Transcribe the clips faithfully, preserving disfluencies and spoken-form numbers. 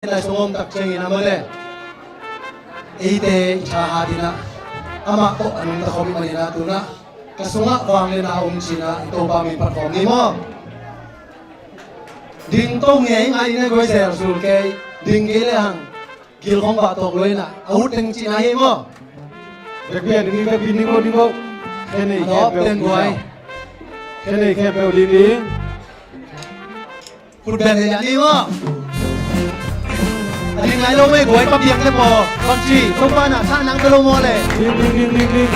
lai sung om tak ciangin amah le eite i thahat in ah amah tawh a nungta khawm i hih manin ah tu-in ah ka sungah vangliatna om ci-in ah i Topa min phat khawm ni maw? Ding to ngeingai in ah guai, zel sul kei, ding kei le hang gil khong vah tawk lo in ah a ut teng cihna hi maw? Bek bia ding, bek bia ding ko, ding ko. Khen ei, a khen lawp peuh teng ding guai. Khen ei, khen peuh ding ding. Khut beng hi a ni maw? A ding nai lo mei guai, pa biang te paw. Bang ci, Topa na sa nang te lo maw le? Ding, ding, ding, ding, ding.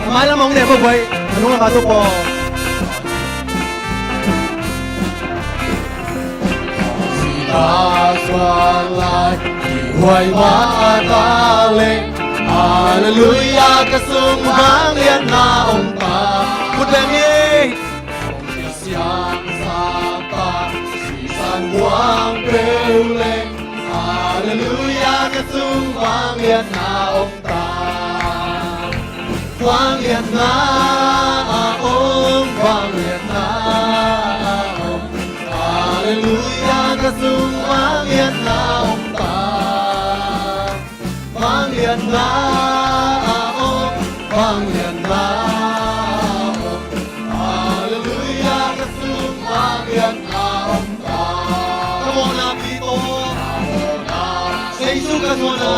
A mai lam hong ne maw guai. A nung a ma to paw. Sita suan lai, kihuai mah ta leng, Halleluia, ka sung vangliatna om ta. Khut beng hi. Siang sapa, sisan buang peuh leng, Halleluia, ka sung vangliatna om ta. Vangliatna a om, vangliatna a om. Halleluia, ka sung vangliatna om ta. Vangliatna a om, vangliatna a om. Halleluia, ka sung vangliatna om ta. Ka mawhna pi tawh, Jesu ka zuan a.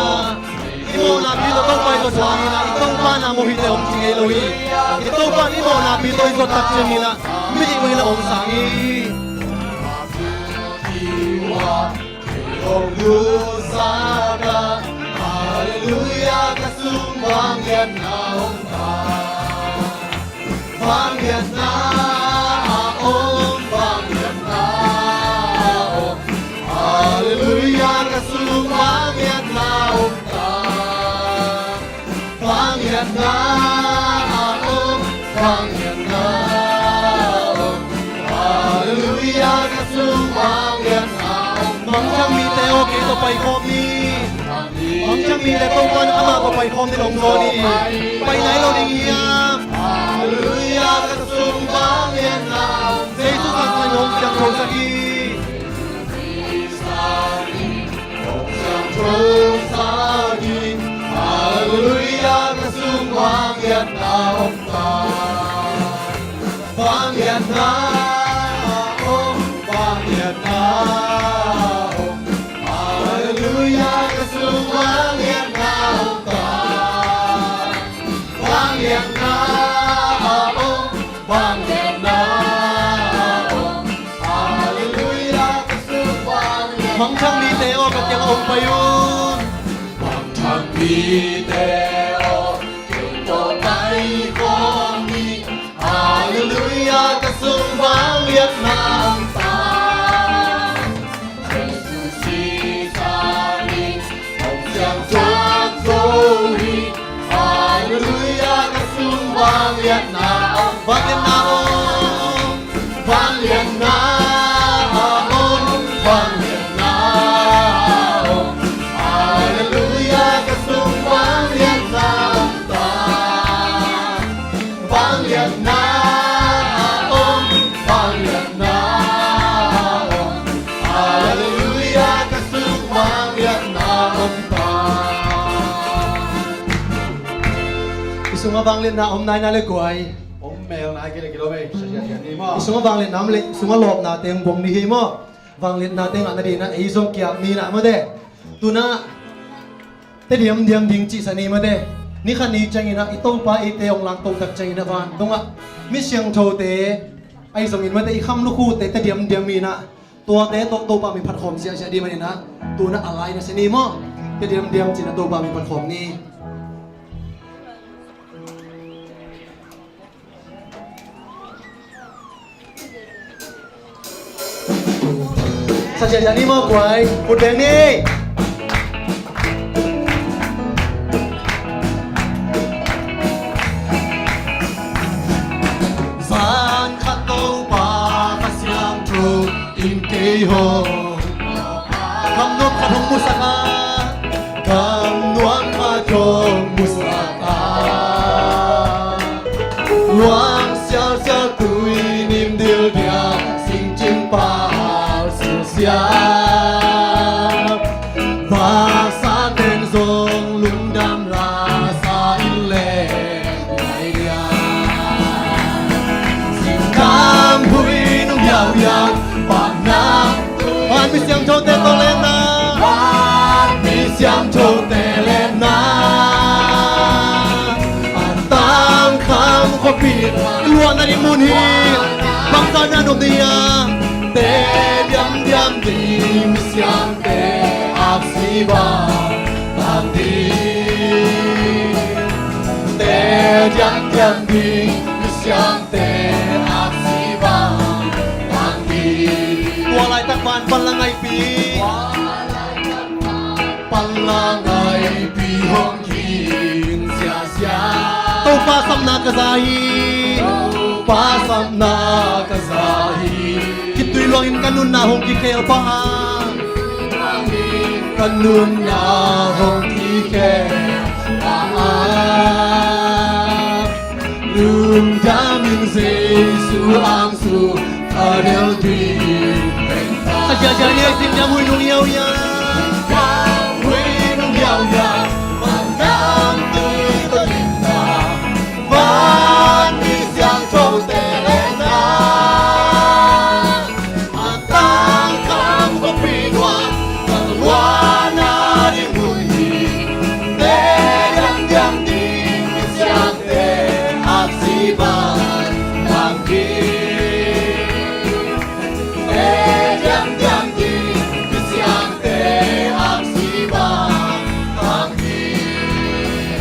I mawhna pi tawh Topa i zawt ciangin ah i Topa na mawh hi teh hong ci ngei lo hi. I Topa i mawhna pi tawh i zawt tak ciangin ah midik mah in ah hong sang hi. Hong lusaka, Halleluia, ka sung vangliatna om ta. Vangliatna a om, vangliatna a om. Halleluia, ka sung vangliatna om ta. Vangliatna a om, vangliatna a om. Halleluia, ka sung vangliatna a om. Mangthang mite aw, kei tawh paikhawm ni. Mangthang mite Topa in amah tawh paikhawm ding hong zawn hi. Pai nai lo ding hiam? Halleluia, ka sung vangliatna a om. Jesu Khazih in hong siangtho sak hi. Halleluia, ka sung vangliatna om ta. Vangliatna om, vangliatna om. Halleluia, ka sung vangliatna om ta. Vangliatna a om, vangliatna a om. Halleluia, ka sung vangliatna. Mangthang mite aw, ka kiang hong pai un. Mangthang mite aw, kei tawh paikhawm ni. Halleluia, ka sung vangliatna om ta. Jesu sisan in hong siangtho hi. Halleluia, ka sung vangliatna om. Vangliatna om. Vangliatna a om. Vangliatna a om. Halleluia, ka sung vangliatna om ta. Vangliatna a om, vangliatna a om. Halleluia, ka sung vangliatna om ta. I sungah vangliatna om nai na le guai. Om mel nai kei le kei lo mei. Sa sia sia ni maw. I sungah vangliatna om le, sungah lawpna teng buang ni hi maw. Vangliatna teng ah na dina ei zong kiap ni na maw te. Tu-in ah Te diamdiam ding cihsa ni mate. Ni khat ni ciangin ah i Topa eite hong lakto tak ciangin ah van dongah mi siangthote ahi zongin mate, i kham lukhute te diamdiam in ah tuate tawh Topa min phat khawm siahsiah ding manin ah tu-in ah a lai na sia ni maw? Te diamdiam ci-in ah Topa min phat khawm ni. Sa ciahciah ni maw guai, khut beng ni. Zan khat Topa Kha Siangtho in kei hong, kam nuam khat hong musak a, kam nuam khat hong musak a. Luang sialsial tui nim dildial singcin pa Tia, vaksa ten zong lungdam lasa in le ngai dia. Singkam hui nung yau yau, paknam. Van mi siangthote tawh lenna. Van mi siangthote lenna. A tangkham khuapi luahna ding mun hi. Bangzah na nop ding a. Te diamdiam ding misiangte aksi bang bang ding. Te diamdiam ding misiangte aksi bang bang ding. Tua laitak pan pan la ngaipi. Pan la ngaipi hong khin siasia. Topa sapna ka za hi. Topa sapna ka za hi. Khitui luangin ka nunna hong kikhel pah a. Ka nunna hong kikhel pah a. Lungdam in Jesu ang su a del ding. Sa cia cia ni ai sing diam hui nung yau ya. Sing diam hui nung yau ya. Manam tui to lim na. Van mi siangthote le na. A tangkham khuapi nuam, ka luahna ding mun hi. Te diamdiam ding misiangte aksi bang bang ding. Te diamdiam ding misiangte aksi bang bang ding.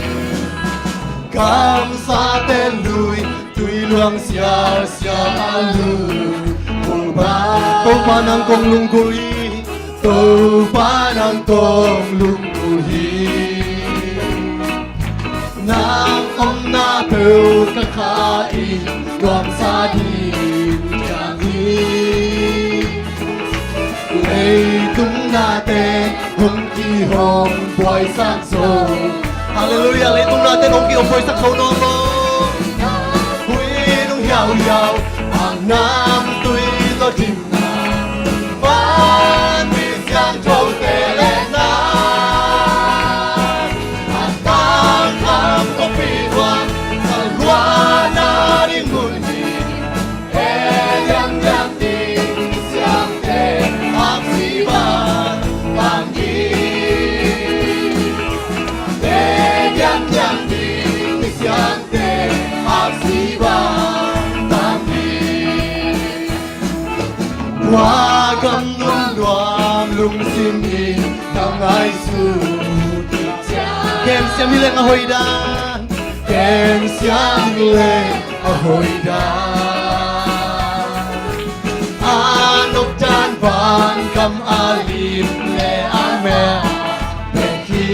Kamsate lui tui luang siasia a lu. Topa nang kong lunggulh hi. Topa nang kong lunggulh hi. Nang omna peuh ka kha in nuamsa ding ciang hi. Leitung nate hong kihong buaisak zo. Halleluiah, leitung nate hong kihong buaisak zo nawn lo. Hui nung hiauhiau, a nam tui tawh dimna. Van mi siangthote le na. A tangkham khuapi nuam, ka luahna ding mun hi. Te diamdiam ding misiangte aksi bang bang ding. Te diamdiam ding misiangte aksi bang bang ding. Tua gam nuamnuam lungsim in ka ngaihsut. Kem siam hi leng a hoih dan. Kem siam hi leng a hoih dan. A nop dan van gam a lim le a mel bek hi.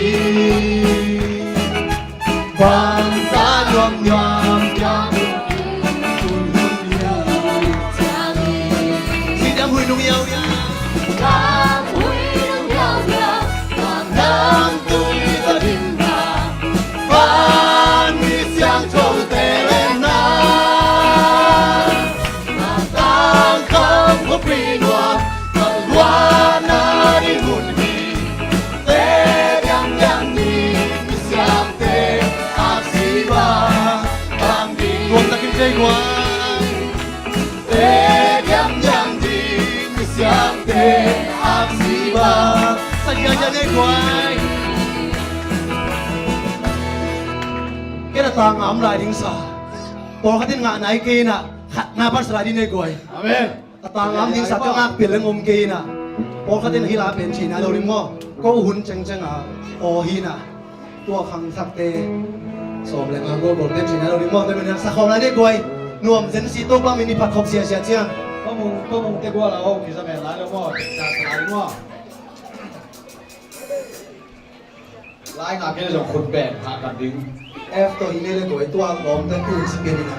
Bangzah nuamnuam ciang hun hun liau ciang hi. Sing diam hui nung yau ya. Gam hui nung yau ya. Gam nam tui tawh dimna. Van mi siangthote le na. A tangkham khuapi nuam, ka luahna ding hun hi. Te diamdiam ding misiangte aksi bang bang ding. Tuamtakin kei guai. Te diamdiam ding misiangte aksi bang. Sa diamdiam ding guai. Ken a tang a om lai ding sa. Pawlkhat in ngah nai kei inah khatna pan sa lai ding nei guai. Amen. A tang a om ding sa ka ngak pil leng om kei inah. Pawlkhat in hih la pen thei nai lo ding maw. Ko hun cengceng a aw hi inah. Tua khangthakte sawm le nga gol gol pen thei nai lo ding maw. Tua min sa khawm lai nei guai. Nuam zen si Topa min i phat khop siasia ciang. Pamung pamung te gual a aw kisa men lai lo maw. Sa sa lai ding maw. Lai ngak kei zong khut beng thah kan ding. F tawh hi ngei le guai tua lawmte tu in si pian in a.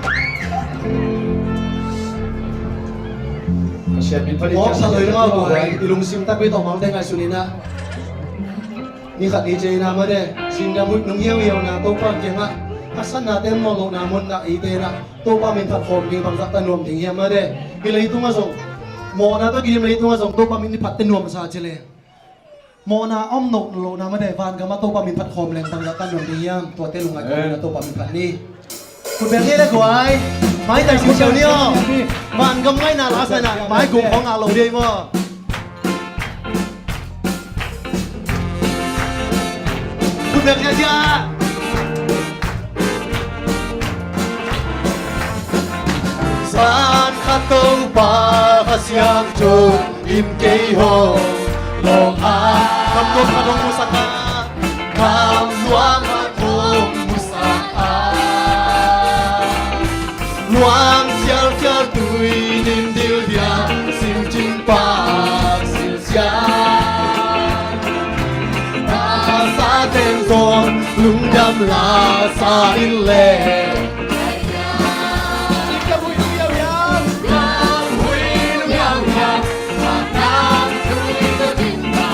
Pasian min phat in. Mawk sa loi lama guai i lungsim takpi tawh malte ngaihsun in a. Ni khat ni ciang in a mah de singdam huih nung hiauhiau na Topa kiangah a sannate mawk lohna muanna eite in a Topa min phat khawm ding bangzah ta nuam ding hiam mah de. Hih leitung ah zong Mawhna tawh kidim leitungah zong Topa min i phatte nuamsa ci le. Mawhna om lohna mah dei, vangam ah Topa min phat khawm leng bangzah tan nuam ding hiam? Tuate lungngai khawm in a Topa min phat ni. Khut beng ni le guai. Maitai siusiau ni aw. Vangam ngaihna la sa na, mai guk khawng ngah lo dei maw? Khut beng ni a. Zan khat Topa Kha Siangtho in kei hong lawng a, gam nuam khat hong musak a, gam nuam khat hong musak a, luang sialsial tui nim dildial, singcing pak silsial, a sa teng zong lungdam la sa in le.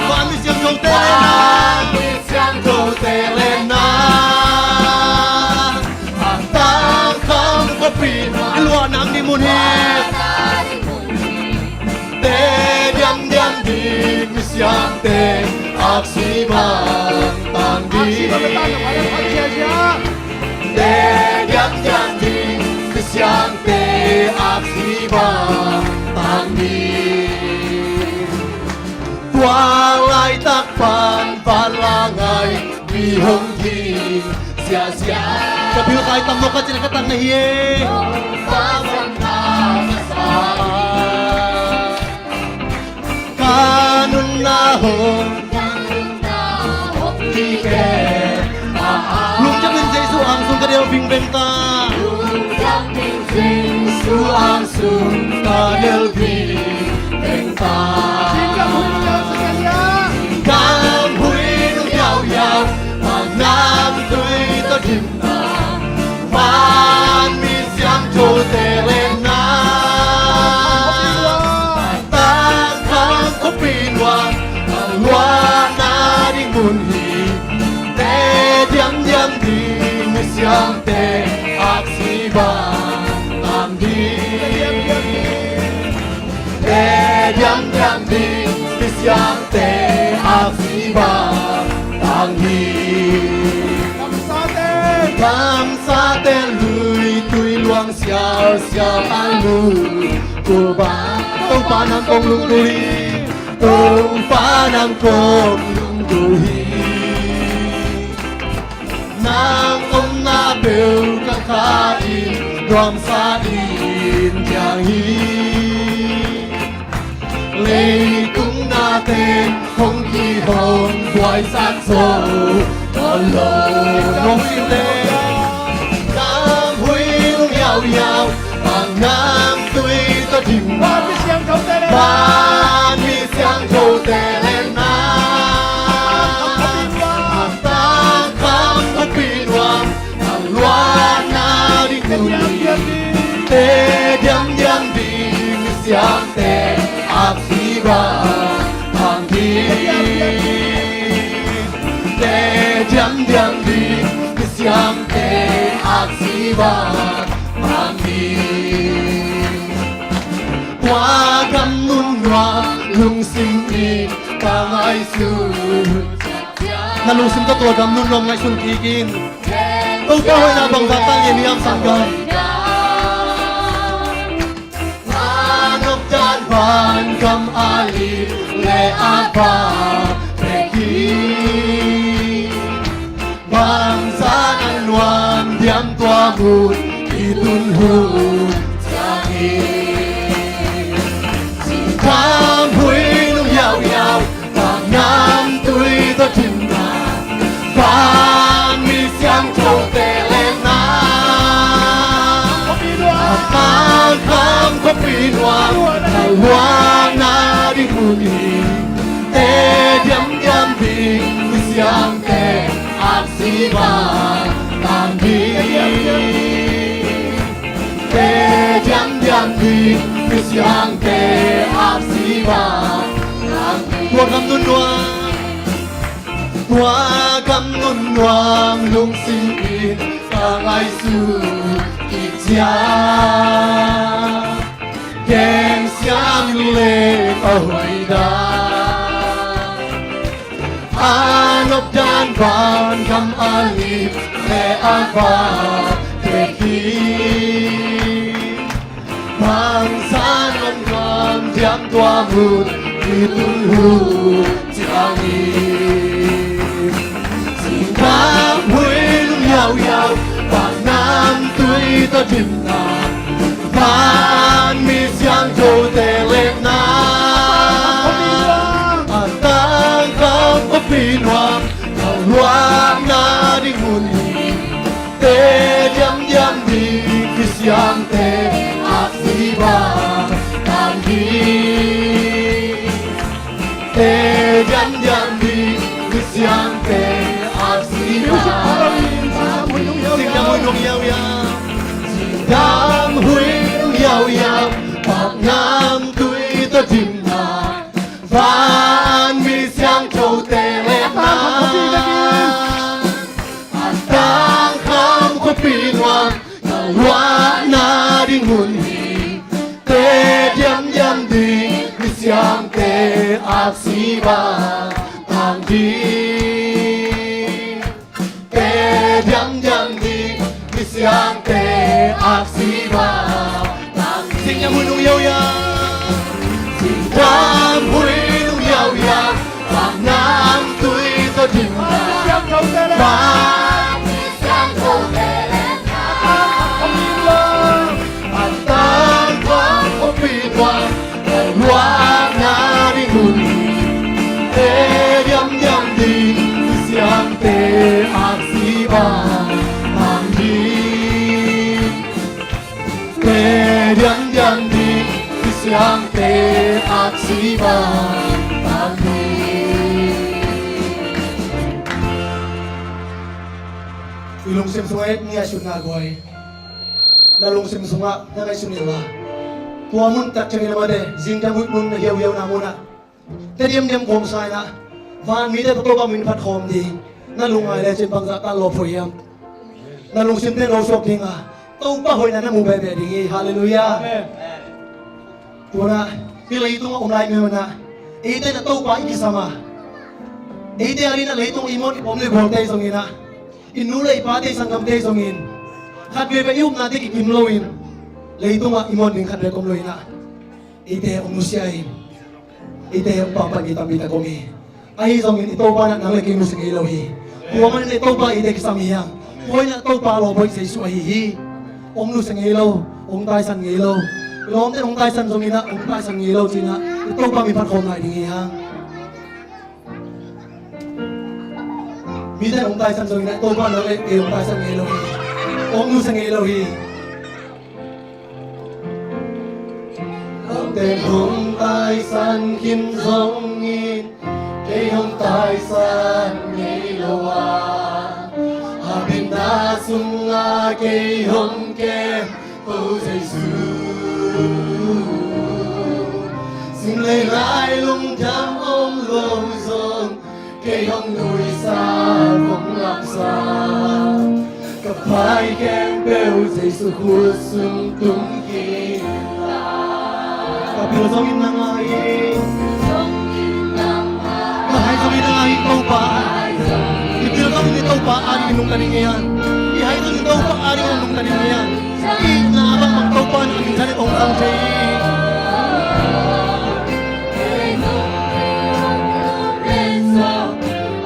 Van mi siangthote lenna, van mi siangthote lenna, a tangkham khuapi, i luahna ding mun hi. Te diamdiam ding misiangte aksi bang tang ding. Te diamdiam ding misiangte aksi bang tang ding. Tua laitak pan van la ngai mi hong hi siasia. Ka bil kai tam mawk a cin a ka tang na hi e. Ka nunna hong, ka nunna hong hi ke. Lungdam in Jesu ang sung ka delh vingveng ta. Lungdam in Jesu ang sung ka delh vingveng ta. Gam hui nung yauyau, a namtui tawh dim van mi siangthote lenna, tangkham khuapi nuam, a luahna ding mun hi. Te diamdiam ding misiangte aksi bang tang ding. Te diamdiam ding misiangte aksi bang tang hi. Gamsate lui tui luang sialsial a lui, Topa, Topa nang kong lungdam hi. Topa nang kong lungdam hi. Nang omna peuh ka kha in nuamsa in ciang hi. Leitung nate hong kihong buaisak zo tawh lo nong sim le. Gam hui nung yauyau, a namtui tawh dim van mi siangthote lenna, a tangkham khuapi nuam, a luahna ding mun hi. Te diamdiam ding misiangte aksi bang tang ding. Te diamdiam ding misiangte aksi bang tang ding. Tua gam nunnuam lungsim in ka ngaihsun. Na lungsim tawh tua gam nunnuam ngaihsun kik in. Topa hoihna bangzah tang hiam, sanggam? Manok dan van gam a lim le a va pek hi. Bangzah a nuam diam tua mun i tun hun ciang hi. Gam hui nung yauyau, a namtui tawh dim na, van mi siangthote lenna, a tangkham khuapi nuam, a luahna ding mun hi. Te diamdiam ding misiangte aksi bang tang ding. Te diamdiam ding misiangte aksi bang tang ding. Tua gam nunnuam, tua gam nunnuam lungsim in ka ngaihsun kik ciang. Ken siam le a hoih dan, a nop dan, van gam a lim le a vak tek hi. Mangsan om nuam diam tua mun i tun hun ciangin, singkam huih lung yauyau, paknam tui tawh dimna, vanmi siangthote lekna, a tangkham khuapi nuam, na luahna ding mun hi. Te diamdiam ding kisiamte aksi bang tang hi. Te diamdiam ding kisiamte aksi bang. Singdam huih lung yauyau. Singdam huih lung yauyau, paknam tui tawh dimna, vanmi siangthote lekna, a tangkham khuapi nuam, na luahna ding mun hi. Te diamdiam ding kisiamte aksi bang tang ding. Te diamdiam ding kisiamte aksi bang tang ding. Singdam huih lung yauyau. Singdam huih lung yauyau, paknam tui tawh dimna, vanmi siangthote lekna, a tangkham khuapi nuam, na luahna ding mun hi. Te diamdiam ding kisiamte aksi bang tang ding. Te diamdiam ding kisiamte aksi bang tang ding. I lungsim sungah et ngaihsutna guai. Na lungsim sungah na ngaihsun inla, tua mun tak ciangin a mate, singdam huih mun na hiauhiauna munah, te diamdiam kawmsa inah, vanmite tawh Topa min phat khawm ding na lungngai lecin bangzah tan lawp huai hiam? Na lungsimte no suak ding a, Topa hoihna na mu behbeh ding hi. Halleluiah. Amen. Tuanah hih leitungah om lai meuh inah, eite na Topa i kisam a, eite a dinah leitung i muan i pom le gualte zong inah, i nu le i pate, sanggamte zongin khat veve i upnate kikim loin, leitungah i muan ding khat veve om lo inah, eite hong nusia in, eite hong pampan mi tampi tak om hi. Ahi zongin i Topa inah nang le kei nusia ngei lo hi. Tua manin i Topa eite kisam hi hang. Tua inah Topa lawm hoih Jesu ahi hi. Hong nusia ngei lo, hong taisan ngei lo. I lawmte hong taisan zong inah hong taisan ngei lo ci inah, i Topa min phat khawm lai ding hi hang. Mite hong taisan zong inah Topa nang le kei hong taisan ngei lo hi. Hong nusia ngei lo hi. Lawmte hong taisan khin zongin kei hong taisan ngei lo a, a bitna sungah kei hong kem, O Jesu. Sim lei lai lungdam om lo zong, kei hong nuihsa, hong lamsa, ka pai khempeuh Jesu khut sung tung khin ta. Ka pil zongin nang ahi, ka hai zongin nang ahi Topa. I pil zongin i Topa adingin nungta ding hi hang. I hai zongin Topa adingin nungta ding hi hang. I itna bangbang Topa in a minthan in hong zang thei hi.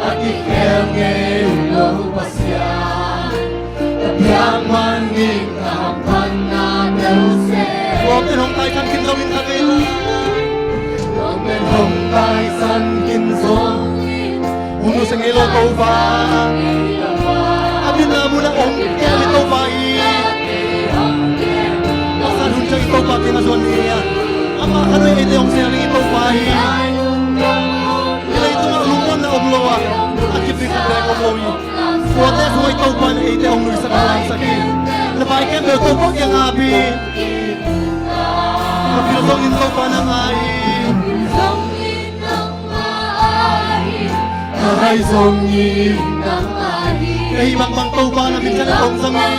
A kikhel ngei lo Pasian, ka biakman ning ka hamphatna teu se. Lawmte hong taisan khin zongin ka ngei lo. Lawmte hong taisan khin zong, hong nusia ngei lo Topa. A bitna munah hong kem i Topa hi. Pakhat hun ciang i Topa kiangah zuan ding hi a, amah khat in eite hong sel ding i Topa hi. Leitungah lungmuanna om lo a, a kip ding khat bek om lo hi. Tuate sungah i Topa in eite hong nuihsak, hong lamsak hi. Na pai khempeuh Topa kiangah ap in. Ka pil zongin Topa nang ahi. Ka hai zongin nang ahi. Ka hih bangbang Topa na minthan in hong zang hi.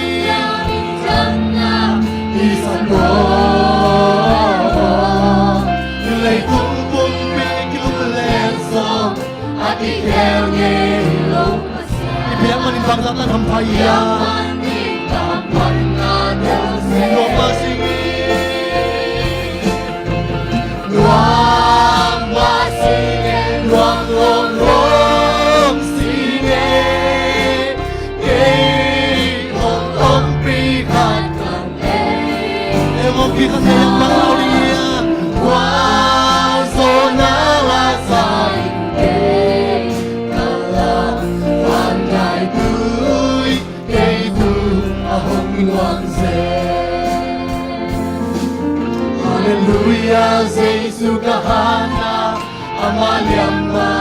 I sa ko. Kum pumpi kilumlet zong a kikhel ngei lo Pasian. I biak manin bangzah tan hampha ia. Nuam mah sing hi. Nuam mah sing hi. Nuam lawm lawm sing hi. Kei hong ompih khat ka nei. Ei hong ompih khat nei, hong pang lau ding hi a. Gualzawhna la sa in kei ka lam, vanlai tui kei tung a hong luang zel. Halleluiah, Jesu ka hana. Ama liamna,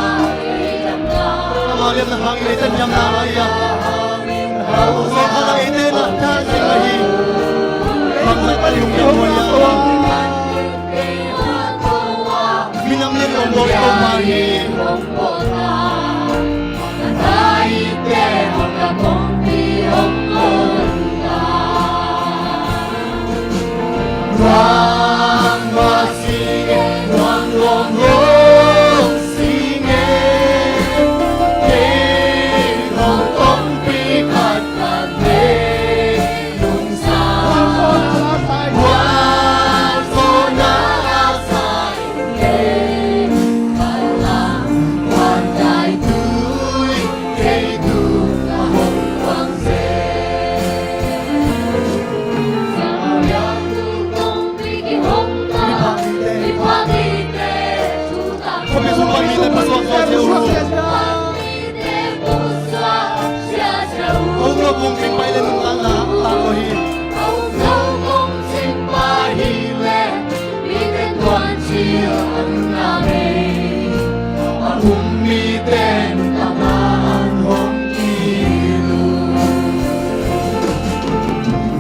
ama liamna hangin eite liamna lai a. Hong hana eite na ta sing ahi. Bangzah ka lung liam hoi a. Minam lian hong bawl ko mah hi. Nuam mah sing hi, nuam lawm lawm sing hi. Kei hong ompih khat ka nei, lungsim gualzawhna la sa in kei ka lam, vanlai tui kei tung a hong luang zel. Samaria khuapih sung pan mite pusuak sia sia uh. Hong lo kong cingpa hi leh nuntakna tang lo hi. Hong lo kong cingpa hi leh mite tuancil an na bei. A um mite nuntakna an hong kil uh.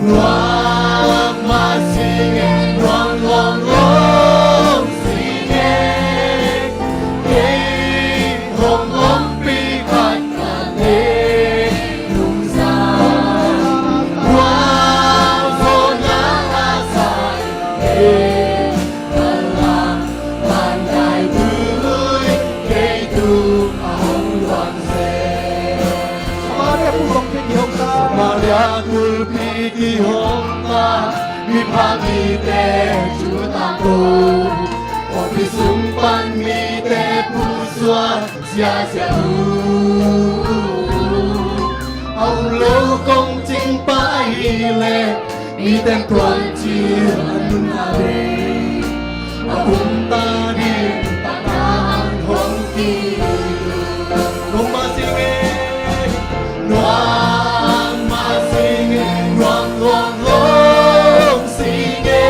Nuam mah sing hi, nuam lawm lawm sing hi. Kei hong ompih khat ka nei, lungsim gualzawhna la sa in kei ka lam, vanlai tui kei tung a hong luang zel. Samaria khuapih kihong ta. Samaria khuapih kihong ta. Miphak mite thu tangko, khuapih sung pan mite pusuak sia sia uh. A um lo kong cingpa hi leh mite tuancil an na bei. A um ta ding nuntakna an hong kil uh. Nuam mah sing hi, nuam mah sing hi, nuam lawm lawm sing hi.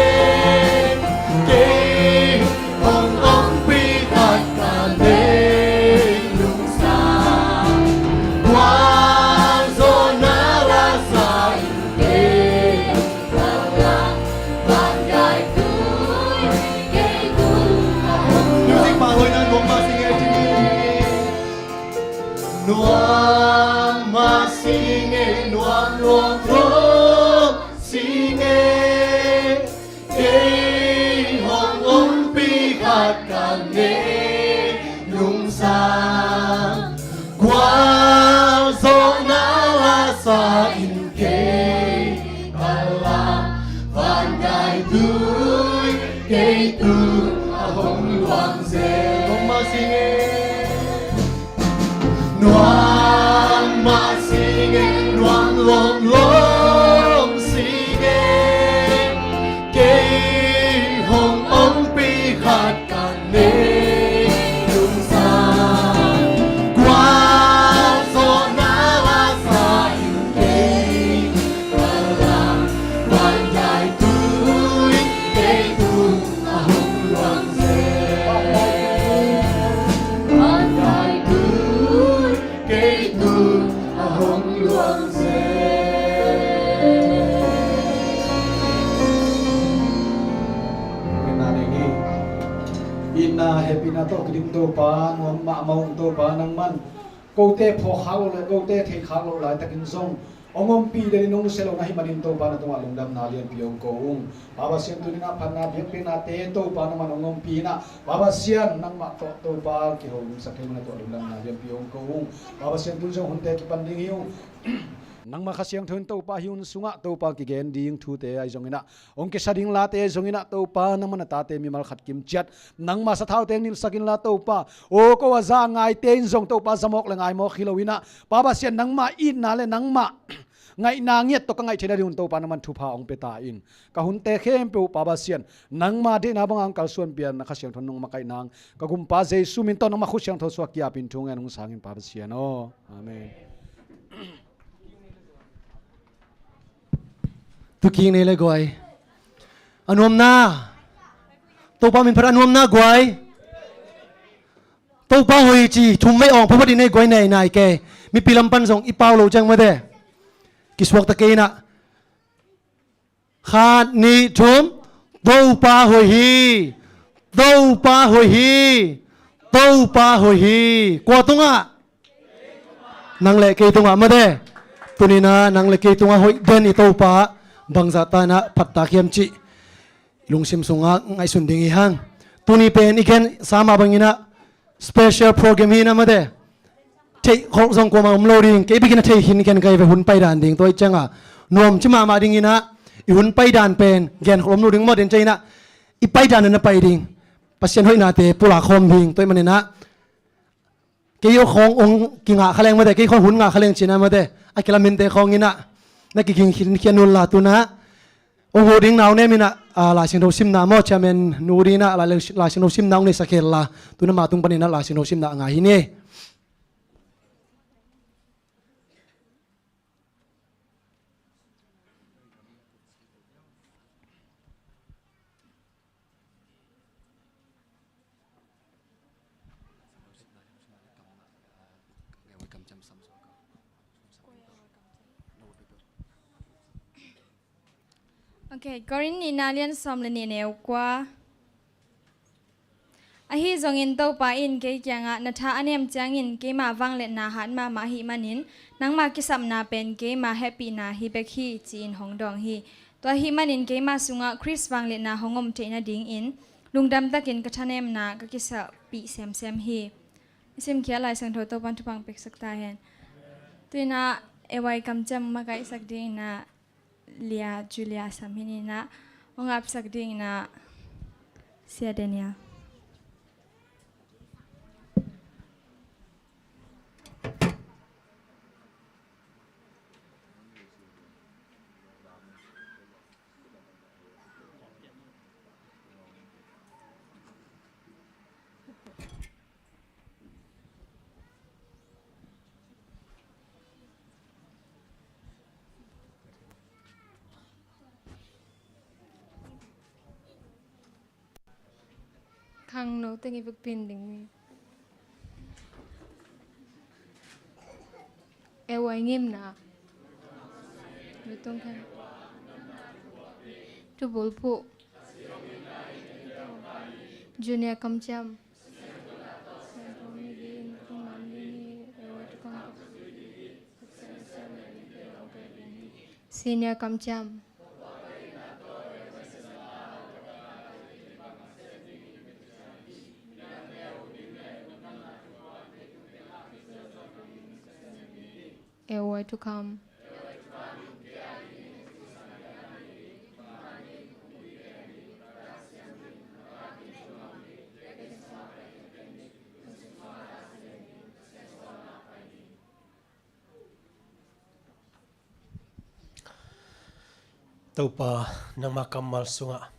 Kei hong ompih khat ka nei, lungsim gualzawhna la sa in kei ka lam, vanlai tui kei tung a hong luang. Music pa hoih na, nuam mah sing hi. Nuam mah sing hi, nuam lawm lawm sing hi. Kei hong ompih khat ka nei, lungsim gualzawhna la sa in kei ka lam, vanlai tui kei tung a hong luang zel. Nuam mah sing hi. Nuam mah sing hi, nuam lawm lawm sing hi. Kei hong ompih khat ka nei, lungsim gualzawhna la sa in kei ka lam, vanlai tui kei tung a hong luang zel. Vanlai tui kei tung a hong luang zel. Itna nei ni. Itna hehpihna tawh kidim Topa, nuam mahmah ung Topa, nangman kote phawk khak loh le kote theih khak loh laitakin zong hong ompih den in hong sia lo na hih manin Topa na tungah lungdamna lianpi hong ko ung. Pa Pasian, tuni-in ah phatna biakpiaknate Topa nangman hong ompih in ah, Pa Pasian, nangmah tawh Topa kihonsak thei manin ah tungah lungdamna lianpi hong ko ung. Pa Pasian, tuni zong hunte kipan ding hi ung. Nangmah Kha Siangtho in Topa hih hun sungah Topa kigen ding thute ahi zongin ah, hong kisa ding late ahi zongin ah Topa, nangmah na tate mimal khat kim ciat nangmah sathaute hong nilsak inla Topa, aw ko a za a ngaite in zong Topa zamawk le ngaimawk hi lo in ah, Pa Pasian, nangmah itna le nangmah ngaihna ngiat tawh ka ngaih theihna ding hun Topa nangman thupha hong pia ta in. Ka hunte khempeuh Pa Pasian, nangmah deihna banga hong kalsuanpih in, na Kha Siangtho in hong makaih nang, ka Gumpa Jesu min tawh nangmah khut siangtho suak ki-apin thu ngen hong sang in, Pa Pasian aw. Amen. Tukin nei le guai. A nuamna. Topa min phat a nuamna guai. Topa hoih ci thum vei awng phupat in nei guai, nei nai ke. Mipi lam pan zong i pau lo ciang mate. Kisuak ta kei in ah. Khat, nih, thum. Topa hoih hi. Topa hoih hi. Topa hoih hi. Kua tungah? Nang le kei tungah mate. Tuni-in ah nang le kei tungah hoih den i Topa bangzah ta in ah phat ta hiam cih lungsim sungah ngaihsun ding hi hang. Tuni pen i gensa mah bangin ah special program hi in ah mate. Theih khol zong kuamah om lo ding. Kei bek in ah thei khin khin ka hi ve, hun paidan ding. Tua ahih ciangin nuam ci mahmah ding in ah, i hun paidan pen gen khol om lo ding maw, den ciangin ah i paidan na pai ding. Pasian hoihnate pulak khawm ding. Tua ahih manin ah kei khawng hong kingah kha leng mate, kei khawng hun ngah kha leng ci in ah mate, a kilamin te khawng in ah na kiging khin khian un la. Tu-in ah hong huh ding na hong nem in ah, ah, Lai Siangtho simna maw, chairman nu ding in ah Lai, Lai Siangtho simna hong neisak hen la. Tu-in ah ama tung panin ah Lai Siangtho simna a ngai hi ni. Ok, Korin nihna lian sawm le nih, neu kua. Ahi zongin Topa in kei kiangah, na tha a nem ciangin keima vangliatna hat mahmah ahih manin, nangma kisapna pen keima hehpihna hi bek hi, ci-in hong dawng hi. Tua ahih manin keima sungah Khrist vangliatna hong om theih nadingin lungdam takin ka thanemna ka kisapih semsem hi. I simkhiat Lai Siangtho Topa'n thupha hong peksak ta hen. Tu-in ah A Y kamciam makaihsak dingin ah Lia, Julia Sam hi ni in ah, hong apsak dingin ah Sia Daniel. Khangno teng i vekpi-in ding ni. E uai ngimna. Lutung khan. Tubulphuh. Junior kamciam. Senior kamciam. E uai thukham. Topa, nangma kammal sungah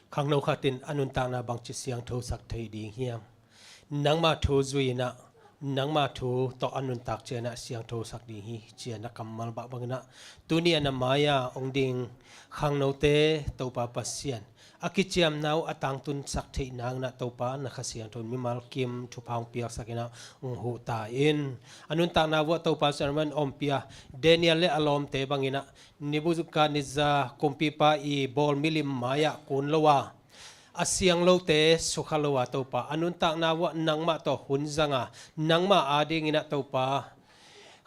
khangno khat in a nuntakna bangci siangthosak thei ding hiam? Nangma thu zui-in ah, nangma thu tawh a nuntak ciangin ah siangthosak ding hi, ci-a na kammal bah bangin ah, tuni-a na mai-a hong ding khangnote Topa Pasian a kiciamna uh a tangtunsak theih nangin ah Topa na Kha Siangtho in mimal kim thupha hong piaksak in ah hong huh ta in. A nuntakna vuah Topa Solomon ompih a, Daniel le a lawmte bangin ah Nebuchadnezzar kumpipa i bawl milim mai-ah kun lo a, a siang lote sukha lo a, Topa a nuntakna vuah nangmah tawh hun zang a, nangmah adingin ah Topa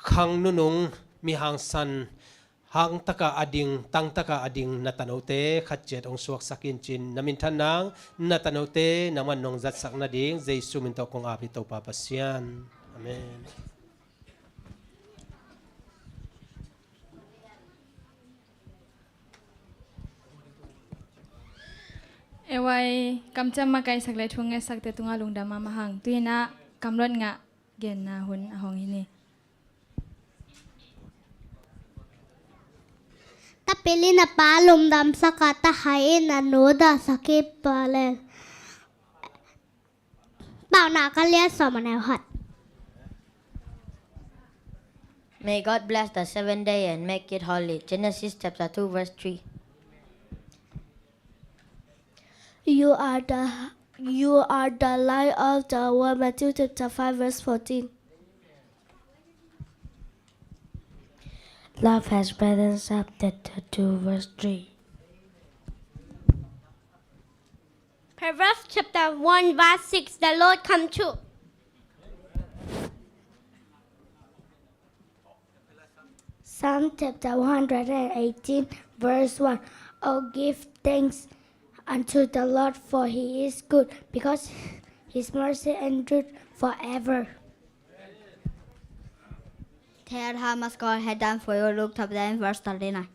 khang nunung mi hangsan hangtaka a ding, tangtaka a ding na tanote khat ciat hong suaksak in cin, na minthan nang, na tanote nangman nong zatsak nading Jesu min tawh kong ap hi Topa Pasian. Amen. Ei, kamciam makaihsak le thu ngetsak te tungah lungdam mahmah hang. Tu-in ah kamlot ngah genna hun a hong hi ni. Tapili na pa lungdamsak a, tahai in a nu dahsak hi pa le. Paunak a lian sawm a neu khat. May God bless the seventh day and make it holy. Genesis chapter two verse three. You are the, you are the light of the world. Matthew chapter five verse fourteen. Love has brightened up chapter two verse three. Proverbs chapter one verse six, the Lord come true. Psalm chapter one hundred and eighteen verse one. Oh, give thanks unto the Lord, for he is good, because his mercy endureth forever. Tell her must go ahead and for you, Luke chapter ten verse thirty-nine.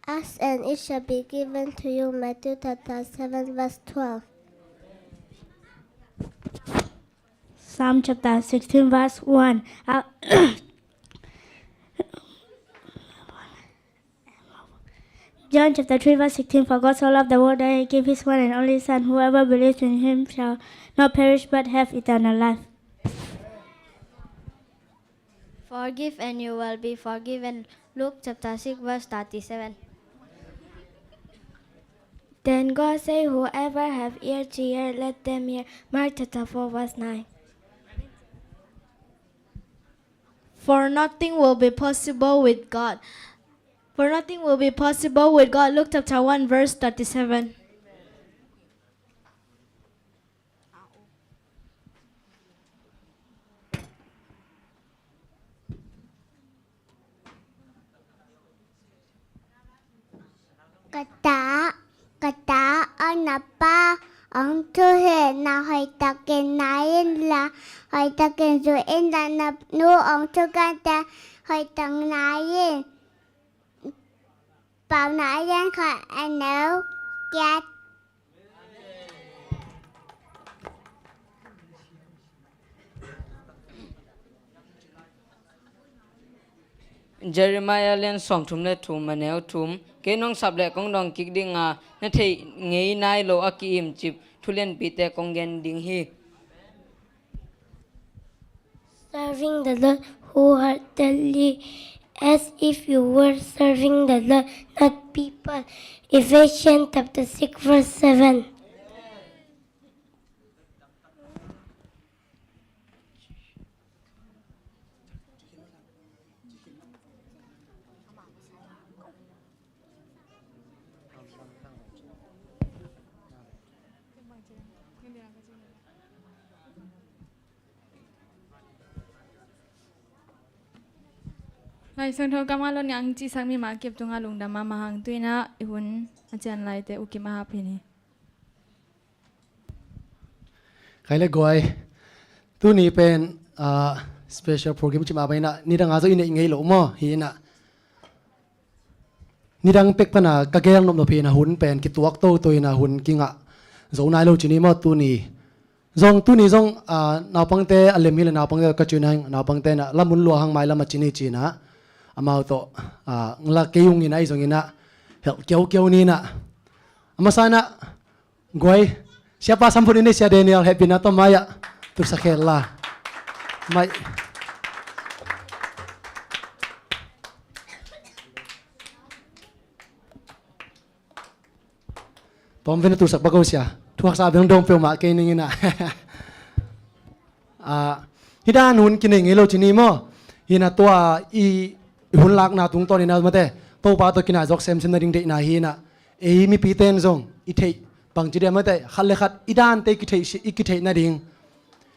Ask and it shall be given to you. Matthew chapter seven verse twelve. Psalm chapter sixteen verse one. Uh, John chapter three verse sixteen. For God so loved the world that he gave his one and only Son. Whoever believes in him shall not perish but have eternal life. Forgive and you will be forgiven. Luke chapter six verse thirty-seven. Then God said, whoever have ear to hear, let them hear. Mark chapter four verse nine. For nothing will be possible with God. For nothing will be possible with God. Luke chapter one verse thirty-seven. Ka ta, ka ta, ong na pa, ong thu hi na, hoihtakin nai in la, hoihtakin zu in la, na nu ong thu kante, hoihtak nai in. Paunak a lian khat a neu giat. Jeremiah lian sawmthum le thum a neu thum. Kei nong sap le kong dawng kik ding a, na theih ngei nai lo a ki-imcip thu lianpite kong gen ding hi. Serving the Lord wholeheartedly, as if you were serving the Lord, not people. Ephesians chapter six, verse seven. Lai Siangtho kammal hong cisak mi mah kip tungah lungdam mahmah hang. Tu-in ah i hun a cian laite U Kim a hap hi ni. Khai le guai. Tuni pen, ah, special program ci mah bang in ah, nidang a zong i neih ngei lo maw, hi in ah. Nidang pek pan a ka gel nopnop hi in ah, hun pen kituak toto in ah, hun kingah zo nai lo ci ni maw tuni. Zong tuni zong, ah, naupangte a lem hi le naupangte ka ci na hang, naupangte in ah lam hun lua hang mai lam a ci ni ci in ah. Amau tawh, ah, la kei ung in ah, i zong in ah helh kiaukiau ni in ah. A masa in ah, guai, siapa samphut in ei, Sia Daniel, hehpihna tawh mai-ah tutsak hen la. Mai. Tawm ve na tutsak bak o sia. Thuaksa beng dong peuhmah kei ning in ah. Ah, hih dan hun kinei ngei lo ci ni maw? Hi in ah tua i, i hun lakna tungtawn in ah mate, Topa tawh kinai zawk semsem nading deihna hi in ah, ei mipite in zong i theih bangci dia mate, khat le khat i dante i kitheih si, i kitheih nading,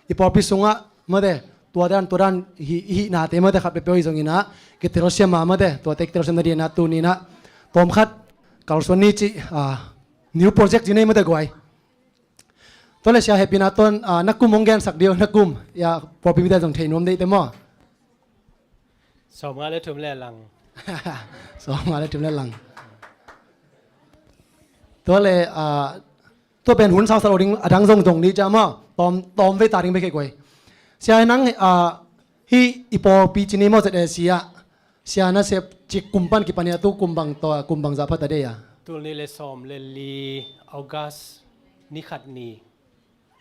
i pawlpi sungah mate, tua dan, tua dan hi, hi nate mate khat peuhpeuh hi zongin ah, kitelsiam a mate, tuate kitelsiam nadingin ah tuni in ah tawmkhat kalsuan ni ci, ah, new project ci nei mate guai. Tua le sia hehpihna tawh, ah, na kum hong gensak dih o, na kum. Ya, pawlpi mite zong thei nuam deihte maw? Sawmnga le thum le lang. Sawmnga le thum le lang. Tua le, ah, tua pen hun sausau lo ding, a dang zong zong ni cia maw? Tawm, tawm vei ta ding bek hi guai. Sia nang, ah, hih i pawlpi ci ni maw, Z A C ah. Sia nasep cik kum pan kipan hi a, tu kum bang tawh, kum bang zah pha ta dei a? Tul nih le sawm le li August ni khat ni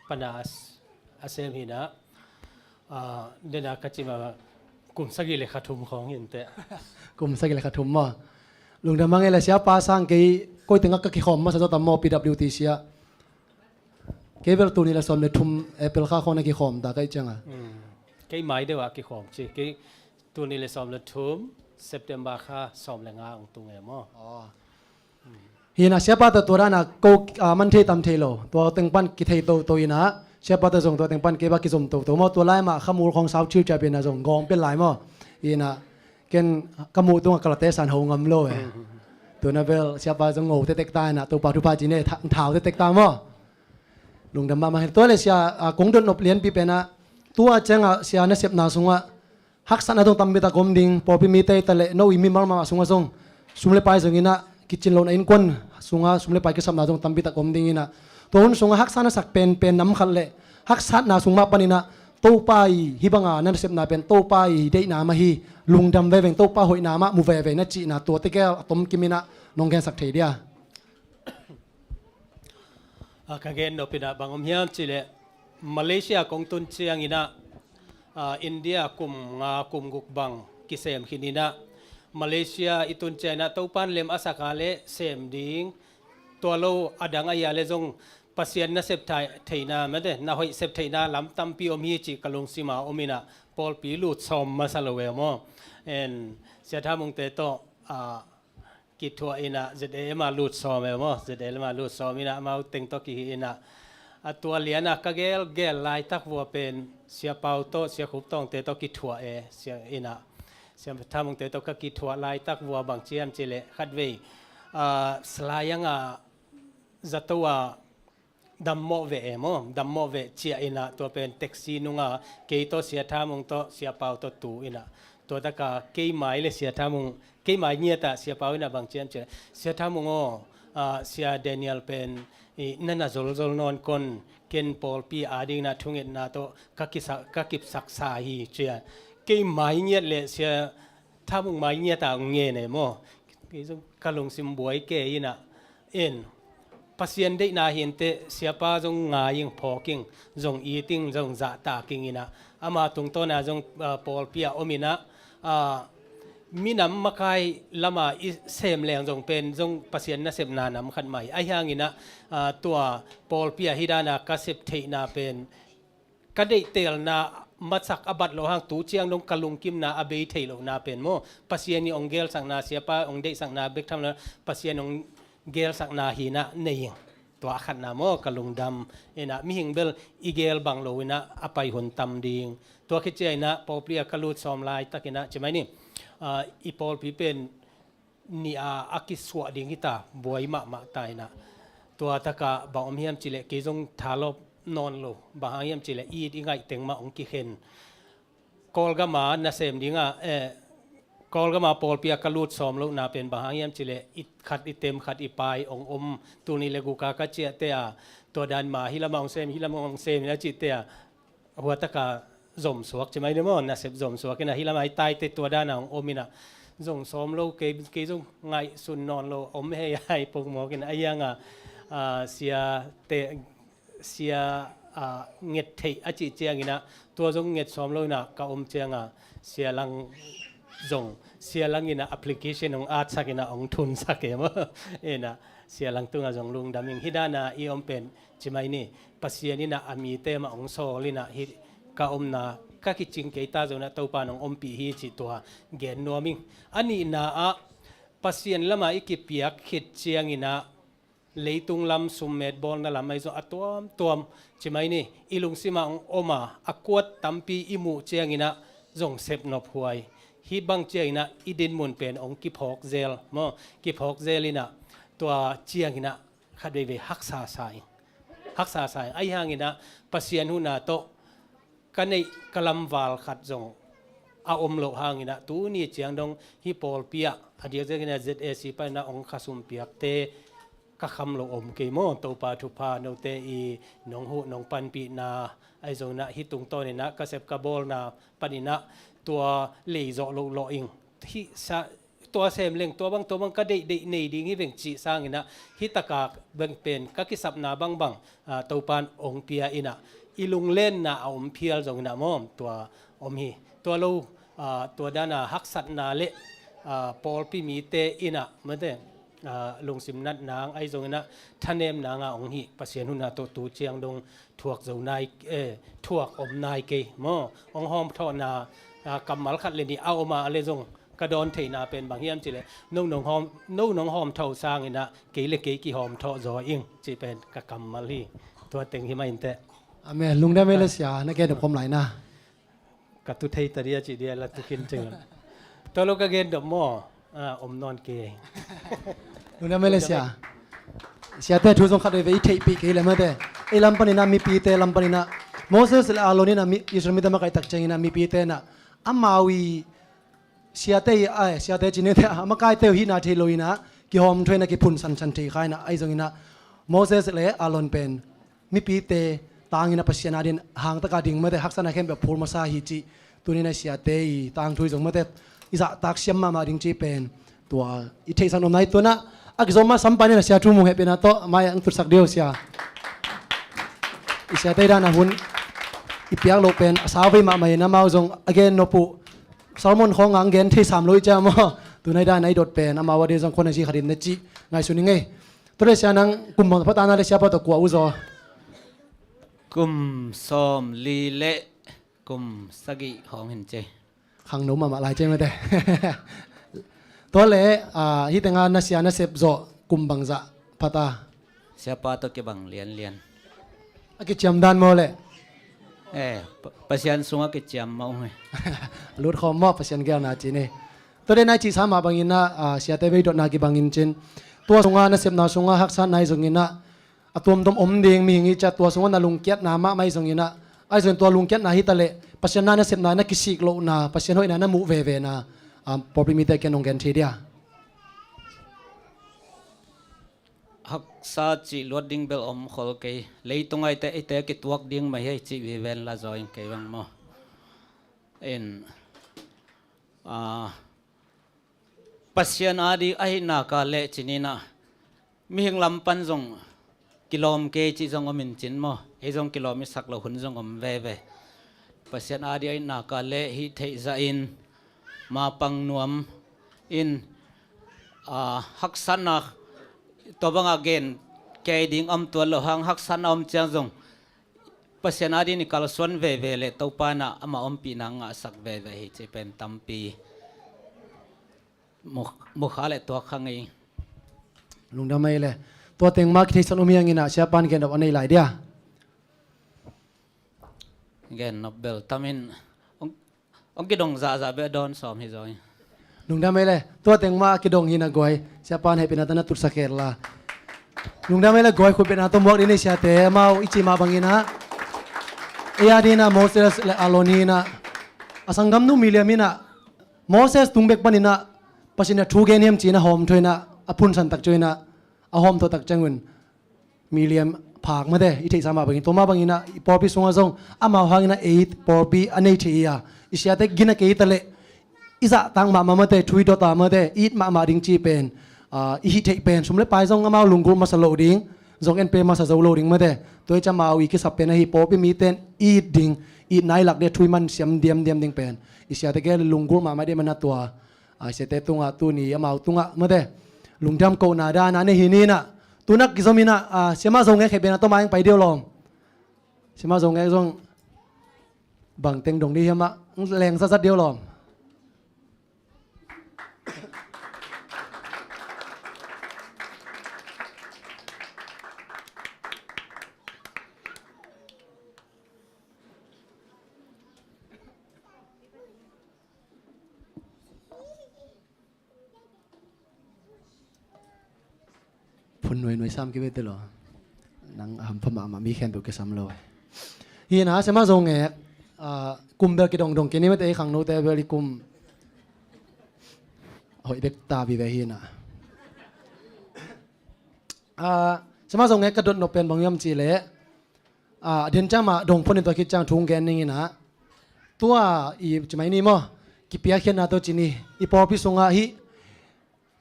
pana a s-, a sem hi in ah, ah, den a ka cih mah kum sagih le kha thum khawng hi inteh. Kum sagih le kha thum maw? Lungdam mah ing e. Siapa sang kei, koi teng ah ka kikhawm masa zaw tam maw, P W T C ah? Kei bel tul nih le sawm le thum April kha khawng na kikhawm ta ka hih ciang a. Mm. Kei mai deuh a kikhawm ci. Kei tul nih le sawm le thum September kha sawm le nga hong tung e maw? Aw. Hi in ah siapa tawh tua dan a ko, ah, man thei tam thei lo. Tua teng pan kithei toto in ah, siapa tawh zong tua teng pan kei bang kizom toto maw. Tua lai mah khamul khawng sau ciuciau pi in ah zong gawng pia lai maw. Hi in ah ken ka muh tungah ka late san ho ngam lo e. Tua na bel siapa zong ngo tektek ta in ah, Topa thupha ci ni e, tha-, thau tektek ta maw. Lungdam mahmah hi. Tua le sia, ah, kong dot nop lianpi pen ah, tua ciang ah sia nasepna sungah haksatna zong tampi tak om ding, pawlpi mite hi ta leh no i mimal mahmah sungah zong sum le pai zong in ah, kicin lohna innkuan sungah sum le pai kisapna zong tampi tak om ding in ah, tua hun sungah haksa na sak penpen nam khat le haksatna sung mah pan in ah, Topa i hih bang a na nasepna pen Topa i deihna mah hi, lungdam veve ing, Topa hoihna mah mu veve ing na cihna, tuate gel a tomkim in ah nong gensak thei dia? A, ka gen nop in ah bang om hiam cih leh, Malaysia kong tun ciangin ah, a, India kum nga kum guk bang kisem khin in ah, Malaysia i tun ciangin ah Topa'n lem a sak a leh sem ding, tua lo a dang ahi a leh zong Pasian nasep thei-, theihna, mate, na hoih sep theihna lam tampi om hi cih ka lungsim ah om in ah, pawlpi lut sawm masa lo e maw. En, Sia Tha Mungte tawh, a, kithuah in ah Z A M ah lut sawm e maw, Z A M ah lut sawm in ah amau teng tawh kihi in ah, a tua lian ah ka gelgel laitak vua pen Sia Pau tawh, Sia Khup Tawngte tawh kithuah e, sia in ah, Sia Tha Mungte tawh ka kithuah laitak vua bang ci hiam cih leh khatvei, a, Salai Ang ah zato ah, dammawh veh e maw, dammawh veh ciah in ah tua pen taxi nung ah kei tawh Sia Tha Mung tawh Sia Pau tawh tu in ah, tua tak ah kei mai le Sia Tha Mung, kei mai ngiat ah Sia Pau in ah bang ci hiam cih leh, Sia Tha Mung aw, a, Sia Daniel pen i na na zolzol nawn kei in, ken pawlpi a ding in ah thungetna tawh ka kisa-, ka kipsaksa hi ci a. Kei mai ngiat le Sia Tha Mung mai ngiat ah hong ngen e maw. Kei zong ka lungsim buai kei in ah, en, Pasian deihna hi inteh, siapa zong ngai ing, phawk ing, zong it ing, zong zahtak ing in ah, ama tungtawn ah zong, a, pawlpi ah om in ah, a, minam makai lam ah i sem leng zong pen zong Pasian nasepna nam khat mah hi. Ahi hangin ah, a, tua pawlpi ah hih dan a ka sep theihna pen ka deihtelna masak a bat loh hang, tu ciang dong ka lungkimna a bei thei lohna pen maw, Pasian i hong gelsakna, siapa hong deihsakna bek tham lo, Pasian hong gelsakna hi in ah nei ing. Tua a khatna maw, ka lungdam in ah, mihing bel i gel bang lo in ah a pai hun tam ding. Tua khit ciang in ah pawlpi ah ka lut sawm laitak in ah, ci mai ni, a, i pawlpi pen nih a, a kisuah ding hi ta, buai mahmah ta in ah. Tua tak ah bang om hiam cih leh kei zong thalawp nawn lo, bang hang hiam cih leh it i ngaih teng mah hong kikhen. Kawlgam ah nasem ding ah, eh, Kawlgam ah pawlpi ah ka lut sawm lohna pen bang hang hiam cih leh i khat i tem, khat i pai hong om, tul nih le guk a ka ciahte a, tua dan mah hih lam ah hong sem, hih lam ah hong sem in a cihte a, hua tak ah zomsuak ci mai ni maw, nasep zomsuak in ah, hih lam ah i taite tua dan a hong om in ah, zong sawm lo, kei, kei zong ngaihsun nawn lo, om hei hai pongmawk in ah, ahi hang ah, a, siate, sia, a, nget theih a cih ciangin ah, tua zong nget sawm lo in ah ka om ciang ah, Sia Lang zong, Sia Lang in ah application hong atsak in ah hong thunsak e maw. In ah, Sia Lang tungah zong lungdam ing. Hih dan a i om pen, ci mai ni, Pasian in ah a mite mah hong sawl in ah, hih ka omna ka kicing kei ta zong in ah Topa'n hong ompih hi cih tua gen nuam ing. A nihna ah, Pasian lam ah i kipiak khit ciangin ah, leitung lam summet bawlna lam ahi zong a tuamtuam ci mai ni, i lungsim ah hong om a, a kuat tampi i muh ciangin ah zong sepnop huai. Hih bang ciangin ah i dinmun pen hong kiphawk zel maw, kiphawk zel in ah tua ciangin ah khat veivei haksa sa ing. Haksa sa ing. Ahi hangin ah Pasian huhna tawh ka neih ka lamval khat zong a om loh hangin ah tuni ciang dong hih pawlpi ah a diakdiakin ah Z A C panin ah hong khasum piakte ka kham lo om kei maw. Topa thupha, note i nong huh nong panpihna ahi zongin ah hih tungtawnin ah ka sep ka bawlna panin ah tua lei zawh loh lawh ing. Hih sa tua sem leng tua bang tua bang ka deihdeih nei ding hi veng cih sangin ah hih taka beng pen ka kisapna bangbang, ah, Topan hong pia in ah i lunglenna a om phial zongin ah maw, tua om hi. Tua lo, ah, tua dana haksatna le, ah, pawlpi mite in ah mate, ah, lungsim natna ahi zongin ah thanemna nga hong hi. Pasian huhna tawh tu ciang dong thuak zo nai, eh, thuak om nai kei maw. Hong hawmthawhna, ah, kammal khat le nih a om a le zong ka dawn theihna pen bang hiam cih leh no nong hawm, no nong hawmthawh sangin ah kei le kei kihawmthawh zaw ing cih pen ka kammal hi. Tua teng hi mah inteh. Amen. Lungdam ei le sia, na gen dop khawm lai na. Ka tu thei ta dia cih dia la tu khin cing. Tua lo ka gen dop maw. Ah, om nawn kei. Lungdam ei le sia. Siate thu zong khat veve i theihpih kei le mate. Ei lam panin ah mipite lam panin ah Moses le Aaron in ah mi, Israel mite makaih tak ciangin ah mipite in ah amau i siate i, ai, siate cih ni te a makaite uh hihna thei lo in ah kihawmthawh in ah kiphun sansan thei kha in ah ahi zongin ah Moses le Aaron pen mipite tangin ah Pasian adingin hangtaka ding mate haksatna khempeuh phul masa hi cih. Tuni in ah siate i tangthu i zong mate i zahtak siam mahmah ding cih pen tua i theihsan om nai. Tua in ah a kizom ma sampan in ah sia thu mung hehpihna tawh mai ang tutsak dih uh sia. I siate i dan a hun i piak loh pen a sau vei mahmah in amau zong a gen nop uh sermon khawng ang gen thei sam lo i cia maw. Tuna i dan a i dot pen amau a ding zong khon a zi khatin na cih ngaihsun i ngei. Tua le sia nang kum bang phatana le siapa tawh kua uh zaw? Kum sawm li le kum sagih hong hin ce. Khangno mahmah lai ce mate. Tua le, ah, hih tenga na sia na sep zawh kum bangzah phata? Siapa tawh kibang lianlian. A kiciam dan maw le? Eh, Pa-, Pasian sungah kiciam maw he. Lut khawm maw Pasian gelna ci ni. Tua le nai cih sa mah bangin ah, ah, siate bei dotna kibangin cin. Tua sungah na sepna sungah haksatna i zongin ah a tuamtuam om ding mihing i cia tua sungah na lungkiatna mahmah i zongin ah, ahi zongin tua lungkiatna hi ta leh Pasian na na sepna na kisik lohna, Pasian hoihna na muh vevena, ah, pawlpi mite kiang nong gen thei dia? Haksa cih luat ding bel om khol kei. Leitung ah eite, eite kituak ding mah hi cih viven la zaw in kei bang maw. In, ah, Pasian a ding ahih nak leh cin in ah mihing lam pan zong kilawm kei cih zong om in cin maw. Ei zong kilawm i sak loh hun zong om veve. Pasian a ding ahih nak leh hih theih zah in mapang nuam in, ah, haksatna tua bangah gen kei ding om tuan loh hang haksatna om ciang zong Pasian a ding i kalsuan veve le Topa in ah ama ompihna ngahsak veve hi cih pen tampi mu, mu kha le tuak kha ngei. Lungdam ei le. Tua teng mah kitheisan om hiangin ah siapan gen dop a nei lai dia? Gen nop bel tamin hong, hong kidong zahzah beh dawn sawm hi zaw hi. Lungdam ei le. Tua teng mah a kidong hi na guai. Siapan hehpihna tana tutsak kei la. Lungdam ei le guai khutbetna tawh muak ding nei siate amau i cih mah bangin ah ei a ding in ah Moses le Aaron hi in ah a sanggamnu Miriam in ah Moses tung bek panin ah Pasian a thu gen hiam ci in a hawmthawh in ah a phunsan tak ciangin ah a hawmthawh tak ciangun Miriam phak mate i theihsa mah bangin tua mah bangin ah i pawlpi sungah zong amau hangin ah ei pawlpi a nei thei hi a i siate gina kei ta leh i zahtak mahmah mate thu i dota mate i it mahmah ding cih pen, ah, i hih theih pen sum le pai zong amau lunggulh masa loh ding zong en pe masa zo lo ding mate tua i cih amau i kisap pen ahi pawlpi mite in i it ding i it nai lak ding thu i man siam diamdiam ding pen i siate gel lunggulh mahmah ding man a tua a siate tungah tuni amau tungah mate lungdam kohna dan a nei hi ni in ah tunak kizom in ah, ah, siamah Zo Ngek hehpihna tawh mai ang pai deuh lawm. Siamah Zo Ngek zong bang teng dong dih hiam ah leng zatzat deuh lawm. Phun nuai nuai sam kibe te lo. Nang a hampha mahmah, mi khempeuh kisam lo. Hi na, sema zo ngek, ah, kum bel kidongdong kei ni mate, ei khangnote bel i kum hoih bek ta vive hi na. Ah, sema zo ngek ka dot nop pen bang hiam cih leh, ah, den ciang mah dong phot in tua khit ciang thu gen ning in ah. Tua i ci mai ni maw, kipiakkhiatna tawh ci ni, i pawlpi sungah hih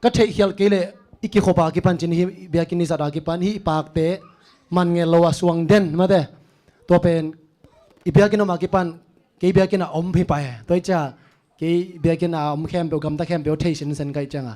ka theihkhialh kei leh i kikhop a kipan ci ni, hih biakinn i zat a kipan hih i pakte man ngel lo a suang den mate. Tua pen i biakinn om a kipan, kei biakinn ah om hi pah e. Tua hi ciang kei biakinn a om khempeuh, gamta khempeuh thei sinsen ka hih ciang a.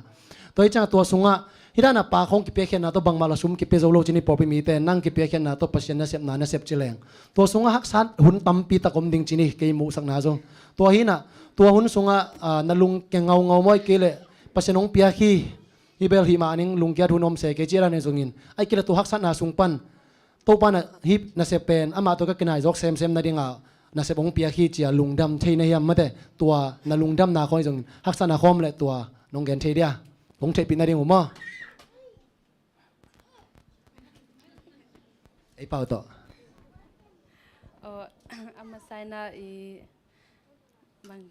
Tua hi ciang tua sungah hih dan a pak hong kipiakkhiatna tawh bangmah lah sum kipia zo lo ci ni, pawlpi mite nang kipiakkhiatna tawh Pasian nasepna na sep ci leng. Tua sungah haksat hun tampi tak om ding ci ni, kei muhsakna zong. Tua hi na, tua hun sungah, ah, na lungkia ngaungau maw, ahih kei leh Pasian hong piak hi, hih bel hih mah ning lungkiat hun om se kei ci a dan hi zongin. Ahih kei leh tua haksatna sung pan Topa na hih nasep pen amah tawh ka kinai zawk semsem nading a nasep hong piak hi ci a lungdam thei na hiam mate. Tua na lungdamna khawng hi zongin haksatna khawng om leh tua nong gen thei dia, hong theihpih nading uh maw? Ei pau tawh. Oh, a masa in ah i bang,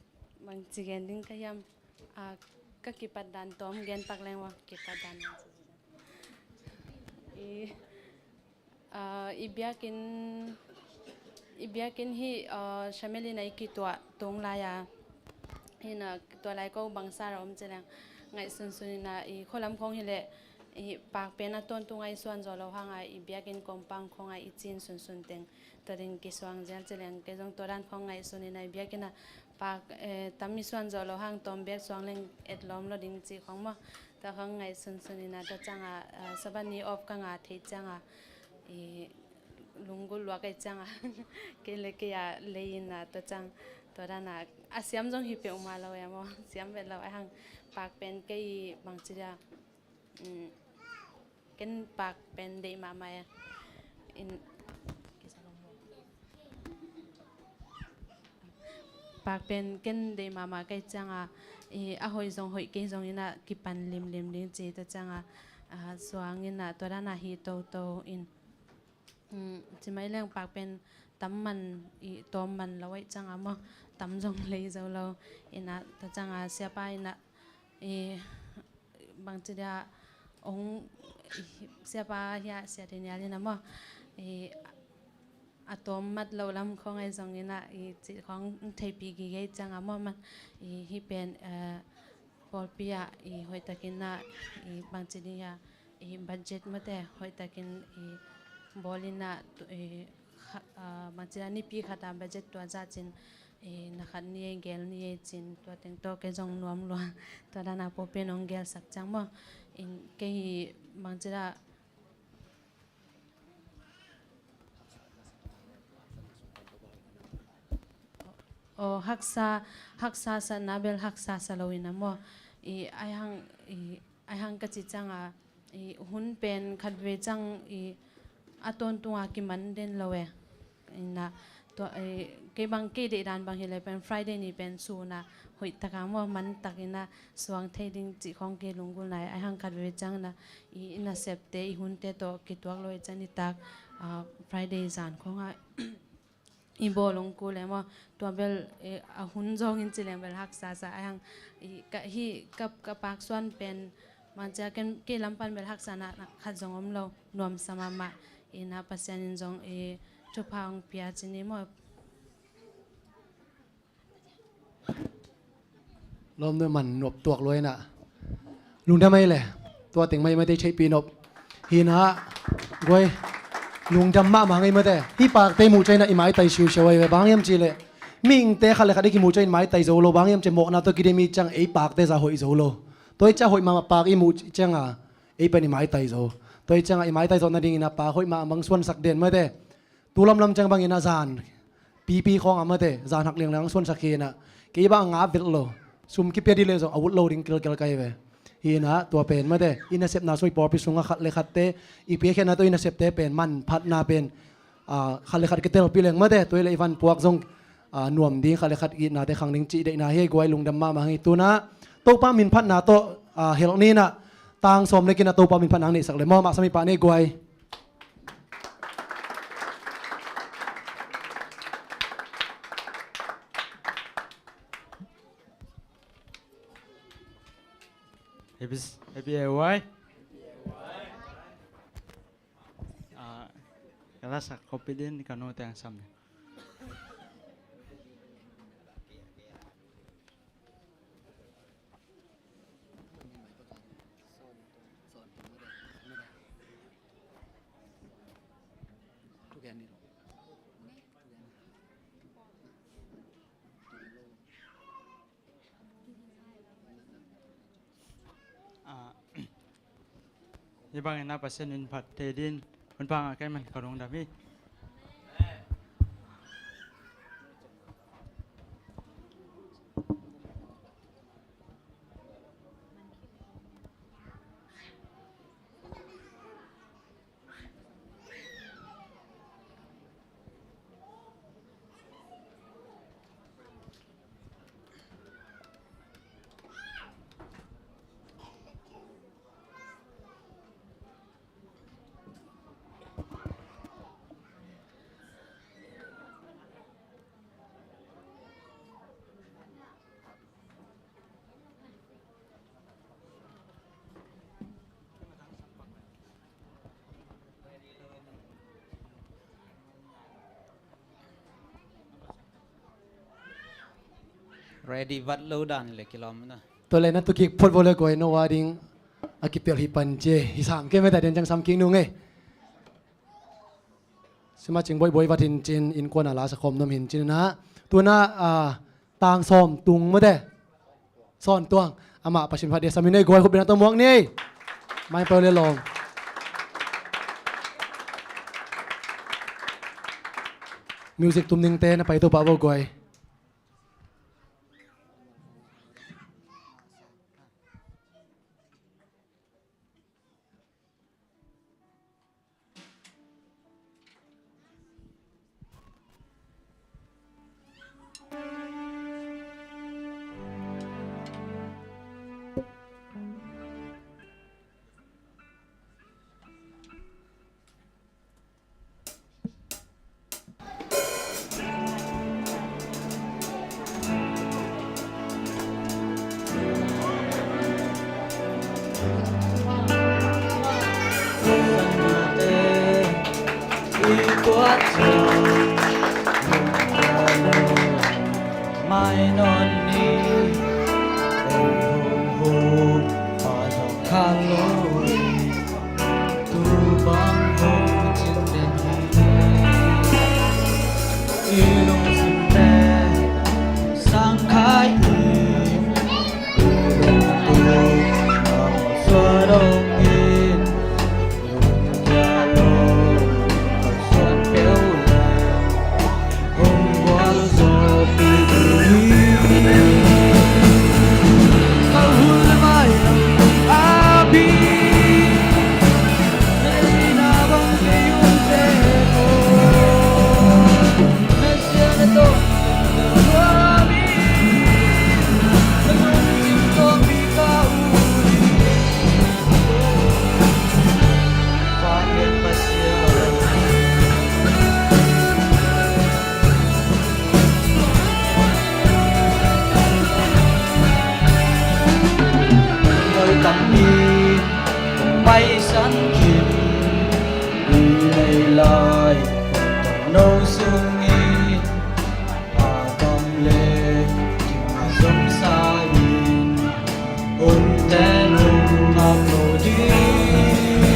bang ci gen ding ka hiam? Ah, ka kipat dan tawm gen pak leng ua, kipat dan. I, ah, i biakinn, i biakinn hih, ah, Shamel in ah i kituah tung lai a. Hi na, tua lai ko bangsa ra om ci leng, ngaihsunsun in ah i khualam khawng hi leh i pak pen a tawntung a i suan zo lo hang a, i biakinn compound khawng a i cin sunsun teng tua ding kisuang zel ci leng, kei zong tua dan khawng ngaihsun in ah i biakinn ah pak, eh, tam i suan zo lo hang tawm bek suang leng etlawm lo ding ci khawng maw. Tua khawng ngaihsunsun in ah tua ciang a, ah, Sabbath ni off ka ngah theih ciang a, i lunggulh luak ahih ciang a, kei le kei a lei in ah tua ciang, tua dan a, a siam zong hi peuhmah lo e maw, siam vet lo a hang. Pak pen kei bangci dia, um, ken pak pen deih mahmah e. In, pak pen ken deih mahmah ka hih ciang a, i, a hoih zong hoih kei zong in ah kipan limlim ding ci, tua ciang a, a, suang in ah tua dan a hi toto in. Um, ci mai leng pak pen tam man, i, tawm man lo ahih ciang a maw, tam zong lei zo lo. In ah tua ciang a siapa in ah, i, bangci dia ong, i, siapa hi a, Sia Daniel in ah maw, i, a tawm mat loh lam khawng ahi zongin ah, i, cih khawng theihpih gige ciang a maw man, i, hih pen, eh, pawlpi ah, i, hoihtakin ah, i, bangci ding a, i, budget mate hoihtakin, i, bawl in ah, tu, i, kha-, ah, bangci a nipi khat a budget tua zah cin, i, na khat ni ei, gel ni ei cin, tua teng tawh kei zong nuam lua. Tua dan a pawlpi in hong gelsak ciang maw. In kei hi bangci a, aw, haksa, haksa sa na bel haksa sa lo in ah maw. I, ai hang, i, ai hang ka cih ciang a, i, hun pen khat vei ciang, i, a tawntung a kiman den lo e. In ah, tua, i, kei bang kei deih dan bang hi leh pen Friday ni pen sun a hoihtak a maw, mantak in ah suang thei ding cih khawng kei lunggulhna hi. Ai hang khat vei ciang in ah, i, i nasepte, i hunte tawh kituak lo ahih ciang nitak, ah, Friday zan khawng ah i bawl hong kul e maw. Tua bel, eh, a hun zawng in ci leng bel haksa sa. Ai hang, i, ka, hih ka, ka pak suan pen, bangci a, ken, kei lam pan bel haksana khat zong om lo, nuamsa mahmah. In ah Pasian in zong, eh, thupha hong pia ci ni maw. Lawm nuai man nop tuak lua in ah. Lungdam ei le. Tua teng mai mate theihpih nop. Hi na, guai. Lungdam mahmah ngei mate. Hih pakte muh ciang in ah i maitai siusiau ei ve. Bang hiam cih leh, mihingte khat le khat i kimuh ciang in maitai zo lo. Bang hiam cih leh mawhna tawh kidim i ciang ei pakte zah hoih zo lo. Tua hi ciang hoih mahmah pak i muh ciang a, ei pen i maitai zo. Tua hi ciang a i maitai zo nading in ah pak hoih mahmah bang suansak den mate. Tu lamlam ciang bangin ah zan pipi khawng a mate, zan hak lianglang suansak hi in ah. Kei bang a ngap vet lo. Sum kipia dih leh zong a ut lo ding kilkel ka hi ve. Hi in ah tua pen mate, i nasepna sung i pawlpi sungah khat le khatte, i piakkhiatna tawh i nasepte pen manphatna pen, ah, khat le khat kitelpih leng mate, tua hi leh i van puak zong, ah, nuam ding, khat le khat itnate khang ding cih deihna hi. Guai, lungdam mahmah hi. Tu in ah Topa minphatna tawh, ah, helh ni in ah, tang sawm ne kina Topa min phat nang neihsak le maw, mah sami pah ne guai. Happy, happy A Y. Ah, ka la sak copy din ka nu teng sam. Ah, hih bangin na Pasian in phat te din hun panga kei man ka lungdam hi. Ready vat lo dan le kilawm na. Tua le na tu kik phot vo le guai, no wa ding a kipel hi pan ce hi sang ke me ta den cang sam king nung e. Sima cing boih boih vat hin cin, innkuan a la sa khawm nuam hin cin na. Tuna, ah, tang sawm tung mate. Sawn tuang. Amah Pasian phat dia samin ei guai, khut beng a tawh muak ni. Mai pau le lawm. Music tum dingte na pai to pah vo guai. Paisan khin i nei lai, no sungin a gam le ding a zong sa in. Hun ten hong ngak lo ding.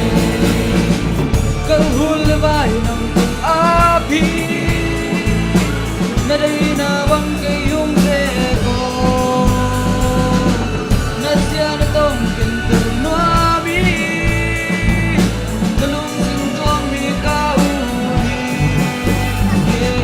Ka hun le vai nang teng a phi. Na deihna bang kei hong pia ko. Na siatna tawh ken tung nuam hi. Na lungsim tuang mi ka ut hi.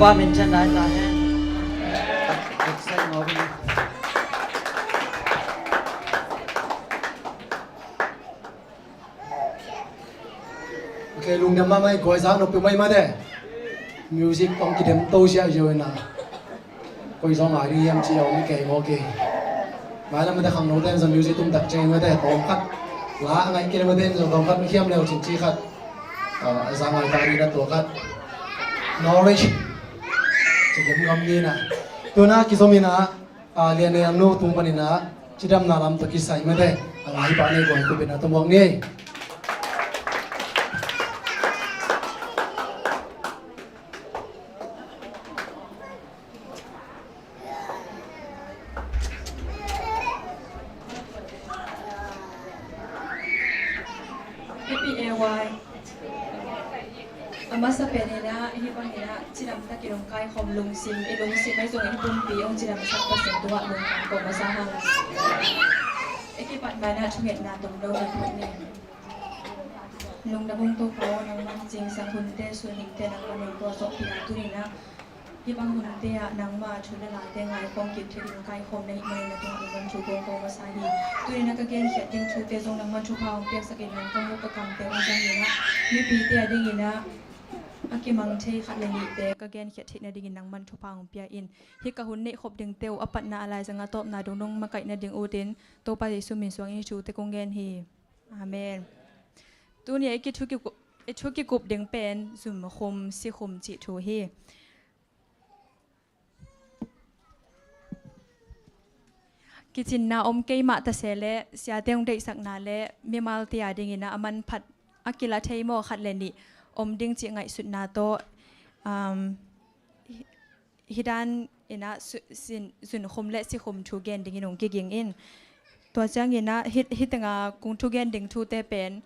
Pa min chan lai ta hen. Excited ngau bing. Ok, lungdam mahmah, guai zak nop peuhmah mah te. Music tawh kidem to siah ziau ina. Koi zong ngai ding hiam ci a om kei maw kei. Mailam mate khangno ten zong music tum tak ciang mate tawm khat. La a ngaih kei mate zong tawm khat hiam leu cin ci khat. Ah, a za ngai ta ding na tua khat. Knowledge. Ci dem ngam ni na. Tuna kizom ina. A lian ne ang nu tung panin ah cidamna lam tawh kisai mate a ngai pah nei guai ku bena tumuak ni. Happy A Y. A masa pen in ah hih bangin ah cidamtakin hong kaikhawm lungsim, i lungsim ahi zongin i pumpi hong cidamsak Pasian tungah lungdam ko masa hang. I kipat ma-in ah thungetna tunglo na phut ni. Lungdam hong Topa aw, nangmah zingsang hunte sun hunte nangmah nong puahzawhpih a tuni-in ah hih bang hunte ah nangmah thu na late ngaikhawm kik theih ding kaikhawm na hih manin na tungah lungdam thu kong ko masa hi. Tuni-in ah ka genkhiat ding thute zong nangmah thupha hong piaksak in, nang ka muk ka kamte hong zang in ah mipite a dingin ah a kimang thei khat le nihte ka genkhiat theih nadingin nangmah thupha hong pia in. Hih ka hun neih khop dingte uh a patna a laizang a tawpna dong nong makaih nading utin Topa Jesu min suangin hih thute kong gen hi. Amen. Tuni-a i kithu kikup, i thu kikup ding pen zunkhum sikhum cih thu hi. Kicinna om keimah ta se leh siate hong deihsakna le mimalte a dingin ah a manphat a kila thei maw khat le nih om ding cih ngaihsutna tawh, um, hi, hih dan in ah su-, sin, zunkhum le sikhum thu gen dingin hong kiging in. Tua ciangin ah hih, hih tengah kong thugen ding thute pen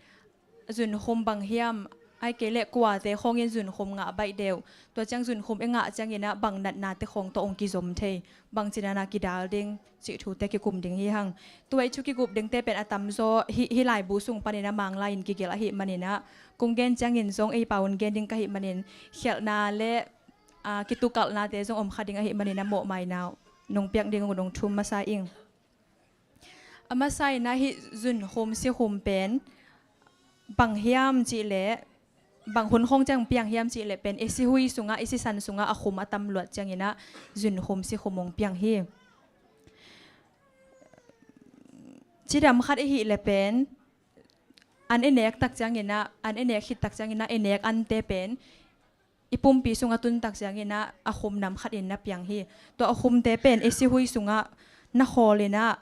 zunkhum bang hiam, ahih kei leh kuate khawngin zunkhum ngah baih deuh. Tua ciang zunkhum i ngah ciangin ah bang natnate khawng tawh hong kizom thei, bang ci-in ah kidal ding cih thute kikum ding hi hang. Tua i thu kikup dingte pen a tamzaw hih, hih laibu sung panin ah Manglai in kigelh ahih manin ah kong gen ciangin zong ei pau in gen ding ka hih manin khialhna le, aa, kitukalhnate zong om kha ding ahih manin ah mawhmaina nong piak ding uh nong thum masa ing. A masa in ah hih zunkhum sikhum pen bang hiam cih leh bang hun khawng ciang piang hiam cih leh pen i sihui sungah, i sisan sungah a khum a tam luat ciangin ah zunkhum sikhum hong piang hi. Cidam khat i hih leh pen an i nek tak ciangin ah, an i nek khit tak ciangin ah i nek ante pen i pumpi sung a tun tak ciangin ah a khum nam khat in na piang hi. Tua a khumte pen i sihui sungah na khawl in ah,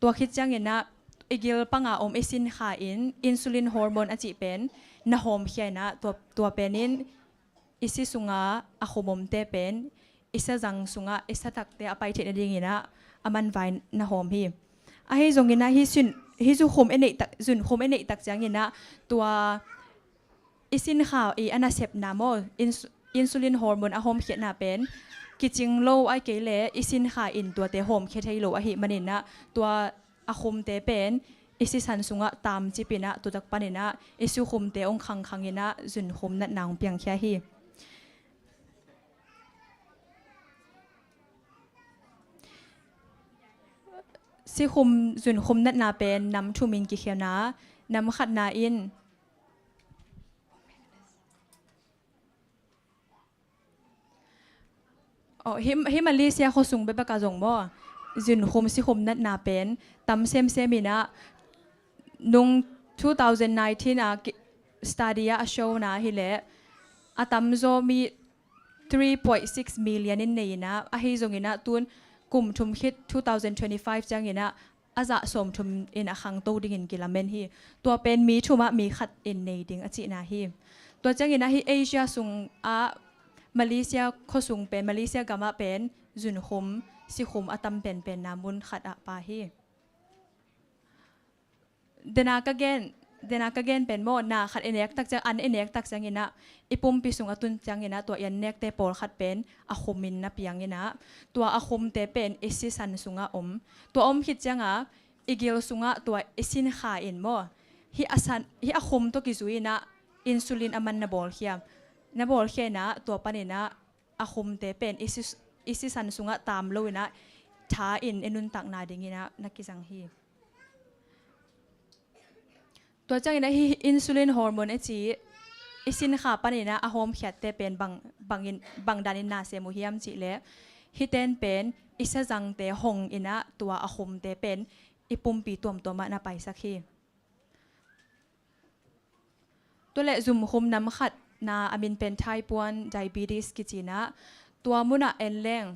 tua khit ciangin ah i gil panga om i sinkha in insulin hormone a cih pen na hawmkhia in ah tua, tua pen in i si sunga a khum omte pen i sazang sungah i satakte a pai theih nadingin ah a manvai na hawm hi. Ahi zongin ah hih sin, hih zu khum i neih tak, zunkhum i neih tak ciangin ah tua i sinkha i a nasepna maw, ins-, insulin hormone a hawmkhiatna pen kicing lo ahih kei leh i sinkha in tuate hawmkhia thei lo ahih manin ah tua a khumte pen i sisan sungah tamcip in ah tutak panin ah i sikhumte hong khangkhang in ah zunkhum natna hong piangkhia hi. Sikhum zunkhum natna pen nam thumin kikhia a, nam khatna in Oh, hih, hih Malaysia khuasung bekbek ah zong maw, zunkhum sikhum natna pen tam semsem in ah, nung two thousand nineteen ah ki-, study ah a showna hi leh a tamzaw mi three point six million in nei in ah, ahi zongin ah tun kum thum khit two thousand twenty-five ciangin ah a zah sawmthum in a khangto dingin kilamen hi. Tua pen mi thum ah mi khat in nei ding a cihna hi. Tua ciangin ah hih Asia sung ah Malaysia khuasung pen, Malaysia gam ah pen zunkhum sikhum a tam penpenna mun khat ah pha hi. Dena ka gen, dena ka gen pen maw, na khat i nek tak ciang, an i nek tak ciangin ah i pumpi sung a tun ciangin ah tua i an nekte pawlkhat pen a khumin na piang in ah tua a khumte pen i sisan sungah om. Tua om khit ciangah i gil sungah tua i sinkha in maw, hih a san, hih a khum tawh kizui in ah insulin a man na bawlkhia, na bawlkhia in ah tua panin ah a khumte pen i si, i sisan sungah taam lo inah tha in i nuntakna dinginah na kizang hi. Tua cianginah hih insulin hormone a ci i sinkha paninah a hawmkhiatte pen bang, bangin, bang danin na sem uh hiam cihleh, hihten pen i siazangte hong inah tua a khumte pen i pumpi tuamtuamah na paisak hi. Tua leh zumkhum nam khat na a min pen type one diabetes kicinah tua munah en leng,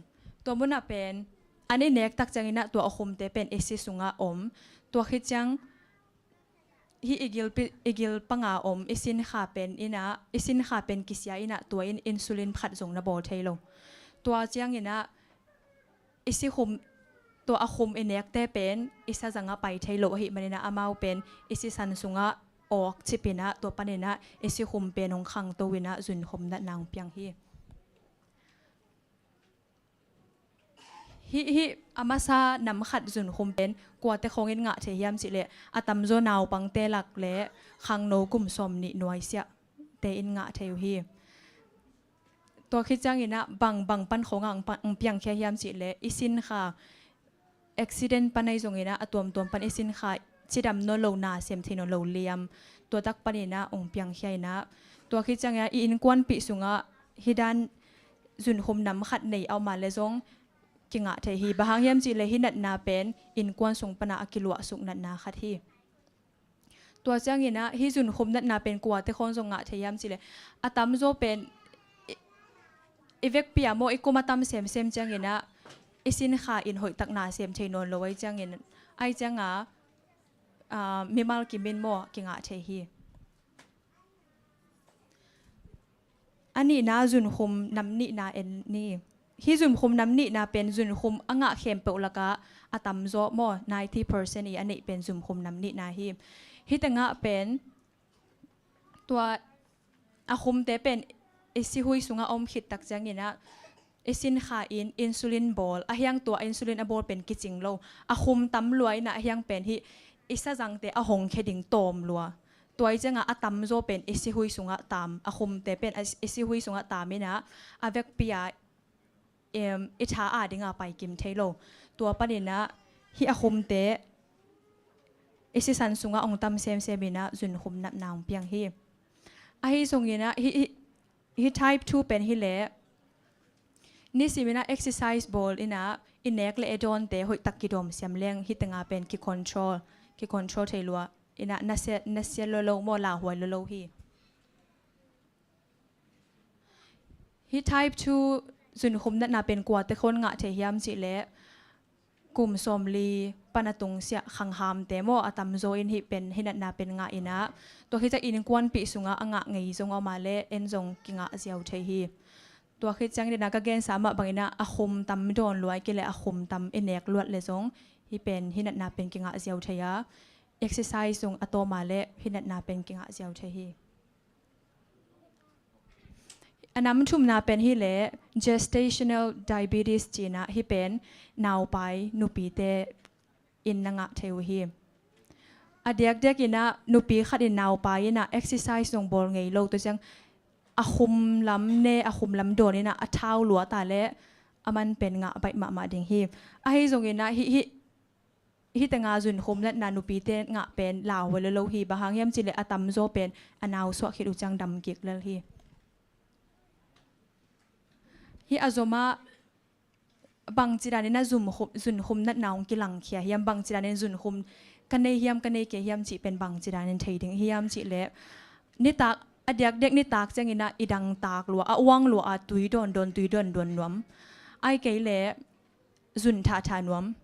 tua munah pen an i nek tak cianginah tua a khumte pen i si sungah om. Tua khit ciang hih i gil pi, i gil panga om i sinkha pen inah, i sinkha pen kisia inah tua in insulin khat zong na bawl thei lo. Tua cianginah i sikhum, tua a khum i nekte pen i siazangah pai thei lo ahih maninah amau pen i sisan sungah awk cipinah tua paninah i sikhum pen hong khangto inah zunkhum natna hong piang hi. Hih, hih a masa nam khat zunkhum pen kuate khawngin ngah thei hiam cihleh, a tamzaw naupangte lak le khangno kum sawm nih nuaisiahte in ngah thei uh hi. Tua khit cianginah bang, bang pan khawngah hong pa, hong piangkhia hiam cihleh, i sinkha accident pan ahi zonginah a tuamtuam pan i sinkha cidam nawn lo, na sem thei nawn lo liam, tua tak paninah hong piangkhia inah, tua khit cianginah i innkuanpih sungah hih dan zunkhum nam khat nei a om a le zong kingah thei hi. Bang hang hiam cihleh hih natna pen innkuan sung panah a kiluahsuk natna khat hi. Tua cianginah hih zunkhum natna pen kuate khawng zong ngah thei hiam cihleh, a tamzaw pen i, i vekpi-a maw, i kum a tam semsem cianginah i sinkha in hoihtak na sem thei nawn lo ahi ciangin, ahi cianga, aa, mimal kimin maw kingah thei hi. A nihna zunkhum nam nihna en ni. Hih zunkhum nam nihna pen zunkhum a ngah khempeuh lakah a tamzaw maw, ninety percent i a neih pen zunkhum nam nihna hi. Hih tengah pen tua a khumte pen i sihui sungah a om khit tak cianginah i sinkha in insulin bawl, a hiang tua insulin a bawl pen kicing lo. A khum tam lua inah a hiang pen hih i siazangte a hongkhia ding tawm lua. Tua ahi ciangah a tamzaw pen i sihui sungah taam, a khumte pen a, i sihui sungah taam inah a vekpi-a, em, i tha a dinga paikim thei lo. Tua paninah hih a khumte i sisan sungah hong tam semsem inah zunkhum natna hong piang hi. Ahi zonginah hih, hih, hih type two pen hileh nisiminah exercise bawl inah i nek le i dawnte hoihtak kidawm siam leng hih tengah pen kicontrol, kicontrol thei lua inah nasia, nasia lolo maw, lauhuai lolo hi. Hih type two zunkhum natna pen kuate khawng ngah thei hiam cihleh, kum sawmli pan a tungsiah khanghamte maw, a tamzaw in hih pen, hih natna pen ngah inah, tua khit ciang innkuanpih sungah a ngah ngei zong a om a le en zong kingah ziau thei hi. Tua khit ciang dinah ka gensa mah banginah a khum tam dawn lua, ahih kei leh a khum tam i nek luat le zong hih pen, hih natna pen kingah ziau thei a, exercise zong a tawm a le hih natna pen kingah ziau thei hi. A nam thumna pen hileh gestational diabetes cinah, hih pen naupai nupite in na ngah thei uh hi. A diakdiak inah nupi khat in naupai inah exercise zong bawl ngei lo, tua ciang a khum lam ne, a khum lam dawn inah a thau luat a le a man pen ngah baih mahmah ding hi. Ahi zonginah hih, hih, hih tengah zunkhum natna nupite ngah pen lauhuai lolo hi. Bang hang hiam cihleh a tamzaw pen a nau suah khit uh ciang dam kik lel hi. Hih a zomah bangci danin a zunkhum, zunkhum natna hong kilangkhia hiam, bangci danin zunkhum ka nei hiam, ka nei kei hiam cih pen bangci danin thei ding hiam cihleh, nitak, a diakdiak nitak cianginah i dangtak lua, a uang lua a tui dawndawn, tui dawndawn nuam, ahih kei leh zun thatha nuam.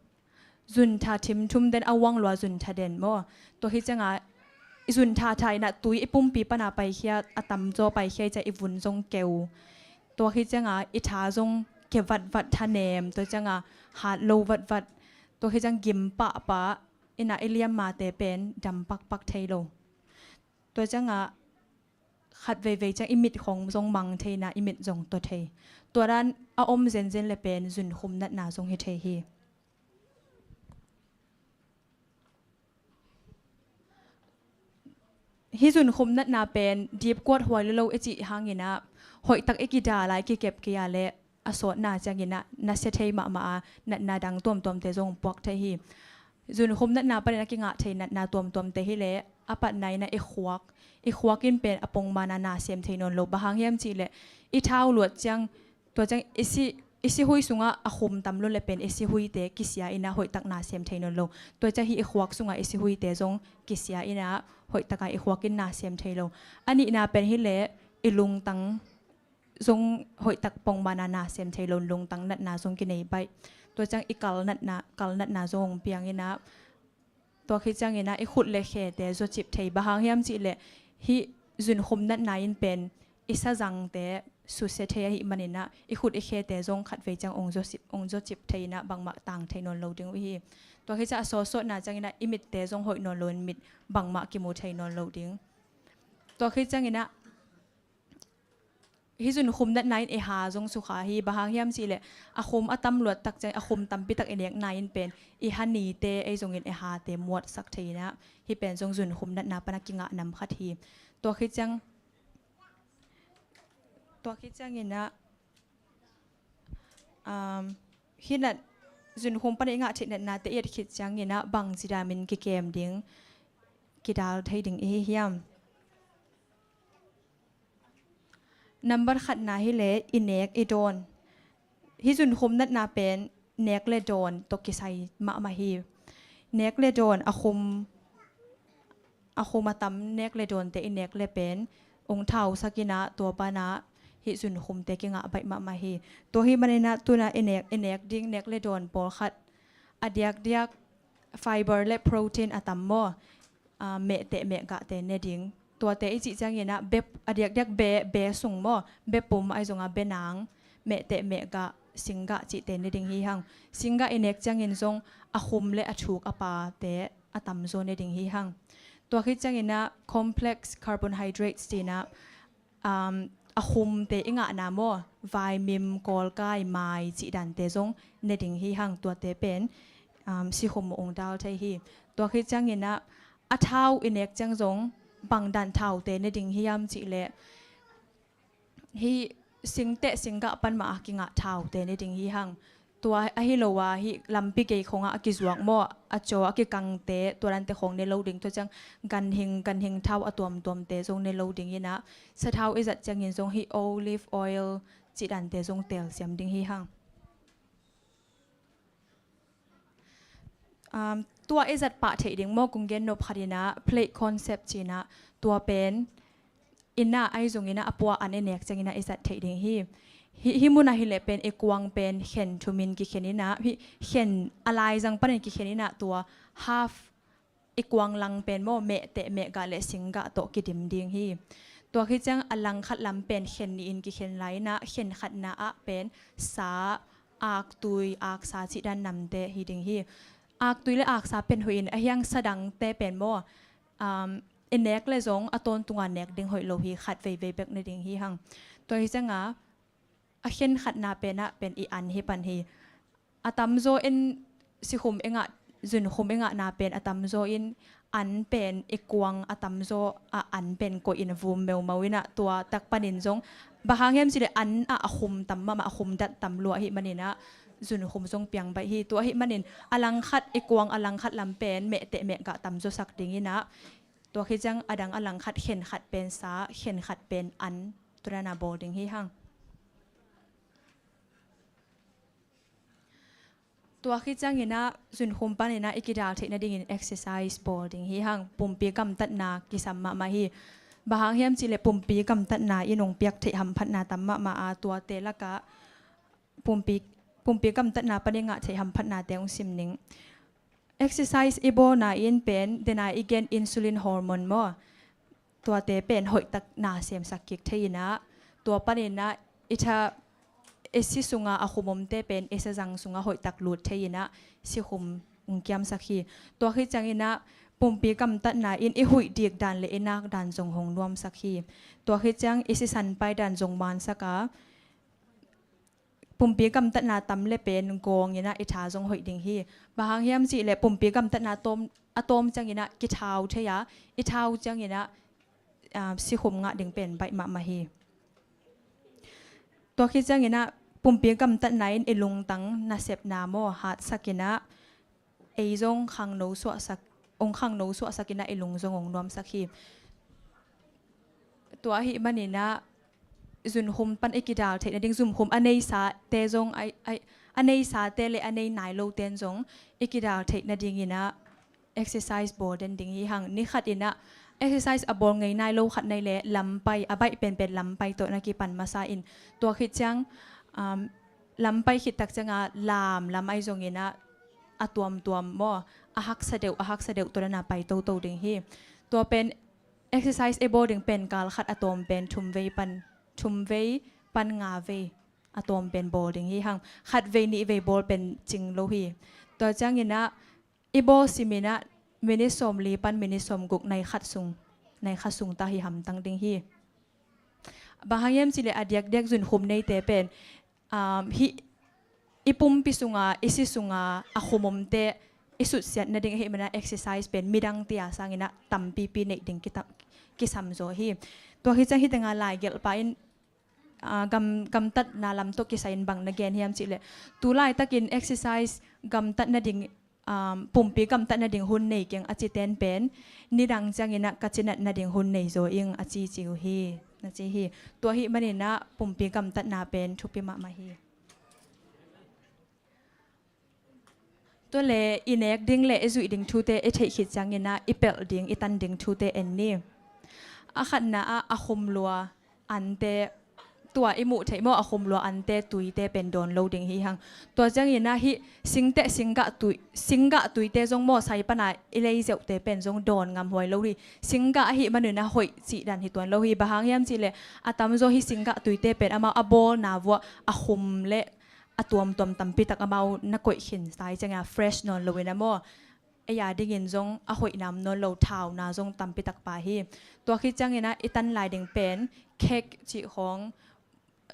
Zun tha thimthum den, a uang lua zun tha den maw. Tua hi ciangah i zun thatha inah tui i pumpi pana paikhia, a tamzaw paikhia hi ciah i vun zong keu. Tua hi ciangah i tha zong ke vatvat, tha nem. Tua ciangah hat lo vatvat. Tua hi ciang gim pahpah inah i liammate pen dam pakpak thei lo. Tua ciangah khat veivei ciang i mit khong zong mang thei inah i mit zong tua thei. Tua dan a om zenzen le pen zunkhum natna zong hi thei hi. Hih zunkhum natna pen dipkuat huai lua lo i cih hangin ah, hoihtak i kidal a, i kikep kei a leh a sawtna ciangin ah nasia thei mahmah a, natna dang tuamtuamte zong puak thei hi. Zunkhum natna panin a kingah thei natna tuamtuamte hi leh a patna in ah i khuak, i khuak in pen a pongman a na sem thei nawn lo. Bang hang hiam cih leh i thau luat ciang, tua ciang i si, i sihui sungah a khum tam lo leh pen i sihuite kisia in ah hoihtak na sem thei nawn lo. Tua ciang hih i khuak sungah i sihuite zong kisia in ah hoihtak a i khuak in na sem thei lo. A nihna pen hi leh i lungtang zong hoihtak pongman a na sem thei lo, lungtang natna zong kinei baih. Tua ciang i kal natna, kal natna zong hong piang in ah, tua khit ciangin ah i khut le khete zawcip thei. Bang hang hiam cih leh hih zunkhum natna in pen i sazangte susia thei ahih manin ah i khut i khete zong khatvei ciang hong zawcip, hong zawcip thei in ah bangmah tang thei nawn lo ding uh hi. Tua khit ciang a sawtsawtna ciangin ah i mitte zong hoih nawn lo in mit bangmah kimu thei nawn lo ding. Tua khit ciangin ah hih zunkhum natna in i ha zong sukha hi. Bang hang hiam cih leh a khum a tam luat tak ciang, a khum tampi tak i nekna in pen i ha nite, ei zongin i hate muatsak thei in ah, hih pen zong zunkhum natna pan a kingah nam khat hi. Tua khit ciang, tua khit ciangin ah, um, hih nat, zunkhum pan i ngah theih natnate i et khit ciangin ah bangci damin kikem ding, kidal thei ding i hi hiam? Nambat khatna hi leh i nek i dawn. Hih zunkhum natna pen nek le dawn tawh kisai mahmah hi. Nek le dawn, a khum, a khum a tam nek le dawnte i nek le pen hong thausak in ah, tua pan ah hih zunkhumte kingah baih mahmah hi. Tua hih manin ah tu-in ah i nek, i nek ding nek le dawn pawlkhat a diakdiak fiber le protein a tam maw, ah, mehteh mehgahte ne ding. Tuate i cih ciangin ah bep, a diakdiak be, be sung maw, bepum ahi zongah benang, mehteh mehgah, singgah cihte ne ding hi hang. Singgah i nek ciangin zong a khum le a thuk a pate a tamzaw ne ding hi hang. Tua khit ciangin ah complex carbohydrates ci-in ah, um, a khumte i ngahna maw, vaimim, kawlkai, mai cih dante zong ne ding hi hang. Tuate pen, um, sikhum hong dal thei hi. Tua khit ciangin ah a thau i nek ciang zong bang dan thaute ne ding hiam cih leh hih singteh singgah pan mah a kingah thaute ne ding hi hang. Tua ahi lo a, hih lampi gei khawngah a kizuak maw, a caw a kikangte, tua dante khawng ne lo ding. Tua ciang ganhing, ganhing thau a tuamtuamte zong ne lo ding in ah, sathau i zat ciangin zong hih olive oil cih dante zong telsiam ding hi hang. Um, tua i zat pah theih ding maw, kong gen nop khat in ah plate concept ci-in ah, tua pen inn ah ahi zongin ah a pua an i nek ciangin ah i zat theih ding hi. Hih, hih mun ah hi leh pen i kuang pen khen thumin kikhen in ah, hih khen a laizang panin kikhen in ah, tua half i kuang lang pen maw, mehteh mehgah le singgah tawh kidim ding hi. Tua khit ciang a langkhat lam pen khen nih in kikhen lai in ah, khen khatna ah pen sa, aktui, aksa cih dan namte hi ding hi. Aktui le aksa pen hoih in, a hiang sa dangte pen maw, um, i nek le zong a tawntunga nek ding hoih lo hi, khat veivei bek ne ding hi hang. Tua hi ciangah a khen khatna pen ah pen i an hi pan hi. A tamzaw in sikhum i ngah, zunkhum i ngahna pen a tamzaw in an pen i kuang a tamzaw a an pen koih in vum meumau in ah, tua tak panin zong bang hang hiam cih leh an ah a khum tam mahmah, a khum dat tam lua ahih manin ah zunkhum zong piang baih hi. Tua ahih manin a langkhat i kuang a langkhat lam pen mehteh mehgah tamzaw sak ding in ah, tua khit ciang a dang a langkhat khen khat pen sa, khen khat pen an, tua dan a bawl ding hi hang. Tua khit ciangin ah zunkhum panin ah i kidal theih nadingin exercise bawl ding hi hang. Pumpi gamtatna kisam mahmah hi. Bang hang hiam cih leh pumpi gamtatna in hong piak theih hamphatna tam mahmah a, tuate lakah pumpi, pumpi gamtatna panin ngah theih hamphatnate hong sim ning. Exercise i bawlna in pen dena i gen insulin hormone maw, tuate pen hoihtak na semsak kik thei in ah, tua panin ah i tha, i si sunga a khum omte pen i sazang sungah hoihtak lut thei in ah, sikhum hong kiamsak hi. Tua khit ciangin ah pumpi gamtatna in i huih dik dan le i nak dan zong hong nuamsak hi. Tua khit ciang i sisan pai dan zong mansak a, pumpi gamtatna tam le pen gawng in ah i tha zong hoih ding hi. Bang hang hiam cih leh pumpi gamtatna tawm, a tawm ciangin ah kithau thei a, i thau ciangin ah ah, sikhum ngah ding pen baih mahmah hi. Tua khit ciangin ah pumpi gamtatna in i lungtang nasepna maw hatsak in ah, ei zong khangno suahsak, ong khangno suahsak in ah i lung zong ong nuamsak hi. Tua ahih manin ah zunkhum pan i kidal theih nading, zunkhum a neisate zong, a, a, a neisate le a nei nai lote in zong i kidal theih nadingin ah exercise bawl den ding hi hang. Ni khat in ah exercise a bawl ngei nai lo khat na hih leh lampai, a baih penpen lampai tawh na kipan masa in, tua khit ciang, um, lampai khit tak ciang a lamlam ahi zongin ah a tuamtuam maw, a haksa deuh, a haksa deuh tawh na pai toto ding hi. Tua pen exercise i bawl ding pen kal khat a tawm pen thum vei pan, thum vei pan nga vei a tawm pen bawl ding hi hang. Khat vei nih vei bawl pen cing lo hi. Tua ciangin ah i bawl simin ah minute sawmli pan minute sawmguk, nai khat sung, nai khat sung ta hi hamtang ding hi. Bang hang hiam cih leh a diakdiak zunkhum neite pen, um, hih i pumpi sunga, i si sunga a khum omte i sutsiat nading ahih manin ah exercise pen midangte a sangin ah tampipi neih ding kita-, kisam zaw hi. Tua khit ciang hih tengah laigelhpa in, ah, gam, gamtatna lam tawh kisai in bang na gen hiam cih leh, tu laitakin exercise gamtat nading, um, pumpi gamtat nading hun nei keng a cite in pen, nidang ciangin ah ka cinat nading hun nei zaw ing a cici uh hi, na ci hi. Tua ahih manin ah pumpi gamtatna pen thupi mahmah hi. Tua leh i nek ding le i zuih ding thute i theih khit ciangin ah i pelh ding, i tan ding thute en ni. A khatna ah a khum lua ante, tua i muh theih maw, a khum lua ante tuite pen dawn lo ding hi hang. Tua ciangin ah hih singteh, singgah tui, singgah tuite zong maw, sai pan a i lei zeuhte pen zong dawn ngam huai lo hi. Singgah ahih manin ah hoih cih dan hi tuan lo hi. Bang hang hiam cih leh a tamzaw hih singgah tuite pen amau a bawlna vuah a khum le a tuamtuam tampi tak amau na koih khin sai ciangin ah fresh nawn lo in ah maw, ei a dingin zong a hoihna om nawn lo, thauna zong tampi tak pha hi. Tua khit ciangin ah i tan lai ding pen cake cih khawng,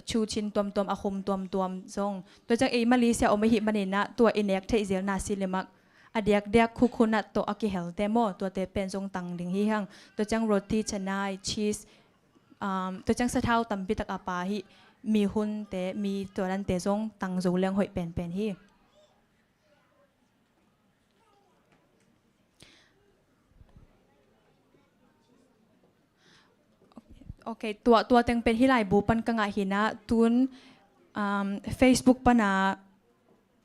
chu chin tuamtuam, a khum tuamtuam zong. Tua ciang ei Malaysia om ahih manin ah tua i nek theih zelna si le mak, a diakdiak coconut tawh a kihelte maw, tuate pen zong tang ding hi hang. Tua ciang roti canai, cheese, um, tua ciang sathau tampi tak a pha hih mi hunte, mi tua dante zong tang zo leng hoih penpen hi. Ok, tua, tua teng pen hih laibu pan ka ngah hi in ah, tun, um, Facebook pan a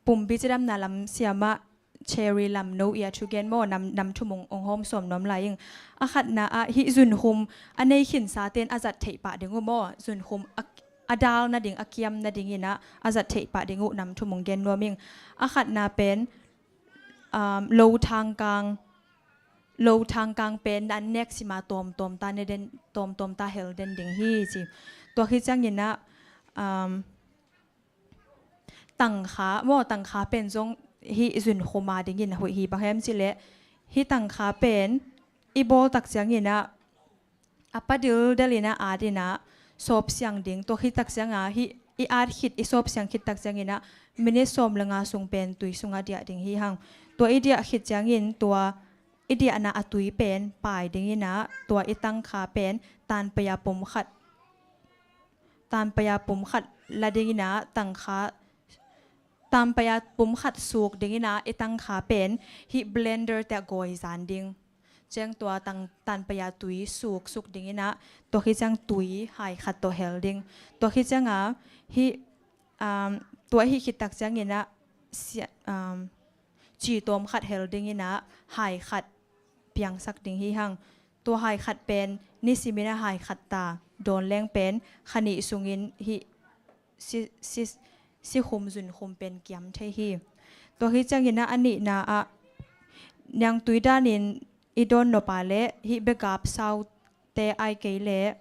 pumpi cidamna lam siamah Cherry Lamno i a thugen maw, nam, nam thum ong, ong hawm sawm nuam lai ing. A khatna ah hih zunkhum a nei khinsate'n a zat theih pah ding uh maw, zunkhum a, a dal nading, a kiam nadingin ah a zat theih pah ding uh nam thum ong gen nuam ing. A khatna pen, um, lo thangkang, lo thangkang pen na an nek sima tawmtawm ta ne den, tawmtawm ta hel den ding hi ci. Tua khit ciangin ah, um, tangkha maw, tangkha pen zong hih zunkhum a dingin a hoih hi. Bang hiam cih leh hih tangkha pen i bawl tak ciangin ah a pa dildel in ah at in ah sawp siang ding. Tua khit tak ciang a hih i at khit, i sawp siang khit tak ciangin ah minute sawm le nga sung pen tui sungah diah ding hi hang. Tua i diah khit ciangin tua i diahna a tui pen pai dingin ah tua i tangkha pen tanpai a pum khat, tanpai a pum khat la dingin ah tangkha, tanpai a pum khat suk dingin ah i tangkha pen hih blender teh gawi zan ding. Ciang tua tang, tanpai a tui suk suk dingin ah tua khit ciang tui hai khat tawh hel ding. Tua khit ciang a hih, um, tua hih khit tak ciangin ah sia-, um, ci tawm khat hel dingin ah hai khat piangsak ding hi hang. Tua hai khat pen nisimin ah hai khat ta dawn leng pen kha nih sungin hih si, si, sikhum zunkhum pen kiam thei hi. Tua hi ciangin ah a nihna ah niangtui danin i dawn nop a leh hih begap saute ai kei leh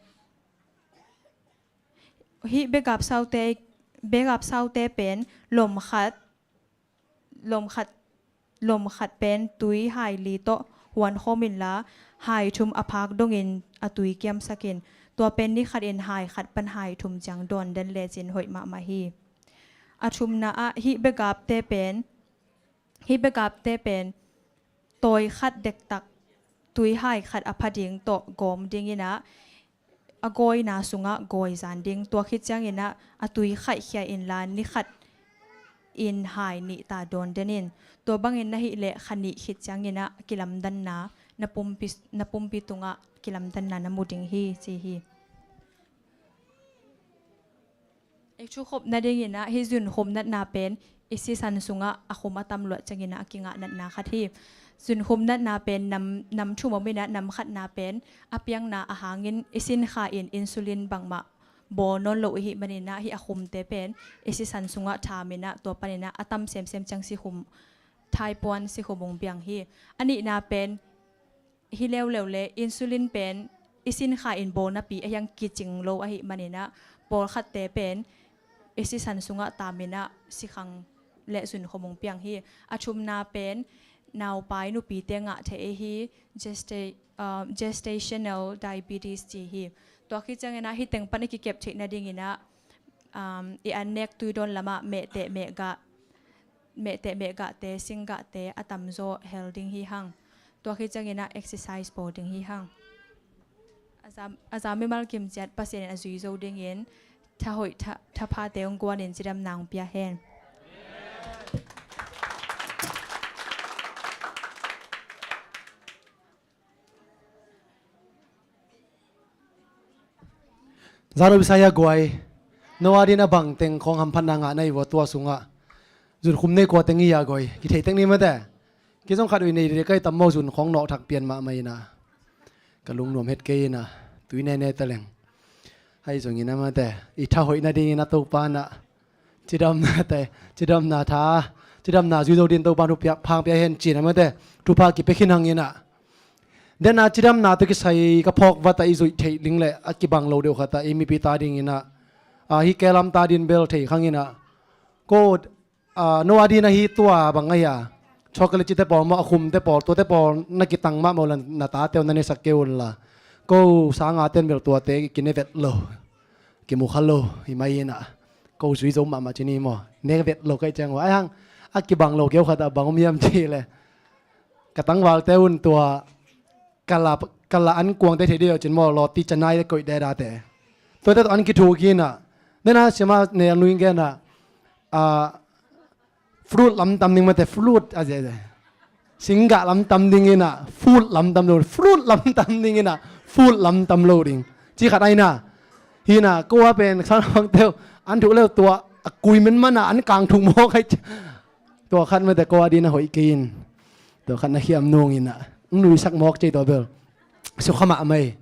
hih begap saute, begap saute pen lom khat, lom khat, lom khat pen tui hai li tawh huan khawm inla, hai thum a phak dongin a tui kiamsak in. Tua pen ni khatin hai khat pan hai thum ciang dawn den lecin hoih mahmah hi. A thumna ah hih begapte pen, hih begapte pen tawi khat dektak, tuihai khat a pha ding tawh gawm dinginah a gawina sungah gawi zan ding. Tua khit cianginah a tui khaihkhia inla ni khat in hai nih ta dawn den in. Tua bangin na hih leh kha nih khit cianginah kilamdanna na pumpi, na pumpi tungah kilamdanna na mu ding hi, ci hi. I thukhop nadinginah hih zunkhum natna pen i sisan sungah a khum a tam luat cianginah a kingah natna khat hi. Zunkhum natna pen nam, nam thum om inah nam khatna pen a piangna a hangin i sinkha in insulin bangmah bawl nawn lo i hih maninah hih a khumte pen i sisan sungah thaminah tua paninah a tam semsem ciang sikhum, thaipuan sikhum hong piang hi. A nihna pen hi leuleu le insulin pen i sinkha in bawl napi a hiang kicing lo ahih maninah pawlkhatte pen i sisan sungah taminah sikhang le zunkhom hong piang hi. A thumna pen naupai nupite ngah thei ahi gesta-, ah, gestational diabetes ci hi. Tua khit cianginah hih teng pan i kikep theih nadinginah, um, i an nek tui dawn lamah mehteh mehgah, mehteh mehgahte, singgahte a tamzaw hel ding hi hang. Tua khit cianginah exercise bawl ding hi hang. A za, a za mimal kimciat Pasian in a zui zo dingin thahoih tha, thaphate hong guanin cidamna hong pia hen. Zan uh bisa hi a guai. No a din a bang teng khawng hamphatna ngah na hi vua tua sungah. Zunkhum nei kua teng hi a guai. Kithei teng ni mate. Kei zong khat uh i nei dede kai tam maw zun khawng nawh thak pian mahmah inah. Ka lungnuam het kei inah. Tui nene ta leng. Hai zongin a mate. I thahoih nadingin a Topa nah. Cidamna te, cidamna tha, cidamna zui zo din Topa thu pia, phang pia hen cin a mate. Thupha kipia khin hang inah. Dena cidamna tawh kisai ka phawk vat a i zuih theih ding le a kibang lo deuh khat a i mipi ta dinginah. A, hi kelam ta din bel thei khang inah. Ko, a, no a din ahi tua bang ahi a. Chocolate cite pawl maw a khumte pawl, tuate pawl na kitang mahmah uh la na tate uh na nesak kei un la. Ko sanga ten bel tuate kine vet lo. Kimu kha lo, hi mai inah. Ko zui zo mahmah ci ni maw. Nek vet lo kai ciang uh. Ai hang, a kibang lo keu khat a bang om hiam ci le. Ka tangvalte un tua, kala, kala an kuangte thei deuh cin maw, lawti canai koih dedate. Tuate tawh an kithuk inah. Dena siama ne an luing genah. A, fruit lam tam ding mate, fruit a ze ze. Singgah lam tam ding inah, fruit lam tam lo, fruit lam tam ding inah, fruit lam tam lo ding. Ci khat aina. Hina, ko a pen, sang bang teu, an thuk leu tua, a kui men mana, an kang thuk mawk ai. Tua khat mate ko a din a hoih kei in. Tua khat na khiam nung inah. Nuisak mawk cei tua bel. Sukha mahmah ei.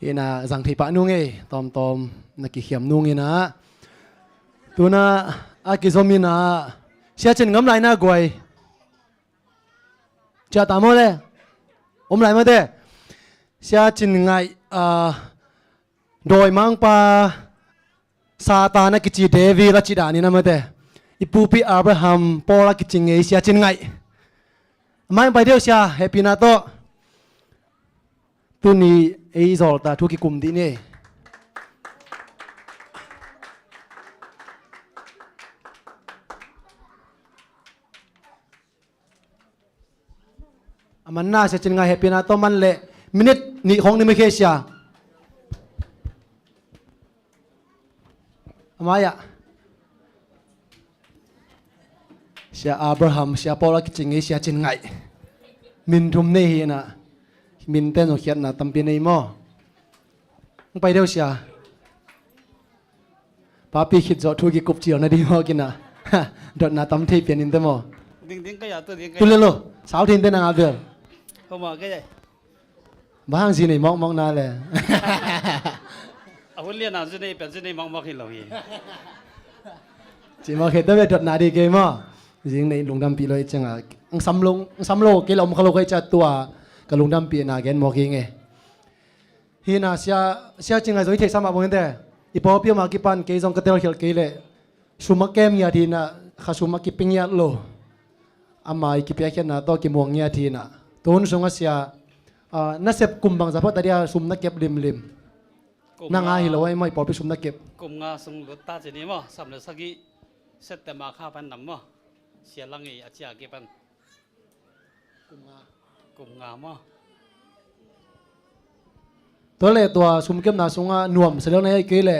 Ina zang thei pah nung ei, tawmtawm na kikhiam nung ina. Tuna a kizom ina. Sia Cin Ngam lai na guai. Cia ta maw le? Om lai mate. Sia Cin Ngaih, ah, dawimangpa Satan a kici David a ci dan ina mate. I pupi Abraham Paul a kici ngei Sia Cin Ngaih. Mai pai deuh sia, hehpihna tawh. Tuni ei zawlta thu kikum dih ni. A manna Sia Cin Ngaih hehpihna tawh man leh minute nih khawng ni mai khe sia. A mai-ah Sia Abraham, Sia Paul a kici ngei Sia Cin Ngaih. Min thum nei hi ina. Min ten zong khiatna tampi nei maw? Hong pai deuh sia. Papi khit zawh thu kikup cil na ding maw kina. Dotna tam thei pian in te maw? Ding ding ka ya tu ding ka. Tu le lo. Sau thin te na nga bel. Ko ma ka ya. Bang hang zi nei mawkmawk na le. A hun lian a zi nei pian zi nei mawkmawk hi lo hi. Ci mawk hi ta ve dotna di kei maw. Zing nei lungdampih lo i cianga. Ang sam lo, ang sam lo kei la om kha lo kei ca tua. Ka lungdampihna gen mawk hi nge. Hina Sia, Sia Cin Ngaih zong i theihsa mah bangin te. I pawlpi omah kipan kei zong ka telkhialh kei leh. Sum a kem ngiat hi ina, kha sum a kipia ngiat lo. Ama i kipiakkhiatna tawh kimuang ngiat hi ina. Tun sung a sia, ah, nasep kum bangza phot a dia sum na kep limlim. Na nga hi lo a i maw i pawlpi sum na kep. Kum nga sung lut ta ci ni maw, sam le sagih September kha pan nam maw. Sia lang i a cia kipan. Kum nga. Kum nga maw? Tua le tua sumkepna sungah nuam seleu na ei kei le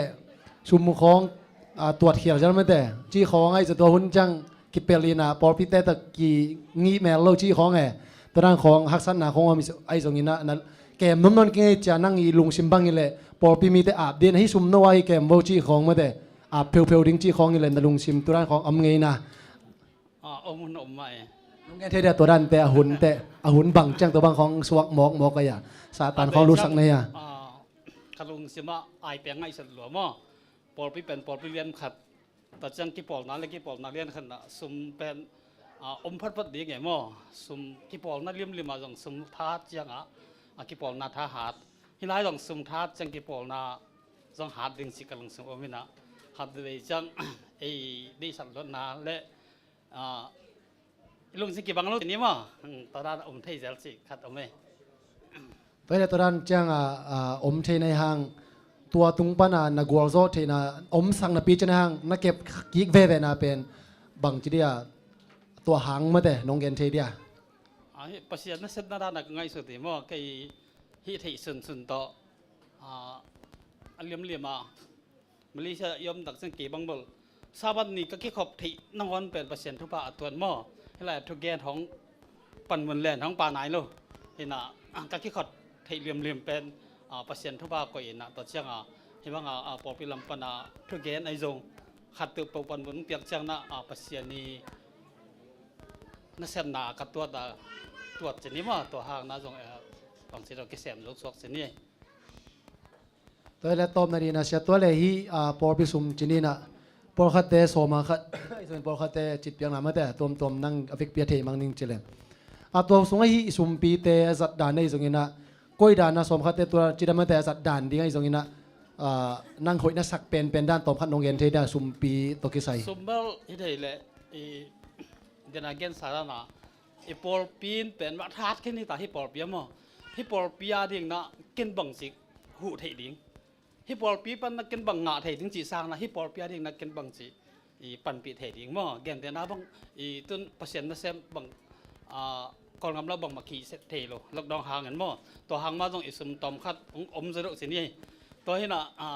sum khawng, a, tuat khial zel mate. Ci khawng ahi zong tua hun ciang kipel ina pawlpite tak ki ngih mel lo ci khawng e. Tua dan khawng haksatna khawng om ahi zong ina na kem nom non kingei cia nang i lungsim bang i le pawlpi mite ap din ahi sum no ahi kem bo ci khawng mate. Ap pheupheu ding ci khawng i le na lungsim tua dan khawng om ngei na. A, om hun om mah e. Nong gen thei dia tua dante a hunte a hun bang ciang tua bang khawng suak mawkmawk a ia Satan khawng lutsak na ia. A, ka lungsim ah ai peng ngaihsat lua maw. Pawlpi pen pawlpi lian khat. Tua ciang kipawlna le kipawlna lian khat na sum pen, a, om phatphat ding e maw. Sum kipawlna limlim ah zong sum tha ciang ah, a, kipawlna tha hat. Hi lai zong sum tha ciang kipawlna zong hat ding ci ka lungsim om ina. Khat vei ciang ei deihsak luatna le A, i lungsim kibang lo ni maw. Tua dan om thei zel cih khat om e. Tua hi le tua dan ciang a, a, om thei na hi hang tua tung pan a na gualzawh theihna om sak napi ciang na hi hang na kep kik veve na pen bang ci dia tua hang mate nong gen thei dia. A, hi Pasian nasepna dan a ka ngaihsut hi maw kei hih theih sunsun tawh, a, a liamliam a Malaysia i om tak ciang kei bang bel Sabbath ni ka kikhop theih nangawn pen Pasian thupha a tuan maw. Hi lai thugen hong panmun len hong pa nai lo. Hi na ka kikhop theih liamliam pen, a, Pasian thupha koih ina tua ciang a hi bang a, a, pawlpi lam pan a thugen ahi zong khat peuhpeuh panmun piak ciang na, a, Pasian i nasepna ka tuat a tuat ci ni maw tua hang na zong, e, bang ci zong kisem zo suak ci ni. Tua hi le tawpna ding ina sia tua le hih, a, pawlpi sum ci ni ina pawlkhatte sawma khat ahi zongin pawlkhatte citpiakna mate a tuamtuam nang a vekpi a thei mang ning ci le. A tua sungah hih i sumpite a zat dan ahi zongin a koi dan a sawmkhatte tua ci dan mate a zat dan ding ahi zongin a, a, nang hoih na sak penpen dan tawmkhat nong gen thei dan sumpi tawh kisai. Sum bel hi thei le i den a gensa dan a i pawlpi in pen mah that khin hi ta hi pawlpi a maw. Hi pawlpi a ding na ken bang cik huh theih ding. Hi pawlpi pan na ken bang ngah thei ding cih sang na hi pawlpi a ding na ken bang cih i panpih thei ding maw. Gentehna bang i tun Pasian nasem bang, a, Kawlgam la bang mah khih thei lo lockdown hangin maw. Tua hang mah zong i sum tawm khat hong om zaw deuh ci ni. Tua hi na, a,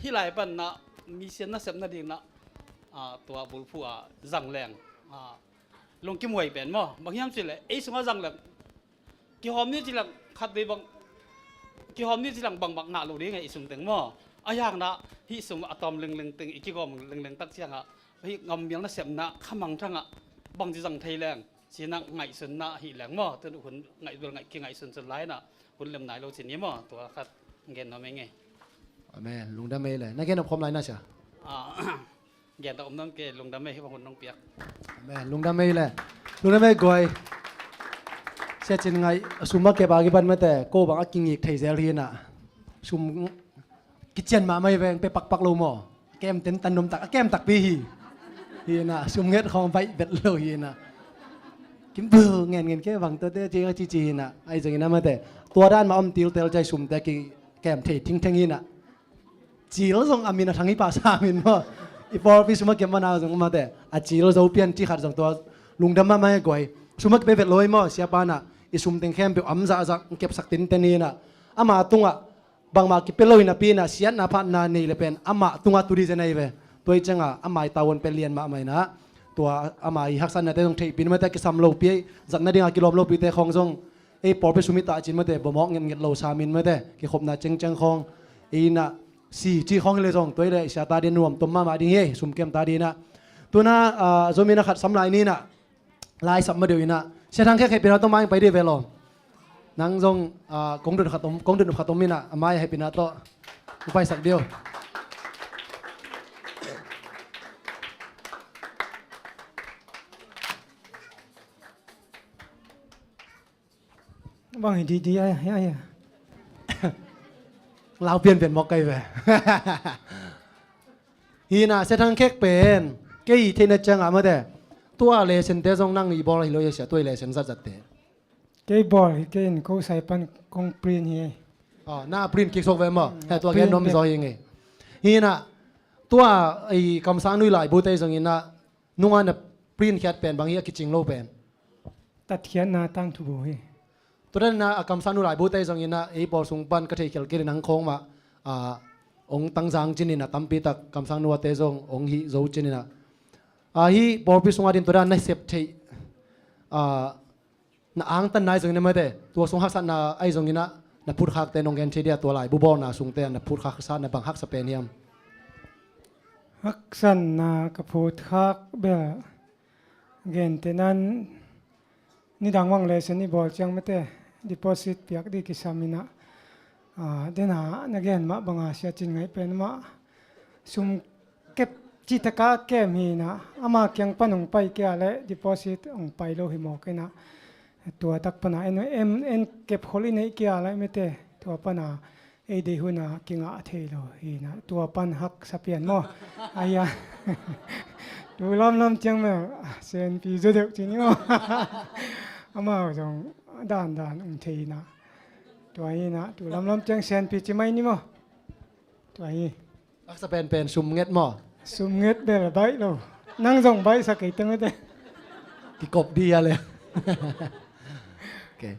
hi lai pan na mission nasepna ding na, a, tua bulphuh a zang leng, a, lungkim huai pen maw. Bang hiam cih leh ei sungah zang leng kihawm ni ci leng khat vei bang kihawm ni ci leng bang bang ngah lo ding e i sum teng maw. A hiang na hih sum a tawm lengleng teng i kigawm lengleng tak ciang a hih ngam mial nasepna khamang thang a bang ci zang thei leng ci na ngaihsun na hih leng maw. Tun hun ngaih bel ngaih kingaihsun sun lai na hun lem nai lo ci ni maw. Tua khat gen nuam ing e. Amen. Lungdam ei le na gen op khawm lai na sia. A, gen ta om nong ke lungdam ei hi bang hun nong piak. Amen. Lungdam ei le lungdam ei guai. Sia Cin Ngaih a sum a kep a kipan mate ko bang a kingik thei zel hi na. Sum kician mahmah hi veng pe pakpak lo maw. Kem ten tan nuam tak a kem takpi hi. Hi na sum nget khawng baih bet lo hi na. Kim bu ngen ngen ke bang tua te ci ci ci hi na ahi zongin a mate tua dan mah om tiltel cai sumte ki kem thei thingtheng hi na. Cil zong a min a thang hi pah sa min maw. I pawlpi sum a kem mana zong mate a cil zo pian ci khat zong tua lungdam mahmah hi guai. Sum a kipe vet lo hi maw siapa na i sum teng khempeuh am zahzah kepsak tinten hi na. Ama tungah bangmah kipia lo hi napi na siatna phatna nei le pen amah tungah tudi zen ahi ve. Tua hi ciangah ama i tavuan pen lian mahmah inah tua ama i haksatnate zong theihpih in mate a kisam lopi ei zatna dingah kilawm lopite khawng zong ei pawlpi sum i tah cin mate bawmawk ngetnget lo samin mate kikhopna cengceng khawng ei inah si ci khawng hi le zong tua hi le siata din nuam tom mahmah ding hi ei sumkem ta dinah. Tuna, ah, zomi na khat sam lai ninah lai sap ma deuh inah Sia Thang Khek hehpihna tawh mai pai dih ve law. Nang zong, ah, kong dun khat om, kong dun khat om inah a mai hehpihna tawh hong paisak dih uh. Bang hi didi ai ai ai. Lau pianpian mawk kai ve. Hi na Sia Thang Khek pen kei theihna ciangah mate tua lesson te zong nang i bawl hi lo hi a sia tua i lesson zatzatte. Kei bawl hi kei in ko sai pan kong print hi. Ah, na print kik sok ve maw? Hmm, he tua gen nom zaw hi ngei. Hi na tua i kamsang nui lai bu te zong inah nunga na print khiat pen bang hi a kicing lo pen. Tatkhiatna tangthu bu hi. Tua dan inah a kamsangnu laibute zong inah ei pawl sung pan ka theih khial kei le nang khawng mah, ah, hong tangzang cin inah tampi tak kamsangnu ate zong hong hih zo cin inah, ah, hih pawlpi sungah din tua dan na sep theih, ah, na angtan nai zong inah mate, tua sung haksatna ahi zong inah na phutkhakte nong gen thei dia, tua laibu bawlna sungte ah na phutkhak sa na bang haksa pen hiam? Haksatna ka phutkhak bel gente nan nidang wang lesson i bawl ciang mate deposit piak di kisam inah, ah, dena na gen mah banga sia cin ngaih pen mah sum kep citaka kem hi inah ama kiang pan hong pai kia le deposit hong pai lo hi mawk inah tua tak pana en, en, en kep khol i neih kia le mate tua pana ei dei huna kingah thei lo hi inah tua pan haksa pian maw? Aia tu lamlam ciang mel senpi zaw deuh cin i maw? Amau zong dandan ung thei inah tua hi inah tu lamlam ciang senpi ci mai ni maw? Tua hi. Haksa penpen sum nget maw? Sum nget bel baih lo. Nang zong baihsa kei te mate. Kikop di a le. Okay.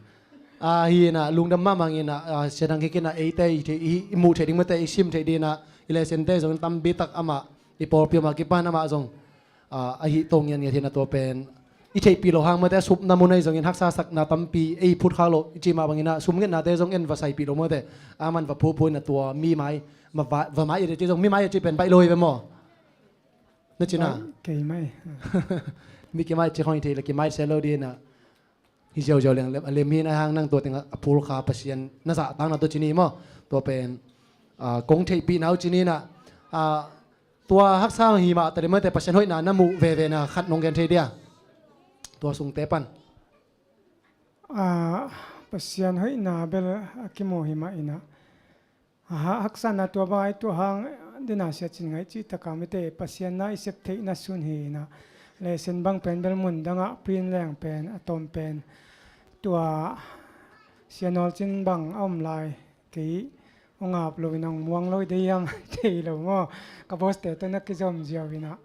Ah, hi inah lungdam mahmah inah, ah, sia dang kik inah eite i, i, i muh theih ding mate i sim theih dinah i lesson te zong tampi tak amah i pawlpi amah kipan amah zong, ah, ahi to ngian ngiat hi inah tua pen i theihpih loh hang mate a supna mun ahi zongin haksasakna tampi ei phutkhak loh i cih mah bang inah sum ngetnate zong en va saipih lo mate. Aman va phuphu inah tua mi mai ma va, va mai i dei cih zong mi mai a cih pen baih lo hi ve maw? Na cina kei mai. Mi kimai ci khong i theih le kimai se lo di inah hi ziauziau leng lem a lem hi na hang nang tua tengah a phulkha Pasian na zahtakna tua cini maw? Tua pen, ah, kong theihpih nau cini inah, ah, tua haksa hi mah ta le mate Pasian hoihna na muh veve na khat nong gen thei dia? Tua sungte pan. Ah, Pasian hoihna bel a kimu hi mah inah. Aha, haksatna tua bang ai tua hang dena sia cin ngaih cih taka mite Pasian na i sep theihna sun hi inah lesson bang pen bel mun dangah print leng pen a tawm pen tua sia nawl cin bang a om lai kei hong ap lo inah hong muang lo i dei hiam thei lo maw? Ka bawste tawh na kizom ziau inah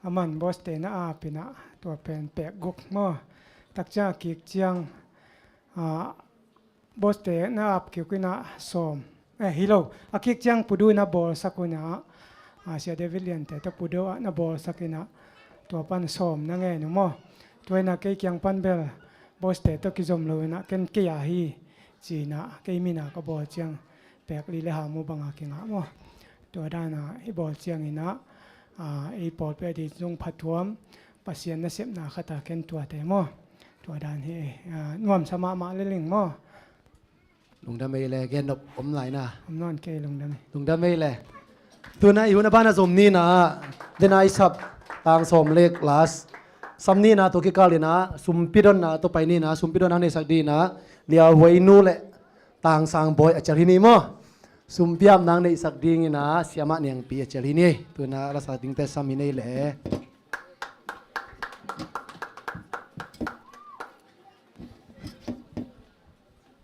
aman bawste na ap inah tua pen pek guk maw? Takciang a kik ciang, ah, bawste na ap kik inah sawm, eh, hi lo a kik ciang pudu na bawlsak unah, ah, sia David Liante tawh pudu ah na bawlsak inah tua pan sawm na ngen uh maw? Tua inah kei kiang pan bel bawste tawh kizom lo inah ken kei a hi ci inah kei mina ka bawl ciang pek li le hamu banga kingah maw? Tua dana i bawl ciang inah, ah, ei pawlpi a di zong phathuam Pasian nasepna khata ken tuate maw? Tua dan hi, ah, nuamsa mahmah le ling maw? Lungdam ei le, gen nop om lai na. Om nawn kei lungdam ei. Lungdam ei le. Tuna i hun a bana zom ni na, dena i sap tang sawm lek last. Sam ni na tua kikal ina, sumpi donna tua pai ni na, sumpi donna neisak di na, Liau Huai nu le Tang Sang Bawi a cial hi ni maw? Sumpi ap nang neihsak ding ina, Siamah Niangpi a cial hi ni. Tuna lasa dingte sam hi nei le.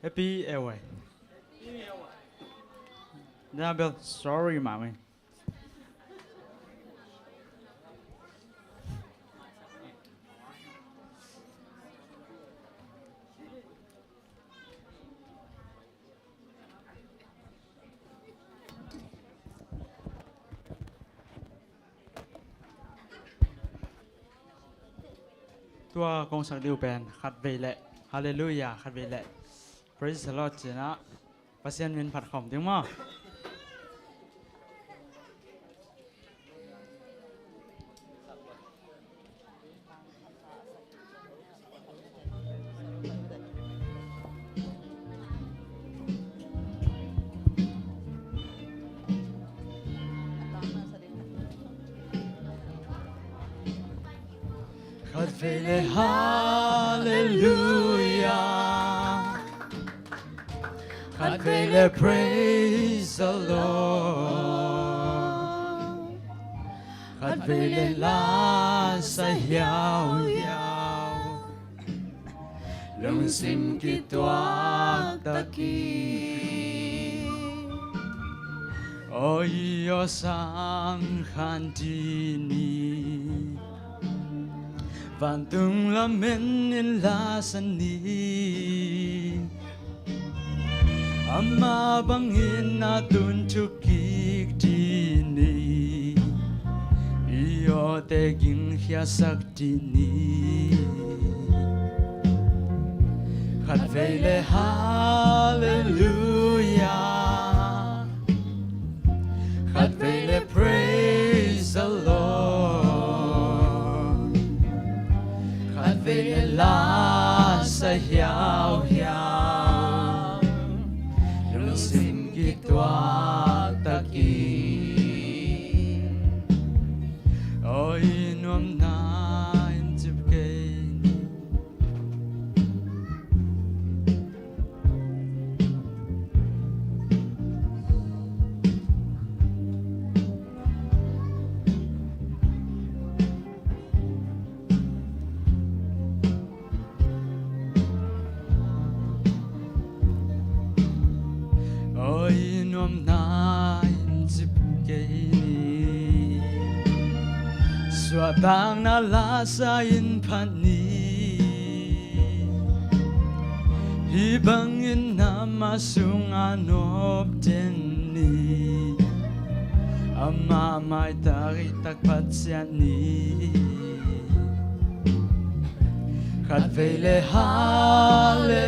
Happy Airway. Nah, Bill, sorry, mommy. Tua kong sak ding uh pen khatvei leh Hallelujah, khatvei leh Praise the Lord cih na Pasian min phat khawm ding maw? Khatvei le Hallelujah, khatvei le Praise the Lord, khatvei le lasa hiauhiau, lungsim kituak takin. Oi aw Sang Khan Ti ni, vantung lamen in lasa ni. Amah bangin a tun thuk kik dih ni. I awte gingkhiasak dih ni. Khatvei le halleluia. Khatvei le praise the Lord. Khatvei le la sa hiauhiau. Lungsim kituak takin. Oi nuamna in cip kei ni. Oi nuamna in cip kei ni. Suahtakna la sa in phat ni. Hih bangin amah sungah nop den ni. Amah maitak i tak phat ciat ni. Khatvei le halleluia.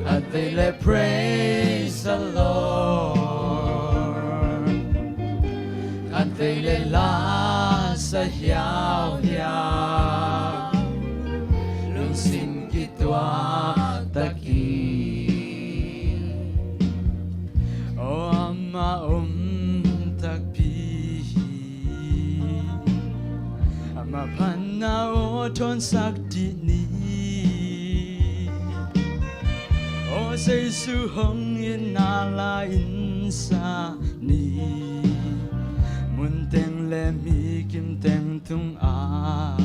Khatvei le praise the Lord. Khatvei le la sa hiauhiau. Lungsim kituak takin. Aw amah om takpi hi. Amah phatna aw thawnsak dih ni. Aw Jesu hong itna la in sa ni. Munteng le mi kimteng tungah.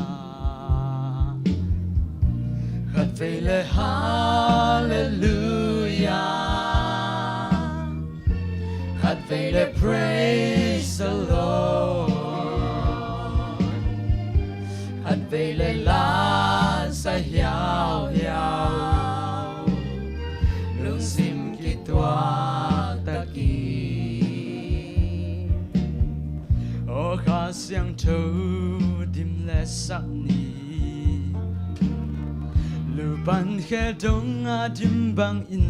Khatvei le halleluia. Khatvei le praise the Lord. Khatvei le la sa hiauhiau. Lungsim kituak takin. Aw Kha Siangtho dim le sak ni. Lupan khe dong a dim bangin.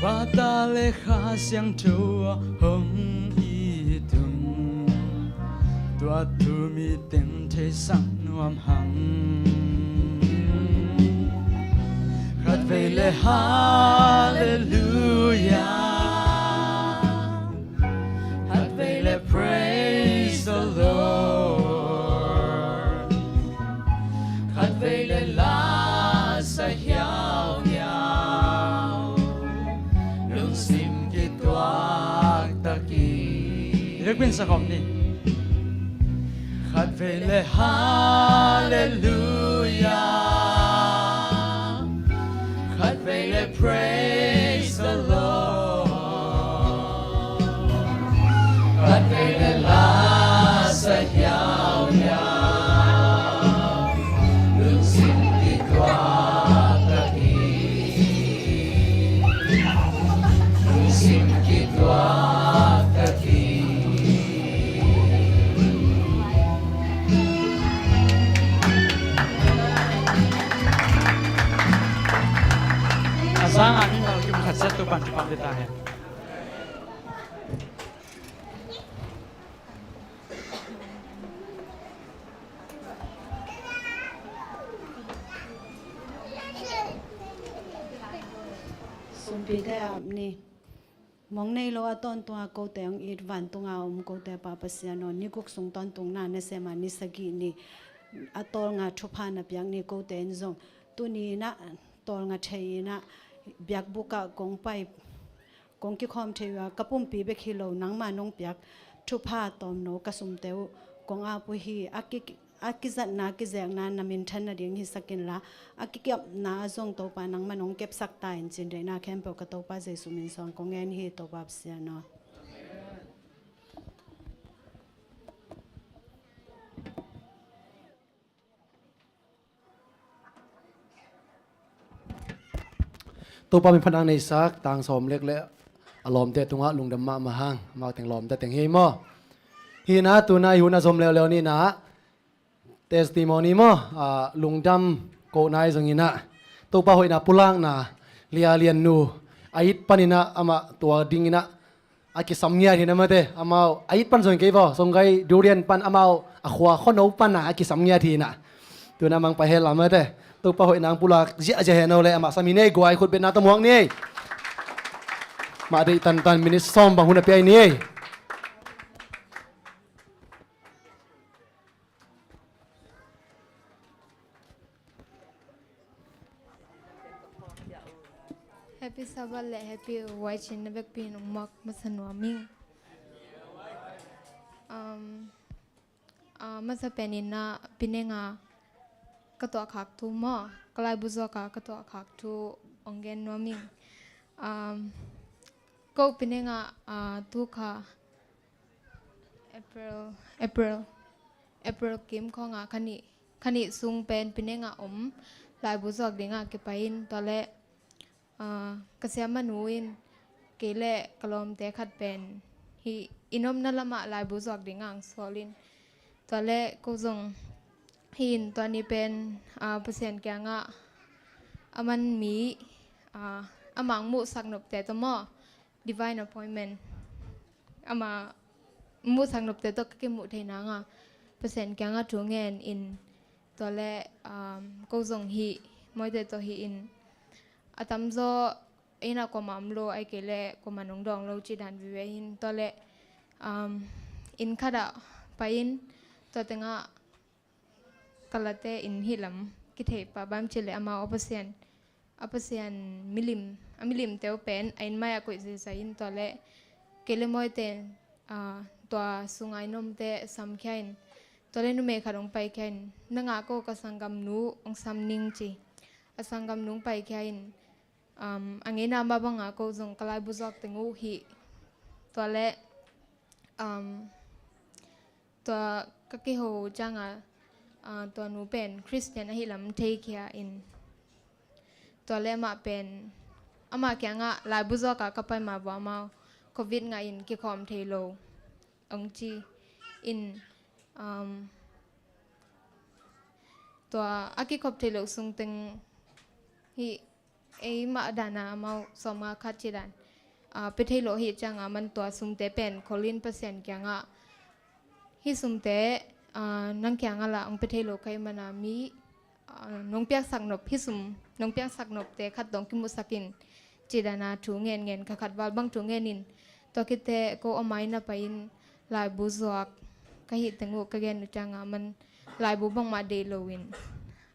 Pa, Ta le Kha Siangtho hong it un. Tua thu mi teng theisak nuam hang. Khatvei le halleluia. Khatvei le praise the Lord. Khatvei le la sa hiauhiau. Lungsim kituak takin. Lekpin sa khawm ni. Khatvei le halleluia. Khatvei le praise the Lord. Khatvei le la sa hiauhiau. Lungsim kituak takin. Lungsim kituak takin. A zangah mimal kim khat siat Topa'n thupha pia ta hen. Sumpite ap ni. Mong nei lo a tawntunga kote hong it, vantunga om kote Pa Pasian aw, ni guk sung tawntungna nasem a ni sagih ni a tawlnga thupha na piak ni kote in zong tuni in ah tawlnga thei in ah biakbuk ah kong pai, kong kikhawm thei uh a, ka pumpi bek hi lo nangma nong piak thupha tawmno ka sumte uh kong ap uh hi. A ki a kizatna, a kizekna na minthan nading hisak inla, a kikiapna ah zong Topa nangman hong kepsak ta in ci-in deihna khempeuh ka Topa Jesu min suang kong ngen hi, Topa Pasian aw. Topa min phatna neisak tang sawm lek le a lawmte tungah lungdam mahmah hang, amau teng lawmte teng hi maw. Hi na, tuna i hun a zom leuleu ni na, testimony maw, ah, lungdam ko nai zong ina, Topa hoihna pulakna, Lia Lian nu, a it pan ina amah tua ding ina a kisam ngiat hi na mate, amau a it pan zong kei vaw, zong kai durian pan amau a khua khono pan a kisam ngiat hi na. Tuna mang pa hel a mate, Topa hoihna ang pulak ziahziah hen o le amah sam hi nei guai khut betna tawh muak ni. Mah deih tantan minit sawm bang hun a piai ni. Happy Sabbath le Happy Vaicin na vekpi in ong muak masa nuam ing. Um, uh, masa pen in na pinenga ka tuah khak thu maw, ka laibu zuak a ka tuah khak thu ong gen nuam ing. Um, ko pinenga, uh, tu kha April, April, April kim khawng a ka nih, ka nih sung pen pinenga om laibu zuak dinga kipai in, tua le, ah, ka siamanu in kei le ka lawmte khat pen hi in omna lamah laibu zuak dinga ang sawl in, tua le ko zong hi in tua ni pen, ah, Pasian kiangah a man mi, ah, a mang muhsak nopte tawh maw, divine appointment. Ama muhsak nopte tawh ka kimuh thei nanga Pasian kiangah thu ngen in, tua le, um, ko zong hi, moite tawh hi in, a tamzaw ina kuamah om lo, ai kei le kuamah nong dawng lo ci dan vive hin, tua le, um, inn khatah pai in, tua tengah kalate in hi lam kithei pah bam ci le amau a Pasian, a Pasian milim, a milim teu pen a inn mai a koih zizai in, tua le kei le moite, ah, tua sungai nomte samkhia in, tua le numei khat ong paikhia in, nanga ko ka sanggam nu ong sam ning ci. A sanggam nu ong paikhia in, um, a ngeina mah banga ko zong ka laibu zuak teng uh hi. Tua le, um, tua ka kiho cianga, uh, tua nu pen Christian ahi lam theikhia in, tua le amah pen, amah kiangah laibu zuak a ka pai ma bua amau covid ngah in kikhawm thei lo ong ci in, um, tua a kikhop thei lo sung teng hi, ei mah dana amau sawm nga khat ci dan, ah, pe thei lo hi cianga man tua sumte pen kholin Pasian kiangah hi sumte, ah, nang kiangah lah ong pe thei lo ka hi mana mi, ah, nong piaksak nop hi sum, nong piaksak nopte khat dong kimuhsak in ci dana thu ngen ngen ka khat val bang thu ngen in, tua khit teh ko a mai na pai in laibu zuak ka hi teng uh ka gen uh cianga man laibu bangmah deih lo in,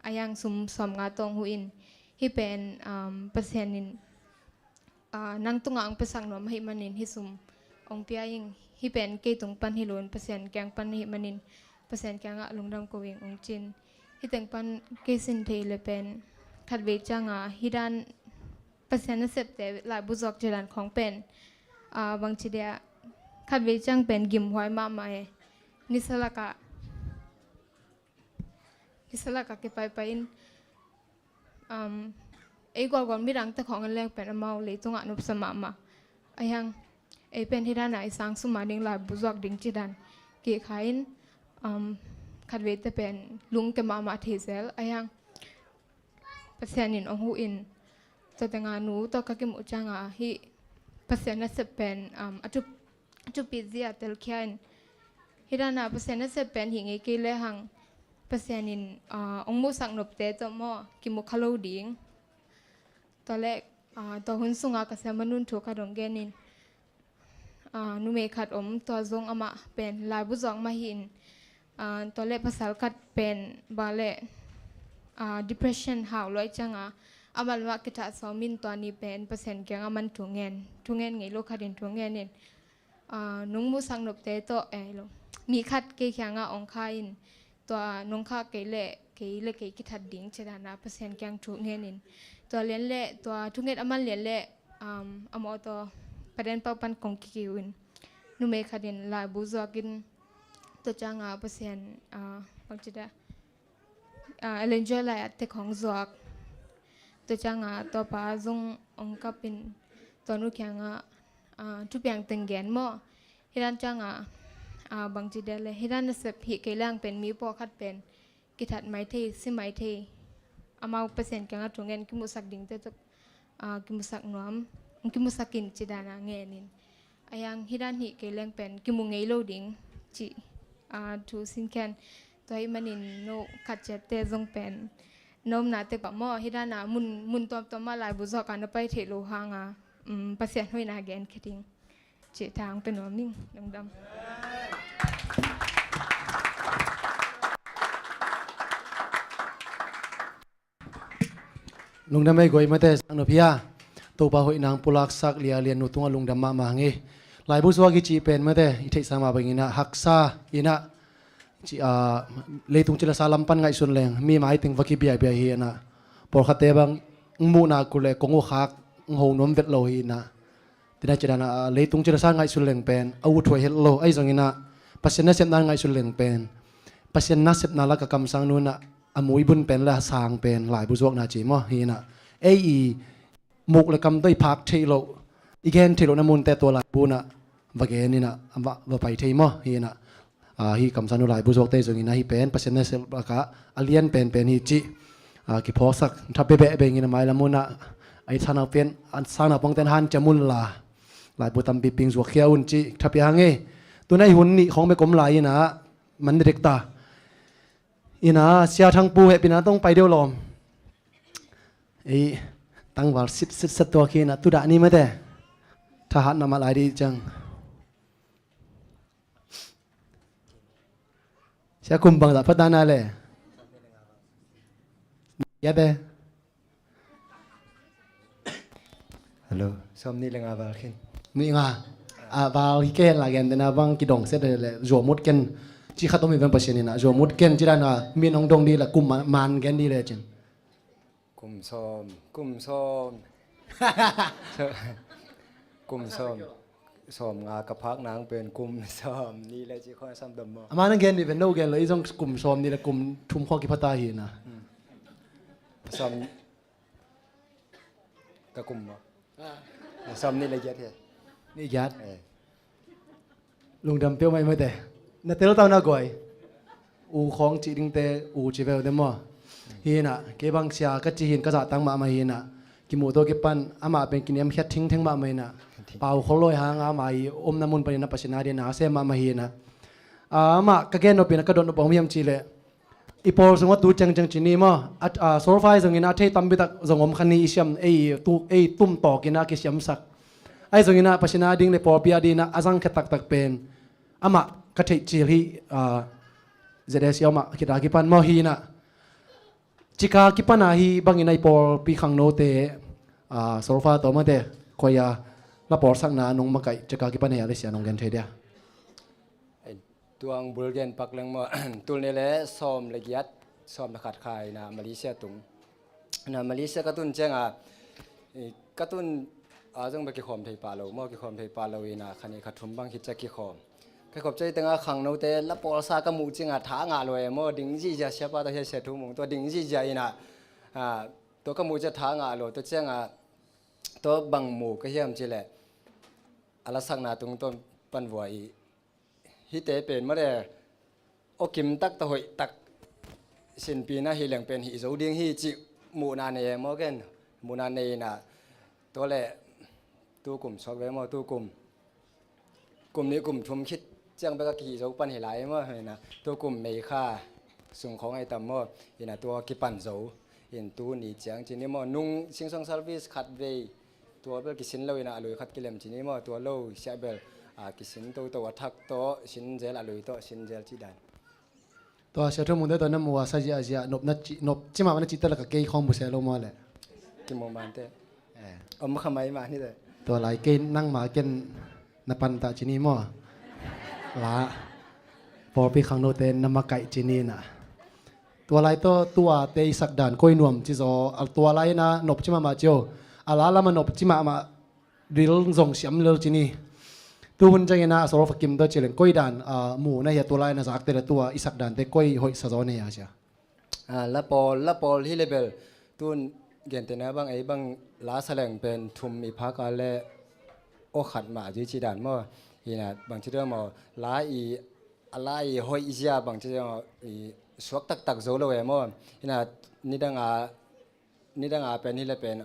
a yang sum sawm nga tawng huh in, hi pen, um, Pasian in, ah, nang tungah ong pesak nuam ahi manin hi sum ong pia ing, hi pen kei tung pan hi lo in Pasian kiang pan ahi manin Pasian kiangah lungdam ko ing ong cin. Hi teng pan kei sin thei le pen khatvei cianga hi dan Pasian nasepte laibu zuak ci dan khawng pen, ah, bangci dia, khatvei ciang pen gimhuai mahmah e. Nisa lakah, nisa lakah kipaipai in, um, ei gualgual midangte khawng en leng pen amau leitungah nopsa mahmah. Ahiang ei pen hi dana i sang suma ding laibu zuak ding ci dan kikha in, um, khatveite pen lungke mahmah thei zel. Ahiang Pasian in ong huh in, tua tenga nu tawh ka kimuh cianga hi Pasian nasep pen, um, a thup, a thupi zia telkhia in, hi dana Pasian nasep pen hi ngei kei lehang Pasian in, uh, ong muhsak nopte tawh maw kimu kha lo ding. Tua le, uh, tua hun sunga ka siamanun thu khat ong gen in, ah, numei khat om, tua zong amah pen laibu zuak mah hi in, ah, tua le pasal khat pen ba le, ah, depression hau luai cianga amah lamah kithah sawm in tua ni pen Pasian kiangah man thu ngen, thu ngen ngei lo khat in thu ngen in, ah, nong muhsak nopte tawh, eh, lo, mi khat kei kiangah ong kha in, tua nong khah kei leh kei le kei kithat ding ci dana Pasian kiang thu ngen in, tua lian le tua thunget a man lian le, um, a mawtaw paden pau pan kong kikiu in, numei khat in laibu zuak in, tua cianga Pasian, ah, bangci dia, ah, Ellen G. White lai a tek hong zuak, tua cianga tua pa zong ong kap in tua nu kiangah, ah, thupiang teng gen maw. Hih dan ciangah, ah, bangci dia le hih dan nasep hih kei leng pen mi pawlkhat pen kithat mai thei, si mai thei. Amau Pasian kiangah thu ngen kimuhsak dingte tawh, ah, kimuhsak nuam, kimuhsak in ci dan a ngen in. A hiang hih dan hih kei leng pen kimu ngei lo ding cih, ah, thu sin khen. Tua hih manin no khat ciatte zong pen na omna tek pah maw, hih dan a mun, mun tuamtuam ah laibu zuak a na pai theih loh hang a, um, Pasian hoihna gen khe ding cih tha ong pia nuam ning. Lungdam. Lungdam ei guai mate, sang nop hi a. Topa hoihna ong pulaksak Lia Lian nu tungah lungdam mahmah ing ei. Laibu zuak i cih pen mate, i theihsa mah bangin ah haksa in ah, ci, ah, leitung cilasa lam pan ngaihsun leng mi mai teng va kibiaibia hi in ah, pawlkhatte bang ong muhna uh leh kong uh khak ong ho nuam vet lo hi in ah. Tua na ci dan a, ah, leitung cilasa ngaihsun leng pen a ut huai het lo. Ahi zongin ah Pasian nasepna ngaihsun leng pen Pasian nasepna lak a kamsang nu in ah a mui bun pen le a sang pen laibu zuakna ci maw hi in ah. Ei i muk le kam tawh i phak theih loh, i gen theih lohna munte tua laibu in ah va gen in ah, va, va pai thei maw hi in ah. Ah, hih kamsang nu laibu zuakte zongin ah hih pen Pasian nasep lak a a lian penpen hi cih, ah, kiphawksak. Tha bebeh bengin a mailam un ah a i sang nau pen, a sang nau pangten hanciam un la, laibu tampi ping zuakkhia un cih tha pia hang ei. Tu in ah i hun nih khawng bek om lai in ah man dek ta. In ah Sia Thang Pu hehpihna tawh ong pai deuh lawm. Ei tangval sitsit set tuak hi in ah tu dah ni mate. Thahatna mah lai dih ciang. Sia, kum bangzah pha ta na le? Giat e. Hello. Sawmnih le nga val khin. Nih nga. Ah, val hi kei hen la, gentehna bang kidong set le zuam ut ken. Ci khat om hi ven, Pasian in ah zuam ut ken ci dan a min ong dong dih le kum man, man gen dih le cin. Kum sawm, kum sawm. Kum sawm. Sawm nga ka phak nang pen kum sawm nih le ci khawng sam dam maw. Ama nang gen nih pen no gen lo, i zong kum sawm nih le kum thum khawng kipha ta hi na. Hmm. Sawm ka kum maw. Ah. Sawm nih le giat hi. Nih giat. Eh. Lungdam peuhmah ei mate. Na teltawn a guai. U khawng cih dingte u ci ve uh de maw. Hi in ah, kei bang Sia ka ci hi in ka zahtak mahmah hi in ah. Kimuh tawh kipan amah pen kiniamkhiat thingtheng mahmah hi in ah. Pau khol lawi hang a amah i omna mun panin a Pasian a dingin a sem mahmah hi in ah. Ah, amah ka gen nop in ah ka dot nop bang om hiam cih leh, i pawl sungah tu ciangciang ci ni maw, a, a, solfa ahi zongin a thei tampi tak zong om kha ni, i siam, ei, tu, ei tum tawkin a kisiamsak. Ahi zongin a Pasian a ding le pawlpi a dingin a zangkhia taktak pen amah ka theih cil hi, a, Z A C amah khit a kipan maw hi in ah. Cika kipan a hih bangin a i pawlpi khangnote, a, solfa tawh mate, koi a la pawlsakna nong makaih cika kipan a hia le Sia nong gen thei dia. Tuang bul gen pak leng maw, tul nih le sawm le giat, sawm le khat kha in ah Malaysia tung. In ah Malaysia ka tun ciang a, i, ka tun a zong bek kikhawm thei pah lo maw, kikhawm thei pah lo in ah kha nih kha thum bang khit ciang kikhawm. Ka khop ciang teng a khangnote la pawlsa ka muh ciang a tha ngah lo e maw, ding zihziah, siapa tawh hia, Sia Thu Mung tawh ding zihziah in ah, a, tua ka muh ciang tha ngah lo, tua ciang a tua bang mu ka hiam cih leh a la sakna tung tua pan vua i hihte pen mare, aw kim tak tawh hoih tak sinpi na hi leng pen hih zo ding hi cih muhna nei e maw ken. Muhna nei in ah tua leh tu kum suak ve maw, tu kum, kum nih kum thum khit ciang bek a kihih zo pan hi lai maw hi in ah, tu kum May kha sung khawng ahi tam maw, in ah tua kipan zo. In tu ni ciang ci ni maw, nung singsang service khat vei tua bel kisin lo in ah a lui khat kilem ci ni maw, tua lo siah bel, a, kisin toto a thak tawh sin zel, a lui tawh sin zel ci dan. Tua Sia Thu Mung te tawh na mu a sa ziahziah, nop na ci, nop ci mahmah na cihte lak a kei khawng mu se lo maw leh? Kimu mante. Eh. Om kha mai mah ni te. Tua lai kei nangma ken na pantah ci ni maw. La pawlpi khangnote na makaih ci ni na. Tua lai tawh tua te i sak dan koi nuam ci zaw, a tua lai in ah nop ci mahmah ci o. A la lam a nop ci mahmah ril zong siam lel ci ni. Tu hun ciangin ah a solfa kim tawh ci leng koi dan, a, mu na hia, tua lai na zakte le tua i sak dante koi hoihsa zaw na hia Sia? A, la pawl, la pawl hi le bel. Tun gentehna bang ei bang la sa leng pen thum i phak a le aw khat mah zui ci dan maw. Ina bangci deuh maw, la i a la i hoih zia bangci deuh maw, i suak taktak zo lo e maw. Ina nidang a nidang a pen hi le pen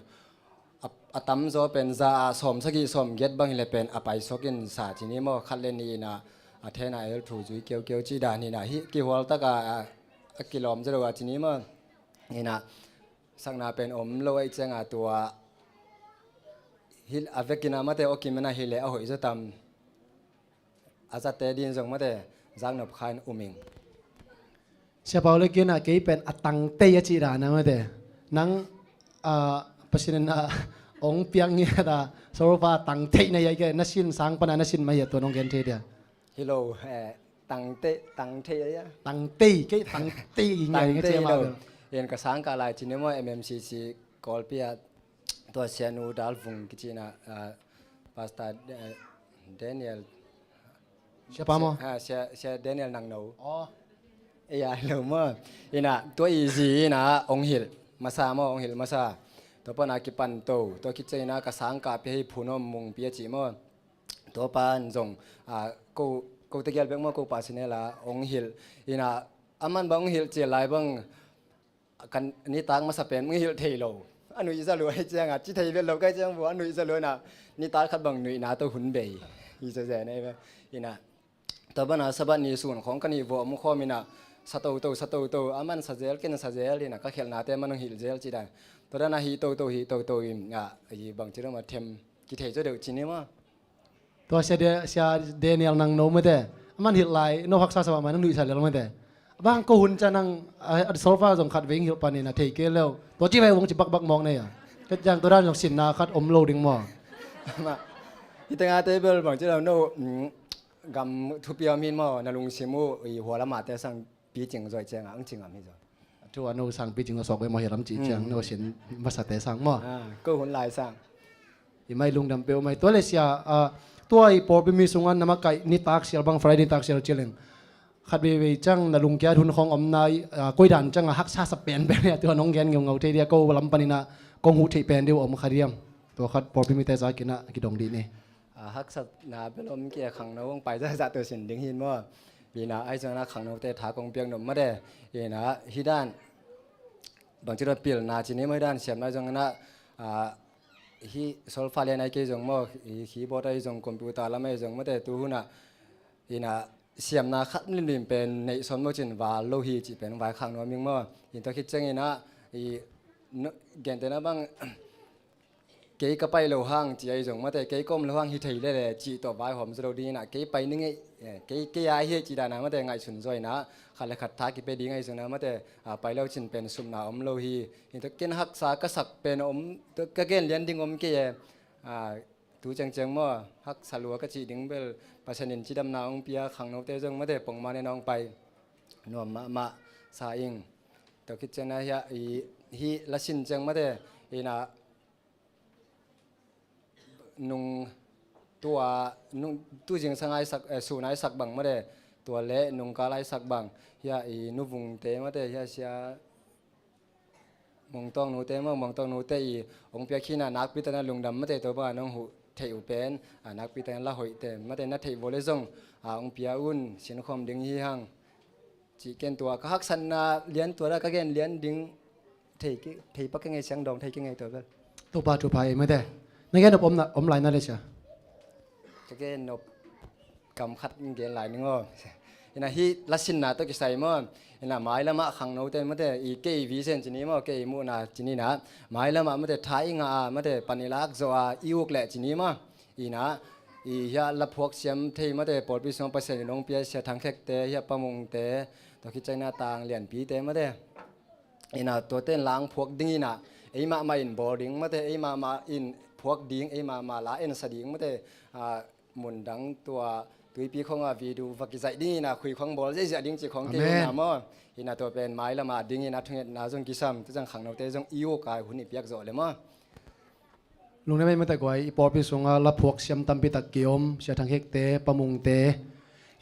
a, a tamzaw pen za a sawm sagih sawm giat bang hi le pen a paisuak in sa ci ni maw. Khat le ni ina a then a el thu zui keukeu ci dan ina hi kihual tak a, a kilawm zaw lo a ci ni maw. Ina sakna pen om lo a i ciang a tua hi a vekin a mate aw kim a na hi le a hoih zaw tam. A zate din zong mate zaknop kha in um ing. Sia Pau le kian a kei pen a tangtei a ci dan a mate. Nang a pasinin a ong piang ngiat a so far a tangtei na hi a i ke na sin sang pan a na sin mah hi a tua nong gen thei dia. Hi lo, eh, tangtei, tangtei a ia. Tangtei, kei tangtei i ngiat i ngiat Tangtei cia hi ma lo. Bel. Ian ka sang ka lai ci ni maw M M C C Kawlpi a tua Sia Nu Dal Vung kici na, ah, Pastor, eh, Daniel Sia pa maw? Sia, ah, Sia, Sia Daniel Nangno. Aw. Ei a lo maw. Ina tua i zi ina ong hilh masa maw, ong hilh masa. Tua pan a kipan to, tua kici ina ka sang ka pia hi phun om mung pia ci maw. Tua pan zong, ah, ko, ko te gial bek maw ko pa sinela ong hilh. Ina aman bang ong hilh ci lai bang kan nitak masa pen mung hilh thei lo. A nuih za lo a hi ciang a ci thei vet lo ka hi ciang vua a nuih za lo ina nitak khat bang nuihna to hun bei. Hi za zen ei ve. Ina tua bana Sabbath ni sun khawng ka nih vua om khawm ina sa toto, sa toto, a man sa zel, ken sa zel ina ka khelhnate man hong hilh zel ci dan. Tua dan a hi toto, hi toto in a hi bang ci dong a them kithei zaw deuh ci ni maw. Tua Sia De-, Sia Daniel Nangno mate. A man hilh lai, no haksa sa mah mai nang nuihsa lel mate. Bang ko hun ca nang, a, a so far zong khat veng hilh panin a thei kei leu. Tua ci vai vong ci bakbak mawk nei a. Ka ciang tua dan zong sinna khat om lo ding maw. Mah. Hi tengate bel bang ci lo no, mm, gam thupi om hin maw, na lungsim uh, i hua lamate sang picing zoi ciang ang cing am hi zo. Thu a no sang picing a sok ve maw hi lam ci ciang, hmm, no sin masate sang maw. Ah, ko hun lai sang. I mai lungdam peuh mai. Tua le sia, ah, tua i pawlpi mi sungah na makaih nitak sial bang Friday nitak sial ci leng. Khat veivei ciang na lungkiat hun khawng om nai, ah, koi dan ciang a haksa sa penpen a tua nong gen ngeungau thei dia ko lam panin a kong huh theih pen deuh om kha diam. Tua khat pawlpi mite zak in a kidong dih ni. A, haksatna bel om kei a khangno hong pai zahzah tua sin ding hin maw. Ina ahi zongin a khangnote tha kong piak nop mate. Ina hi dan bangci dot pilna ci ni maw hi dan siamna ahi zongin a, a, hi solfa lian ahi kei zong maw, hi keyboard ahi zong computer lam ahi zong mate tu hun a ina siamna khat limlim pen neih sawn maw cin val lo hi cih pen vai khang nuam ing maw. Ina tua khit ciangin a i no, gentehna bang kei ka pai lo hang ci ahi zong mate, kei ka om lo hang hi thei lele cih tawh vaihawm zaw lo ding ina kei pai ning ei, eh, kei, kei a hi ci dana mate ngaihsun zaw ina khat le khat tha kipia ding ahi zongna mate, ah, pai lo cin pen supna om lo hi. Hi tawh ken haksa ka sak pen om, ka gen lian ding om kei e, ah, tu ciangciang maw haksa lua ka cih ding bel Pasian in cidamna hong pia khangnote zong mate pongman ina hong pai nuam mahmah sa ing. Tua khit ciangna hi a, i, hi la sin ciang mate ina nung tua nung tu zingsang a i sak, eh, sun a i sak bang mate tua le nungkal a i sak bang hi a i nuvungte mate hi a sia mungtawng nute maw mungtawng nute i hong piak hi na nakpi tana lungdam mate tua banga nong huh theih uh pen a nakpi tana la hoihte mate na theih vua le zong a hong pia un sinkhawm ding hi hang. Cih ken tua ka haksatna lian tua dah ka gen lian ding thei ki, thei pak kei ngei siang dawng thei kei ngei tua bel. Topa thupha ei mate. Na gen nop om na, om lai na le sia. Ka gen nop kam khat in gen lai ning aw. Ina hi la sinna tawh kisai maw. Ina mai lamah khangnote mate i kei vision ci ni maw kei muhna ci ni na mai lamah mate tha i ngah a mate pan i lak zawh a i uk leh ci ni maw. Ina i hia la phuak siam thei mate pawlpi sungah Pasian in hong pia sia thangkhekte hia pamungte tua khit ciangna tang lianpite mate. Ina tuate in la hong phuak ding ina ei mahmah in bawl ding mate ei mahmah in phuak ding ei mahmah la ensa ding mate. Ah, mundang tua tuipi khawngah video va kizaih ding ina khui khawng bawl ziahziah ding ci khawng kei. Amen. Ina maw. Ina tua pen mai lamah ding ina thungetna zong kisam tu zang khangnote zong i uk a hun i piak zawh le maw. Lungdam ei mate guai, i pawlpi sungah la phuak siam tampi tak kiom, sia thangkhekte, pamungte.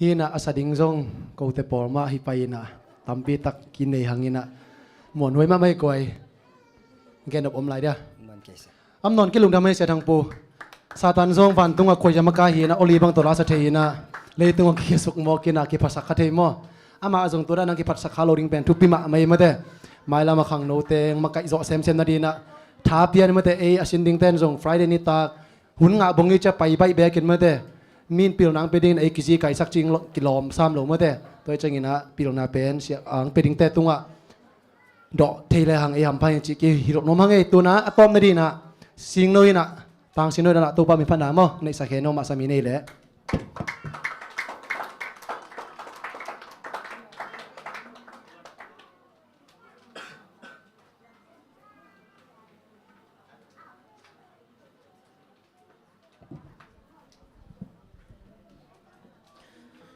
Hi ina a sa ding zong kote pawl mah hi pai ina tampi tak kinei hang ina muanhuai mahmah ei guai. Gen nop om lai dia. Man kei sa. Amnon kilungdam hi sia Thangpu. Satan zong vantung a khuaiam a kai hi na, oli bang tawh lasa thei hi na, leitung a kisuk mawk hi na, kiphasak kha thei maw? Amah a zong tu dan a kiphatsak kha lo ding pen thupi mahmah hi mate. Mailam a khangno teng makaih zawh semsem na ding na, tha pian mate. Ei a sin ding ten zong Friday nitak hun ngah bong i cia pai baih bekin mate. Min pilna ang pe ding na, ei kizi kaisak cing lo, kilawm sam lo mate. Tua hi ciangin ah pilna pen sia ang pe dingte tungah dawh thei le hang ei hampha in cih kihilh nuam hang ei. Tuna a tawpna ding ah singno in ah, tang singno in ah Topa min phatna maw neihsak hen aw, masa mi nei leh.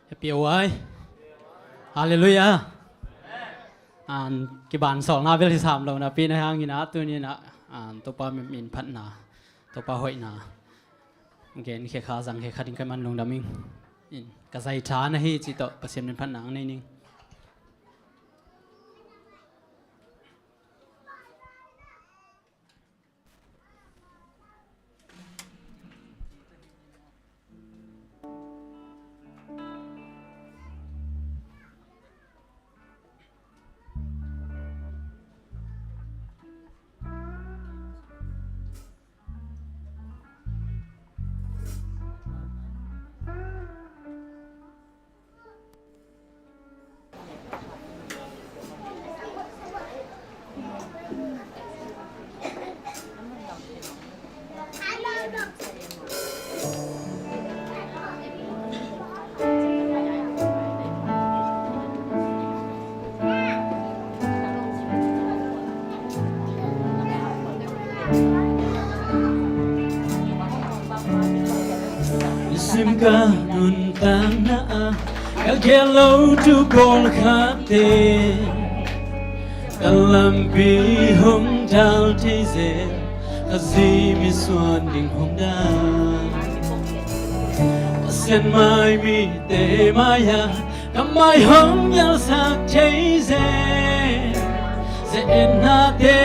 Happy awai. Halleluiah. An kiban sawlna bel hi sam lo napi na hangin ah tuni in ah, an Topa min phatna, Topa hoihna gen khe kha, zang khe kha ding ka man lungdam ing. In ka zai tha na hi cih tawh Pasian min phatna ang nei ning. Sim ka nuntakna ah ka gel lo tu pawlkhatte, ka lampi hong dal thei zel, ka zi misuan ding hong dal. Pasian mai mite mai-ah ka mai hong yalsak thei zel. Ze-etnate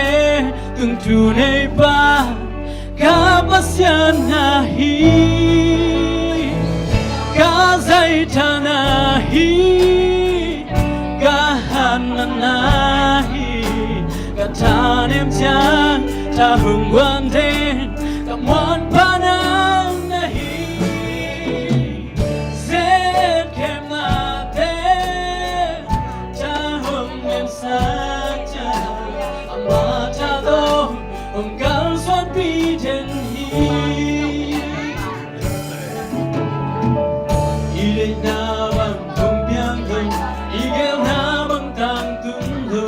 tungtu neipa ka Pasian na hi. Ka zaitha na hi. Ka hatna na hi. Ka thanem ciang tha hong guan den ka muanpa nang na hi. Zeet khemnate tha hong nemsak ciang, ama tha tawh hong kalsuanpih den hi. I deihna bang hong piang lo, i gelna bang tangtung lo,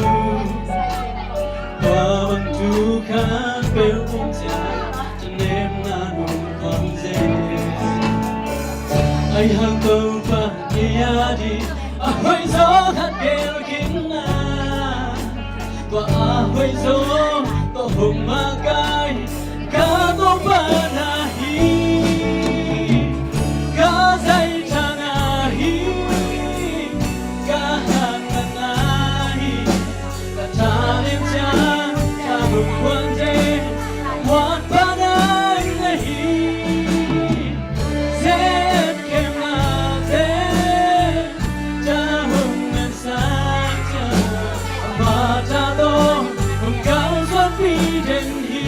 tua bang thu khat peuh om ciang thanemna nong tuam zel. Ahi hang Topa kei a ding a hoih zaw khat gel khin na, tua a hoih zaw tawh hong makai ka Topa na hi. Ka zaitha na hi. Ka hatna na hi. Ka thanem ciang tha hong guan den ka muanpa nang na hi. Zeet khemnate tha hong nemsak ciang, ama tha tawh hong kalsuanpih den hi.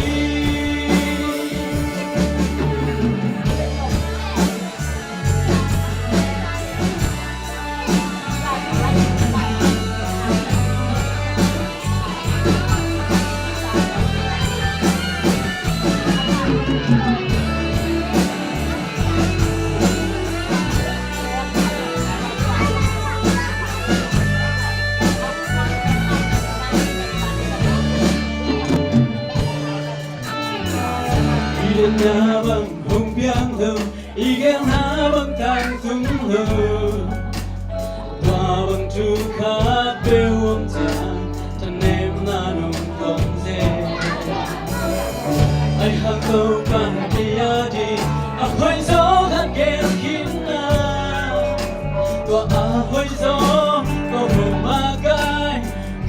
I deihna bang hong piang lo, i gelna bang tangtung lo, tua bang thu khat peuh om ciang thanemna nong tuam zel. Ahi hang Topa kei a ding a hoih zaw khat gel khin na, tua a hoih zaw tawh hong makai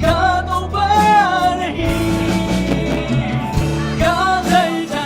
ka Topa na hi. Ka zaitha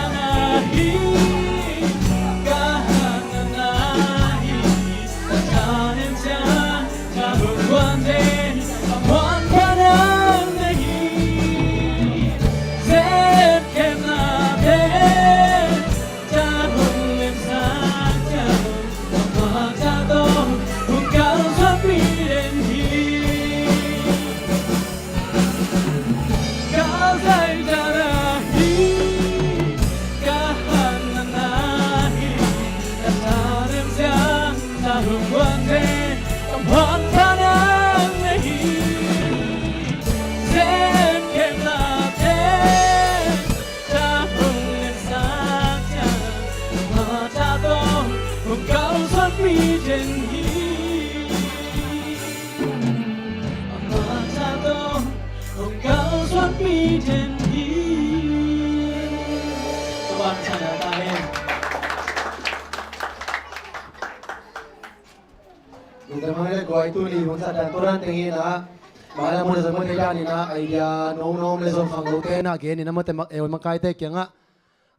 Eden hi. Amah tha tawh hong kalsuanpih den hi. Ka ban sa na ta hen. Lungdam hang le guai, tuni hun sa dan tua dan teng hi na. Mai lam hun a zong mawte dan hi na, idea nong nong le zong khang lote na gen hi na, mawte mak eu makaite kiangah.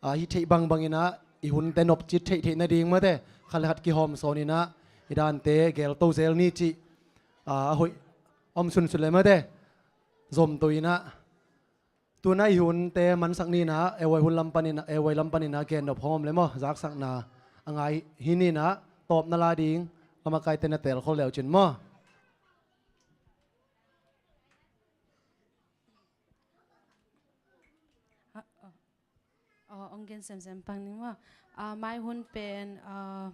A, hi theih bangbang hi na, i hunte nopcit theih theih nading mawte. Khat le khat kihawm sawn hi na, i dante gelto zel ni cih. A, a hoih om sunsun le mawte. Zomto hi na. Tuna i hunte mansak ni na, euai hun lam pan hi na, euai lam pan hi na, gen nop hong om le maw, zaksakna a ngai hi ni na, tawpna la ding, a makaite na telkhol leucin maw. Ah, oh. Oh, ong gen semsem pang ning maw. Ah, mai hun pen, ah,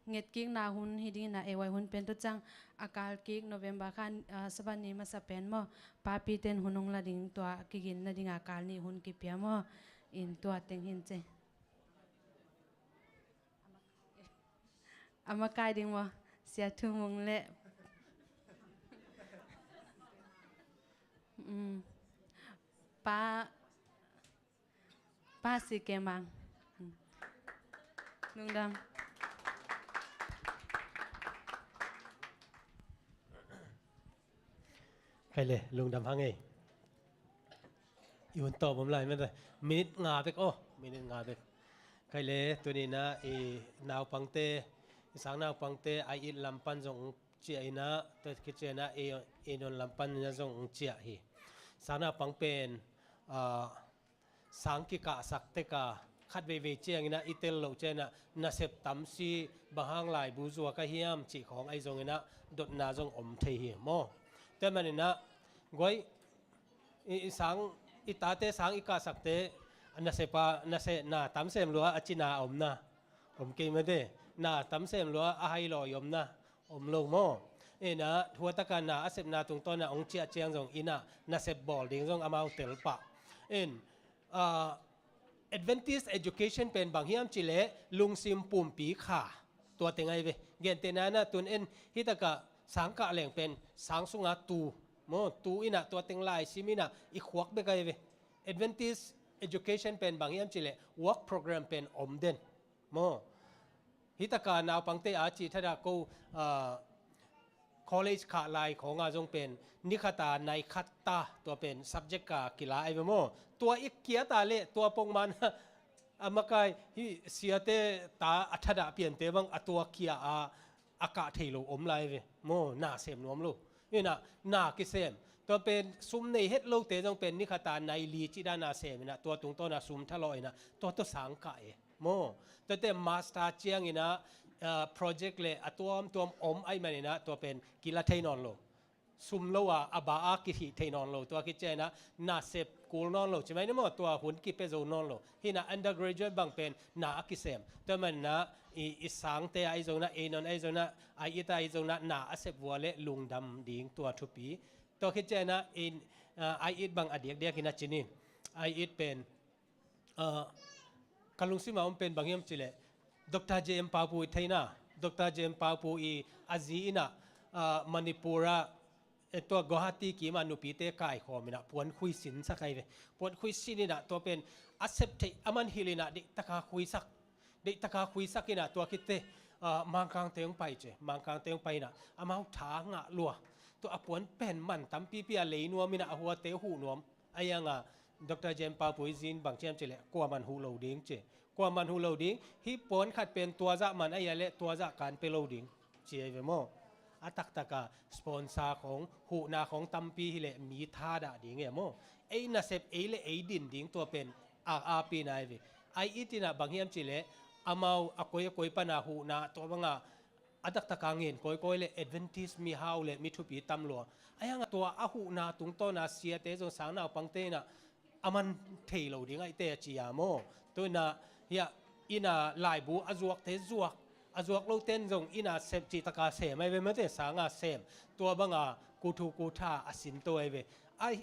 ngetkikna hun hi ding na, euai hun pen tu cang a kalkik November kha, ah, Sabbath ni masa pen maw. Papi ten hun ong la ding tua kigin nading a kal ni hun kipia maw. In tua teng hin ce. A makai ding maw, Sia Thu Mung le. Mm. Pa, Pa Si Ke Mang. Mm. Lungdam. Khai le, lungdam hang ei. I hun tawm om lai mete. Minute nga bek aw, minute nga bek. Khai le, tuni na i naupangte, i sang naupangte, ai it lam pan zong ciah hi na, tua khit ciah na, i, i non lam pan na zong ciah hi. Sang naupang pen, ah, sang kikahsak tek a, khat veivei ciangin a, i tel loh ciangin a, nasep tam si, bang hang laibu zuak a hiam cih khawng ahi zongin a, dotna zong om thei hi maw. Tua manin a, guai, i, i sang, i tate sang i kahsakte, nasep a, nasep na tam sem lua, a cina om na, om kei mete, na tam sem lua, a hai lawi om na, om lo maw. Ina, huataka na a sepna tungtawna ong ciah ciang zong, ina, nasep bawl ding zong amau tel pah. In, ah, Adventist education pen bang hiam cih leh lungsim pumpi kha tua teng ahi ve. Gentehna na tun en hi taka sang kah leng pen sang sunga tu maw, tu ina tua teng lai sim ina i khuak bek ahi ve. Adventist education pen bang hiam cih leh work program pen om den maw. Hi taka naupangte a cih thadah ko, ah, college khah lai khawnga zong pen ni khata nai khat ta tua pen subject ka kila ai ve maw. Tua i kia ta leh tua pongman a makai hi siate ta a thadah piante bang a tua kia a a kah thei lo om lai ve maw, na sem nuam lo. Ina, na kisem. Tua pen sum nei het lote zong pen ni khata nai li cih dan a sem ina, tua tungtawna sum thalawh ina, tua tua sang kah e maw. Tuate master ciang ina, ah, project le a tuamtuam om ai man ina, tua pen kila thei nawn lo. Sum lo a, a ba a kihih thei nawn lo. Tua khit ciang ina, nasep kul nawn lo. Ci mai ni maw, tua hun kipia zo nawn lo. Hina undergraduate bang pen na a kisem. Tua man na i, i sangte a i zona, i non a i zona, a i ta i zona, na a sep vua le lungdam ding tua thupi. Tua khit ciang ina, in, ah, a i bang a diakdiak hina cinin. A i pen, ah, ka lungsim a om pen bang hiam cih leh, Doctor J M Paupu i theina, Doctor J M Paupu i a zi ina, ah, Manipur a, eh, tua Guwahati kima nupite kaikhawm ina puan khui sin sak ai ve. Puan khui sin ina tua pen a sep theih a man hil ina deih taka khui sak. Deih taka khui sak ina tua khit teh, ah, Mangkangte hong pai ci. Mangkangte hong pai ina amau tha ngah lua. Tua a puan pen man tampipi a lei nuam ina a huate huh nuam. A ianga Doctor J M Paupu i zin bang ci hiam cih leh kua man huh lo ding ci. Kua man huh lo ding, hih puan khat pen tua zah man a hia leh tua zah kan pia lo ding ci ai ve maw. A taktaka sponsor khawng, huhna khawng tampi hi leh mi thadah ding e maw. Ei nasep ei le ei din ding tua pen a, a pina ai ve. Ai i tina bang hiam cih leh amau a koi a koi pana huhna tua banga a taktaka ngen kawikawi le Adventist mihau le mi thupi tam lua. A ianga tua a huhna tungtawna siate zong sang naupangte ina a man thei lo ding aihte a ci a maw. Tua ina hia ina laibu a zuakte zuak, a zuak loten zong ina sem cih taka sem ai ve mate sanga sem. Tua banga kuthu kutha a sin to ai ve. Ai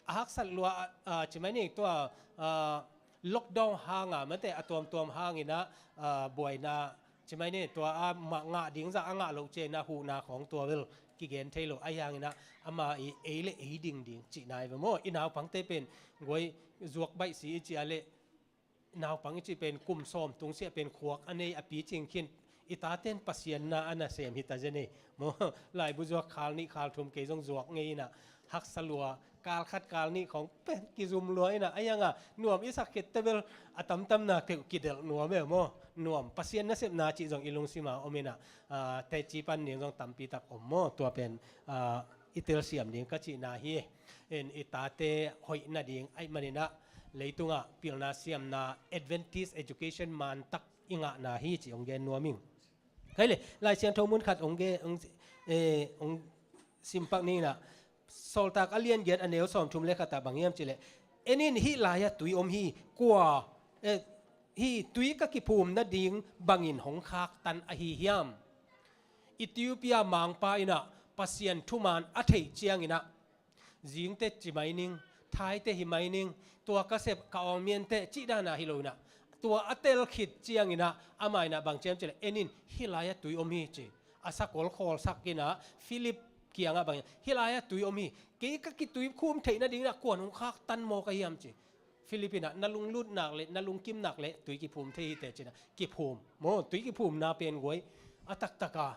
a haksat lua, ah, ci mai ni tua, ah, lockdown hanga mate a tuamtuam hangina, ah, buaina Ci mai ni, tua a mah ngah ding zah a ngah loh ciangin ah huhna khawng tua bel kigen thei lo. Ahi hangin ah ama i ei le ei ding ding cihna hi ve maw. I naupangte pen guai zuak baih si i cih a leh naupang i cih pen kum sawm tung siah pen khuak a nei a picing khin. I taten Pasian na a nasem hi ta zen ei maw. Laibu zuak khal nih khal thum kei zong zuak ngei in ah haksa lua, kal khat kal nih khawng pen kizum lua in ah, ahi hang a nuam i sak khit teh bel a tamtamna peuh kidelh nuam e maw. Nuam, Pasian nasepna cih zong i lungsim a om in ah, ah, teci pan ding zong tampi tak om maw. Tua pen, ah, i telsiam ding ka cihna hi. In i tate hoih nading ahih manin ah leitungah pilna siamna Adventist education mantak i ngahna hi cih hong gen nuam ing. Kei le, Lai Siangtho mun khat hong ge, hong, eh, hong simpak ning in ah, Sawltak a lian giat a neu sawm thum le khat ah bang hiam cih leh, "En in, hih lai-ah tui om hi, kua, eh, hih tui ka kiphum nading bangin hong khaktan ahi hiam? Ethiopia mangpa in ah Pasian thuman a theih ciangin ah, zingte ci mai ning, thaite hi mai ning, tua ka sep ka awngmiante cih dan ah hi lo in ah, tua a tel khit ciangin ah ama in ah bang ci hiam cih leh, 'En in, hih lai-ah tui om hi,' ci. A sakol khawlsak in ah Philip kiangah bang hiam, 'Hih lai-ah tui om hi. Kei ka kitui khum theih nading in ah kua'n hong khaktan mawk ahi hiam?' ci. Philip in ah, 'Na lunglut nak le na lungkim nak le tui kiphum thei hi teh,' ci in ah kiphum maw. Tui kiphumna pen guai a taktak a,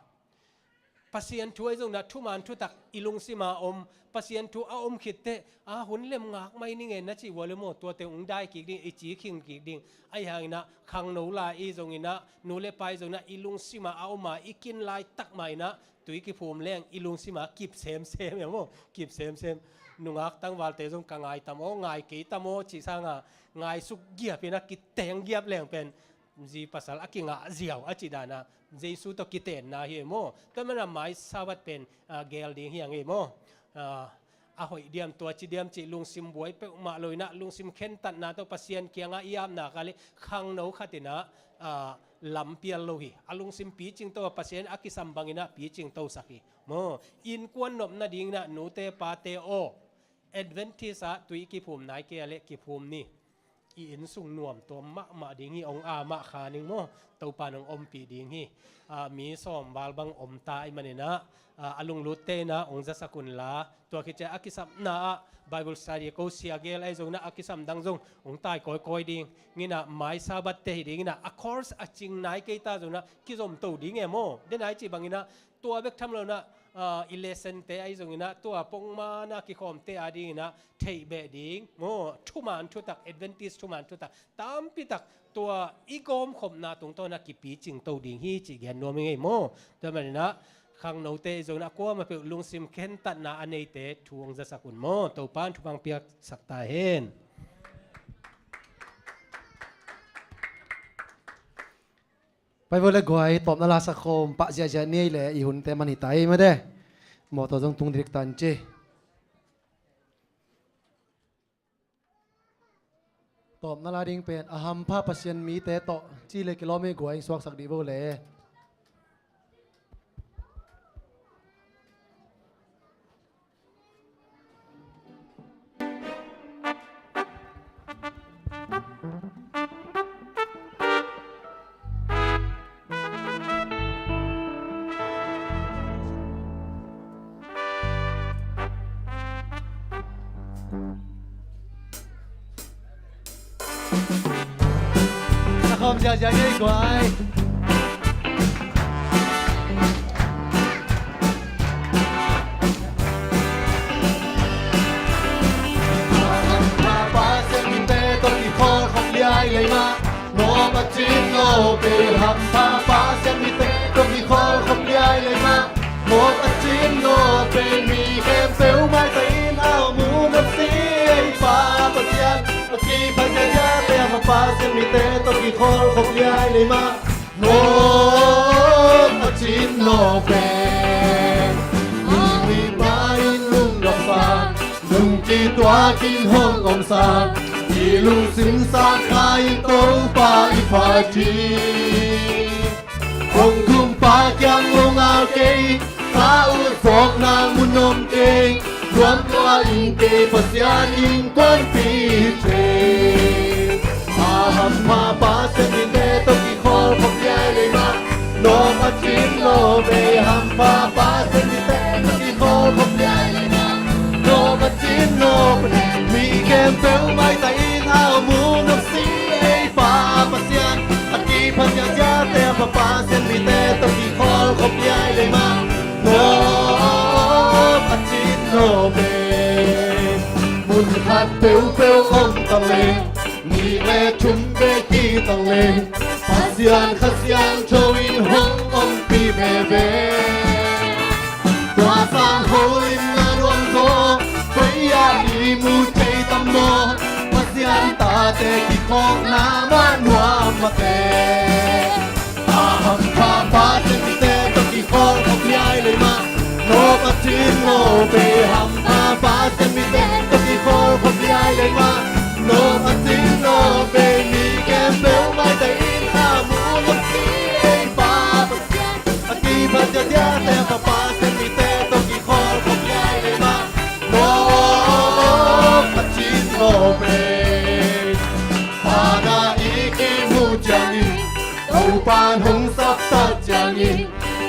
Pasian thu ahi zongin ah thuman thutak i lungsim a om, Pasian thu a om khit teh, a hun lem ngak mai ning e na cih uh a leh maw, tuate hong dai kik ding, i ci khing kik ding. Ahi hangin ah khangno lai i zongin ah, nu le pa i zongin ah, i lungsim a a om a, i kin laitak mah in ah tui kiphum leng i lungsim a kip semsem e maw, kip semsem. Nungak tangvalte zong ka ngai tam aw, ngai kei tam aw cih sang a, ngaisuk giap in ah kiteng giap leng pen zi pasal a kingah ziau a cih dan a, Jesu tawh kitenna hi e maw. Tua manin ah mai Sabbath pen, ah, gel ding hi hang e maw. Ah, a hoih diam, tua ci diam cih lungsim buai peuhmah lo in ah, lungsim khentatna tawh Pasian kiangah i apna ka leh khangno khat in ah, ah, lampial lo hi. A lungsim picingto a, Pasian a kisam bangin ah picingtosak hi maw. Innkuan nop nadingin ah nute pate aw, Adventist ah tui kiphum nai kei a leh kiphum ni. I innsung nuamtuam mahmah ding hi, hong a mah kha ning maw, Topa'n hong ompih ding hi. Ah, mi sawm val bang om ta ahih manin ah, ah, a lunglutte in ah hong zasak un la, tua khit ciang a kisapna ah Bible study, ko sia gel ahi zongin ah a kisam dang zong hong tai kawikawi ding in ah, mai Sabbath te hi ding in ah, a course a cing nai kei ta zongin ah kizomto ding e maw. Den a i cih bangin ah tua bek tham lo in ah, ah, i lesson te ahi zongin ah, tua pongman a kikhawmte a dingin ah theih beh ding maw, thuman thutak, Adventist thuman thutak tampi tak tua i gawmkhopna tungtawn ah kipicingto ding hi cih gen nuam ing e maw. Tua manin ah khangnote ahi zongin ah kuamah peuh lungsim khentatna a neite thu hong zasak un maw. Topa'n thupha piaksak ta hen. Pai vo le guai, tawpna la sak khawm pah ziahziah ni ei le, i hunte man hi ta ei mate. Mawtaw zong tung dik tan ci. Tawpna la ding pen, a hampha Pasian mite tawh ci le kilawm ei guai, suaksak dih vo le. Na khawm ziahziah ngei guai. Pasian mite tawh kikholhkhop liai lei mah, mawk a cin naw pen hampha Pasian mite tawh kikholhkhop liai lei mah. Mawk a cin naw pen mi khempeuh maitai in a mu nop si ei Pa Pasian. A kipha ziahziahte a ma Pasian mite tawh kikholhkhop liai lei mah. Mawk a cin naw pen mi maitai in lungdamsa, lungkituakin hong omsa, i lungsim sang kha in Topa i phat hi. Hong thumpa kiang hong al kei, ka ut phawkna mun om kei, nuam tua in kei Pasian innkuanpihte. A hampha Pasian mite tawh kikholhkhop liai lei mah, Pa, Pasian mite tawh kikholhkhop liai lei mah, no Pasian no pen mi khempeuh maitang in a om uh, no si ei Pa Pasian. A kiphat ziahziahte a Pa, Pasian mite tawh kikholhkhop liai lei mah, no Pasian no pen mun khat peuhpeuh om ta leng, nih le thum bek hi ta leng, Pasian Kha Siangtho in hong ompih veve. Tua sang holimna nuam zaw koi ah i mu thei tam maw? Pasian tate kikhawkna mah nuam mah te. A hampha Pasian mite tawh kikholhkhop liai lei mah, no Pasian no pen hampha Pasian mite tawh kikholhkhop liai lei mah, no Pasian no pen mi khempeuh maitang in a mu, no si ei Pa Pasian. A kiphat ziahziahte a Pa, Pasian mite tawh kikholhkhop liai lei mah, no Pasian no pen pana i kimu ciangin, Topa'n hong saptak ciangin,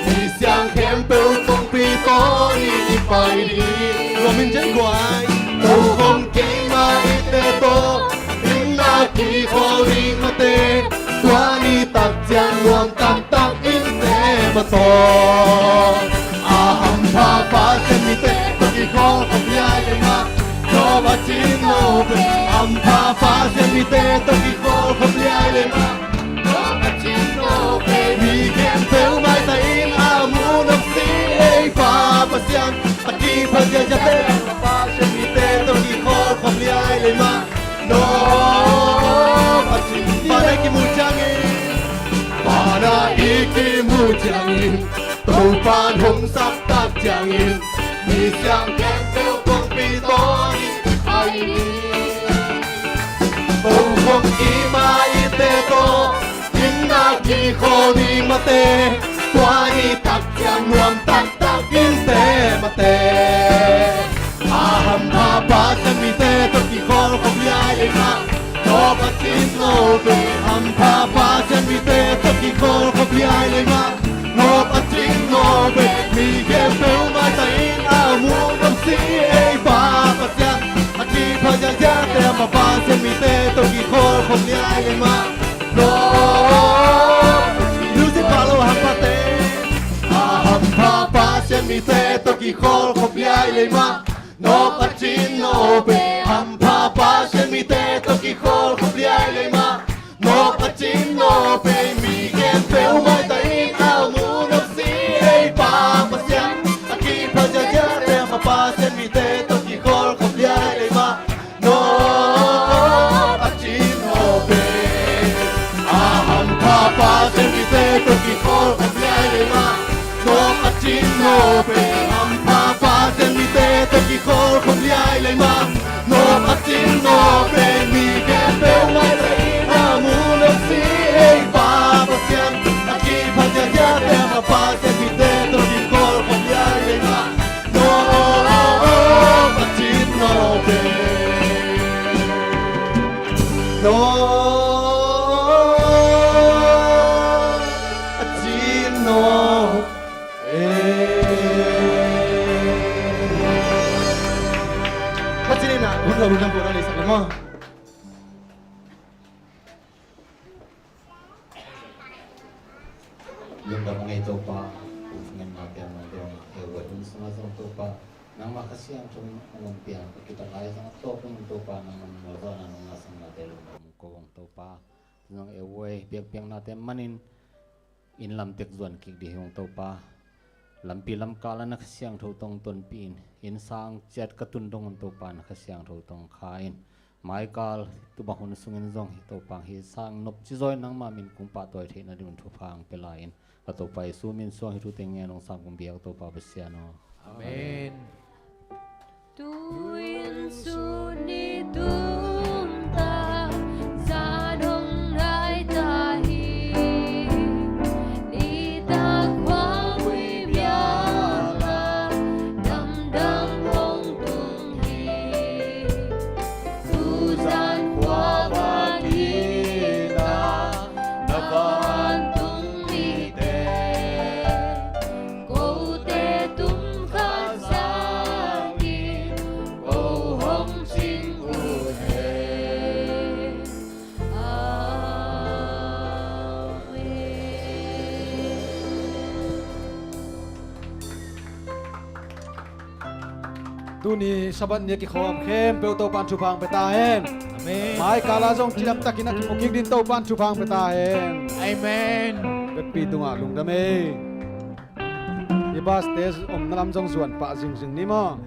mi siang khempeuh kongpi tawn in i pai ding. Lawm in cian guai. Tokhom keima i te tawh, in na kikhawl ding mah te, tua ni tak ciang nuam taktak in te mah tawh. A hampha Pasian mite tawh kikholhkhop liai lei mah, no Pasian no pen hampha Pasian mite tawh kikholhkhop liai lei mah, no Pasian no pen mi khempeuh maitang in a mu, no si ei Pa Pasian. A kiphat ziahziahte a Pa, Pasian mite tawh kikholhkhop liai lei mah, no Pasian. Pana i kimu ciangin, pana i kimu ciangin, Topa'n hong saptak ciangin, mi siang khempeuh kongpi tawn in i pai ding. Tokhom keima i te tawh, in na kikhawl ding mah te, tua ni tak ciang nuam taktak in te mah te. A hampha Pasian mite tawh kikholhkhop liai lei mah, no Pasian no pen hampha Pasian mite tawh kikholhkhop liai lei mah, no Pasian no pen mi khempeuh maitang in a mu, no si ei Pa Pasian. A kiphat ziahziahte a Pa, Pasian mite tawh kikholhkhop liai lei mah, no. Music pha lo, hamphate. A hampha Pasian mite tawh kikholhkhop liai lei mah, no Pasian no pen hampha Pasian mite tawh kikholhkhop liai lei mah, no Pasian no pen mi khempeuh maitang in a mu, no si ei Pa Pasian. A kiphat ziahziahte a Pa, Pasian mite tawh kikholhkhop liai lei mah, no Pasian no pen a hampha Pasian mite tawh kikholhkhop liai lei mah, no Pasian no pen hampha Pasian mite tawh kikholhkhop liai lei mah, no Pasian no pen mi khempeuh maitang in a mu, no si ei Pa Pasian. A kiphat ziahziahte a Pa, Pasian mite tawh kikholhkhop liai lei mah, no Pasian no pen, no Pasian no pen. Pasian in a hun lo hun lam buan a leisak le maw. Lungdam ing ei Topa, ngenna te mah dong a, heuh hun sungah zong Topa, nangmah Kha Siangtho in hong pia, ka kitat lai zong a tawpin Topa, nangmah mualzawhna nong lasak nate lungdam ko ong Topa. Zong heuh biakpiaknate manin inn lam tek zuan kik dih hi ong Topa. Lampi lamkal ah na Kha Siangtho tawh tonpih in, inn sang ciat ka tun dong un Topa, na Kha Siangtho tawh kha in. Maikal tubang hun sungin zong hi Topa, hih sang nopci zaw in nangma min kong pahtawi theihna ding un thupha hong pia lai in, ka Topa Jesu min suang hih thute ngen ong sam kong biak Topa Pasian aw. Amen. Tu-in sun i tung ta, zan hong nai ta hi. Nitak khuavui biakna, damdam hong tung hi. Tuzan khua vang hi na, na vantung mite, ko Tuni Sabbath ni a kikhawm khempeuh Topa'n thupha hong pia ta hen. Amen. Mai kal ah zong cidamtakin a kimu kik dingin Topa'n thupha hong pia ta hen. Amen. Vekpi tungah lungdam ei. I bus te omna lam zong zuan pah zingzing ni maw.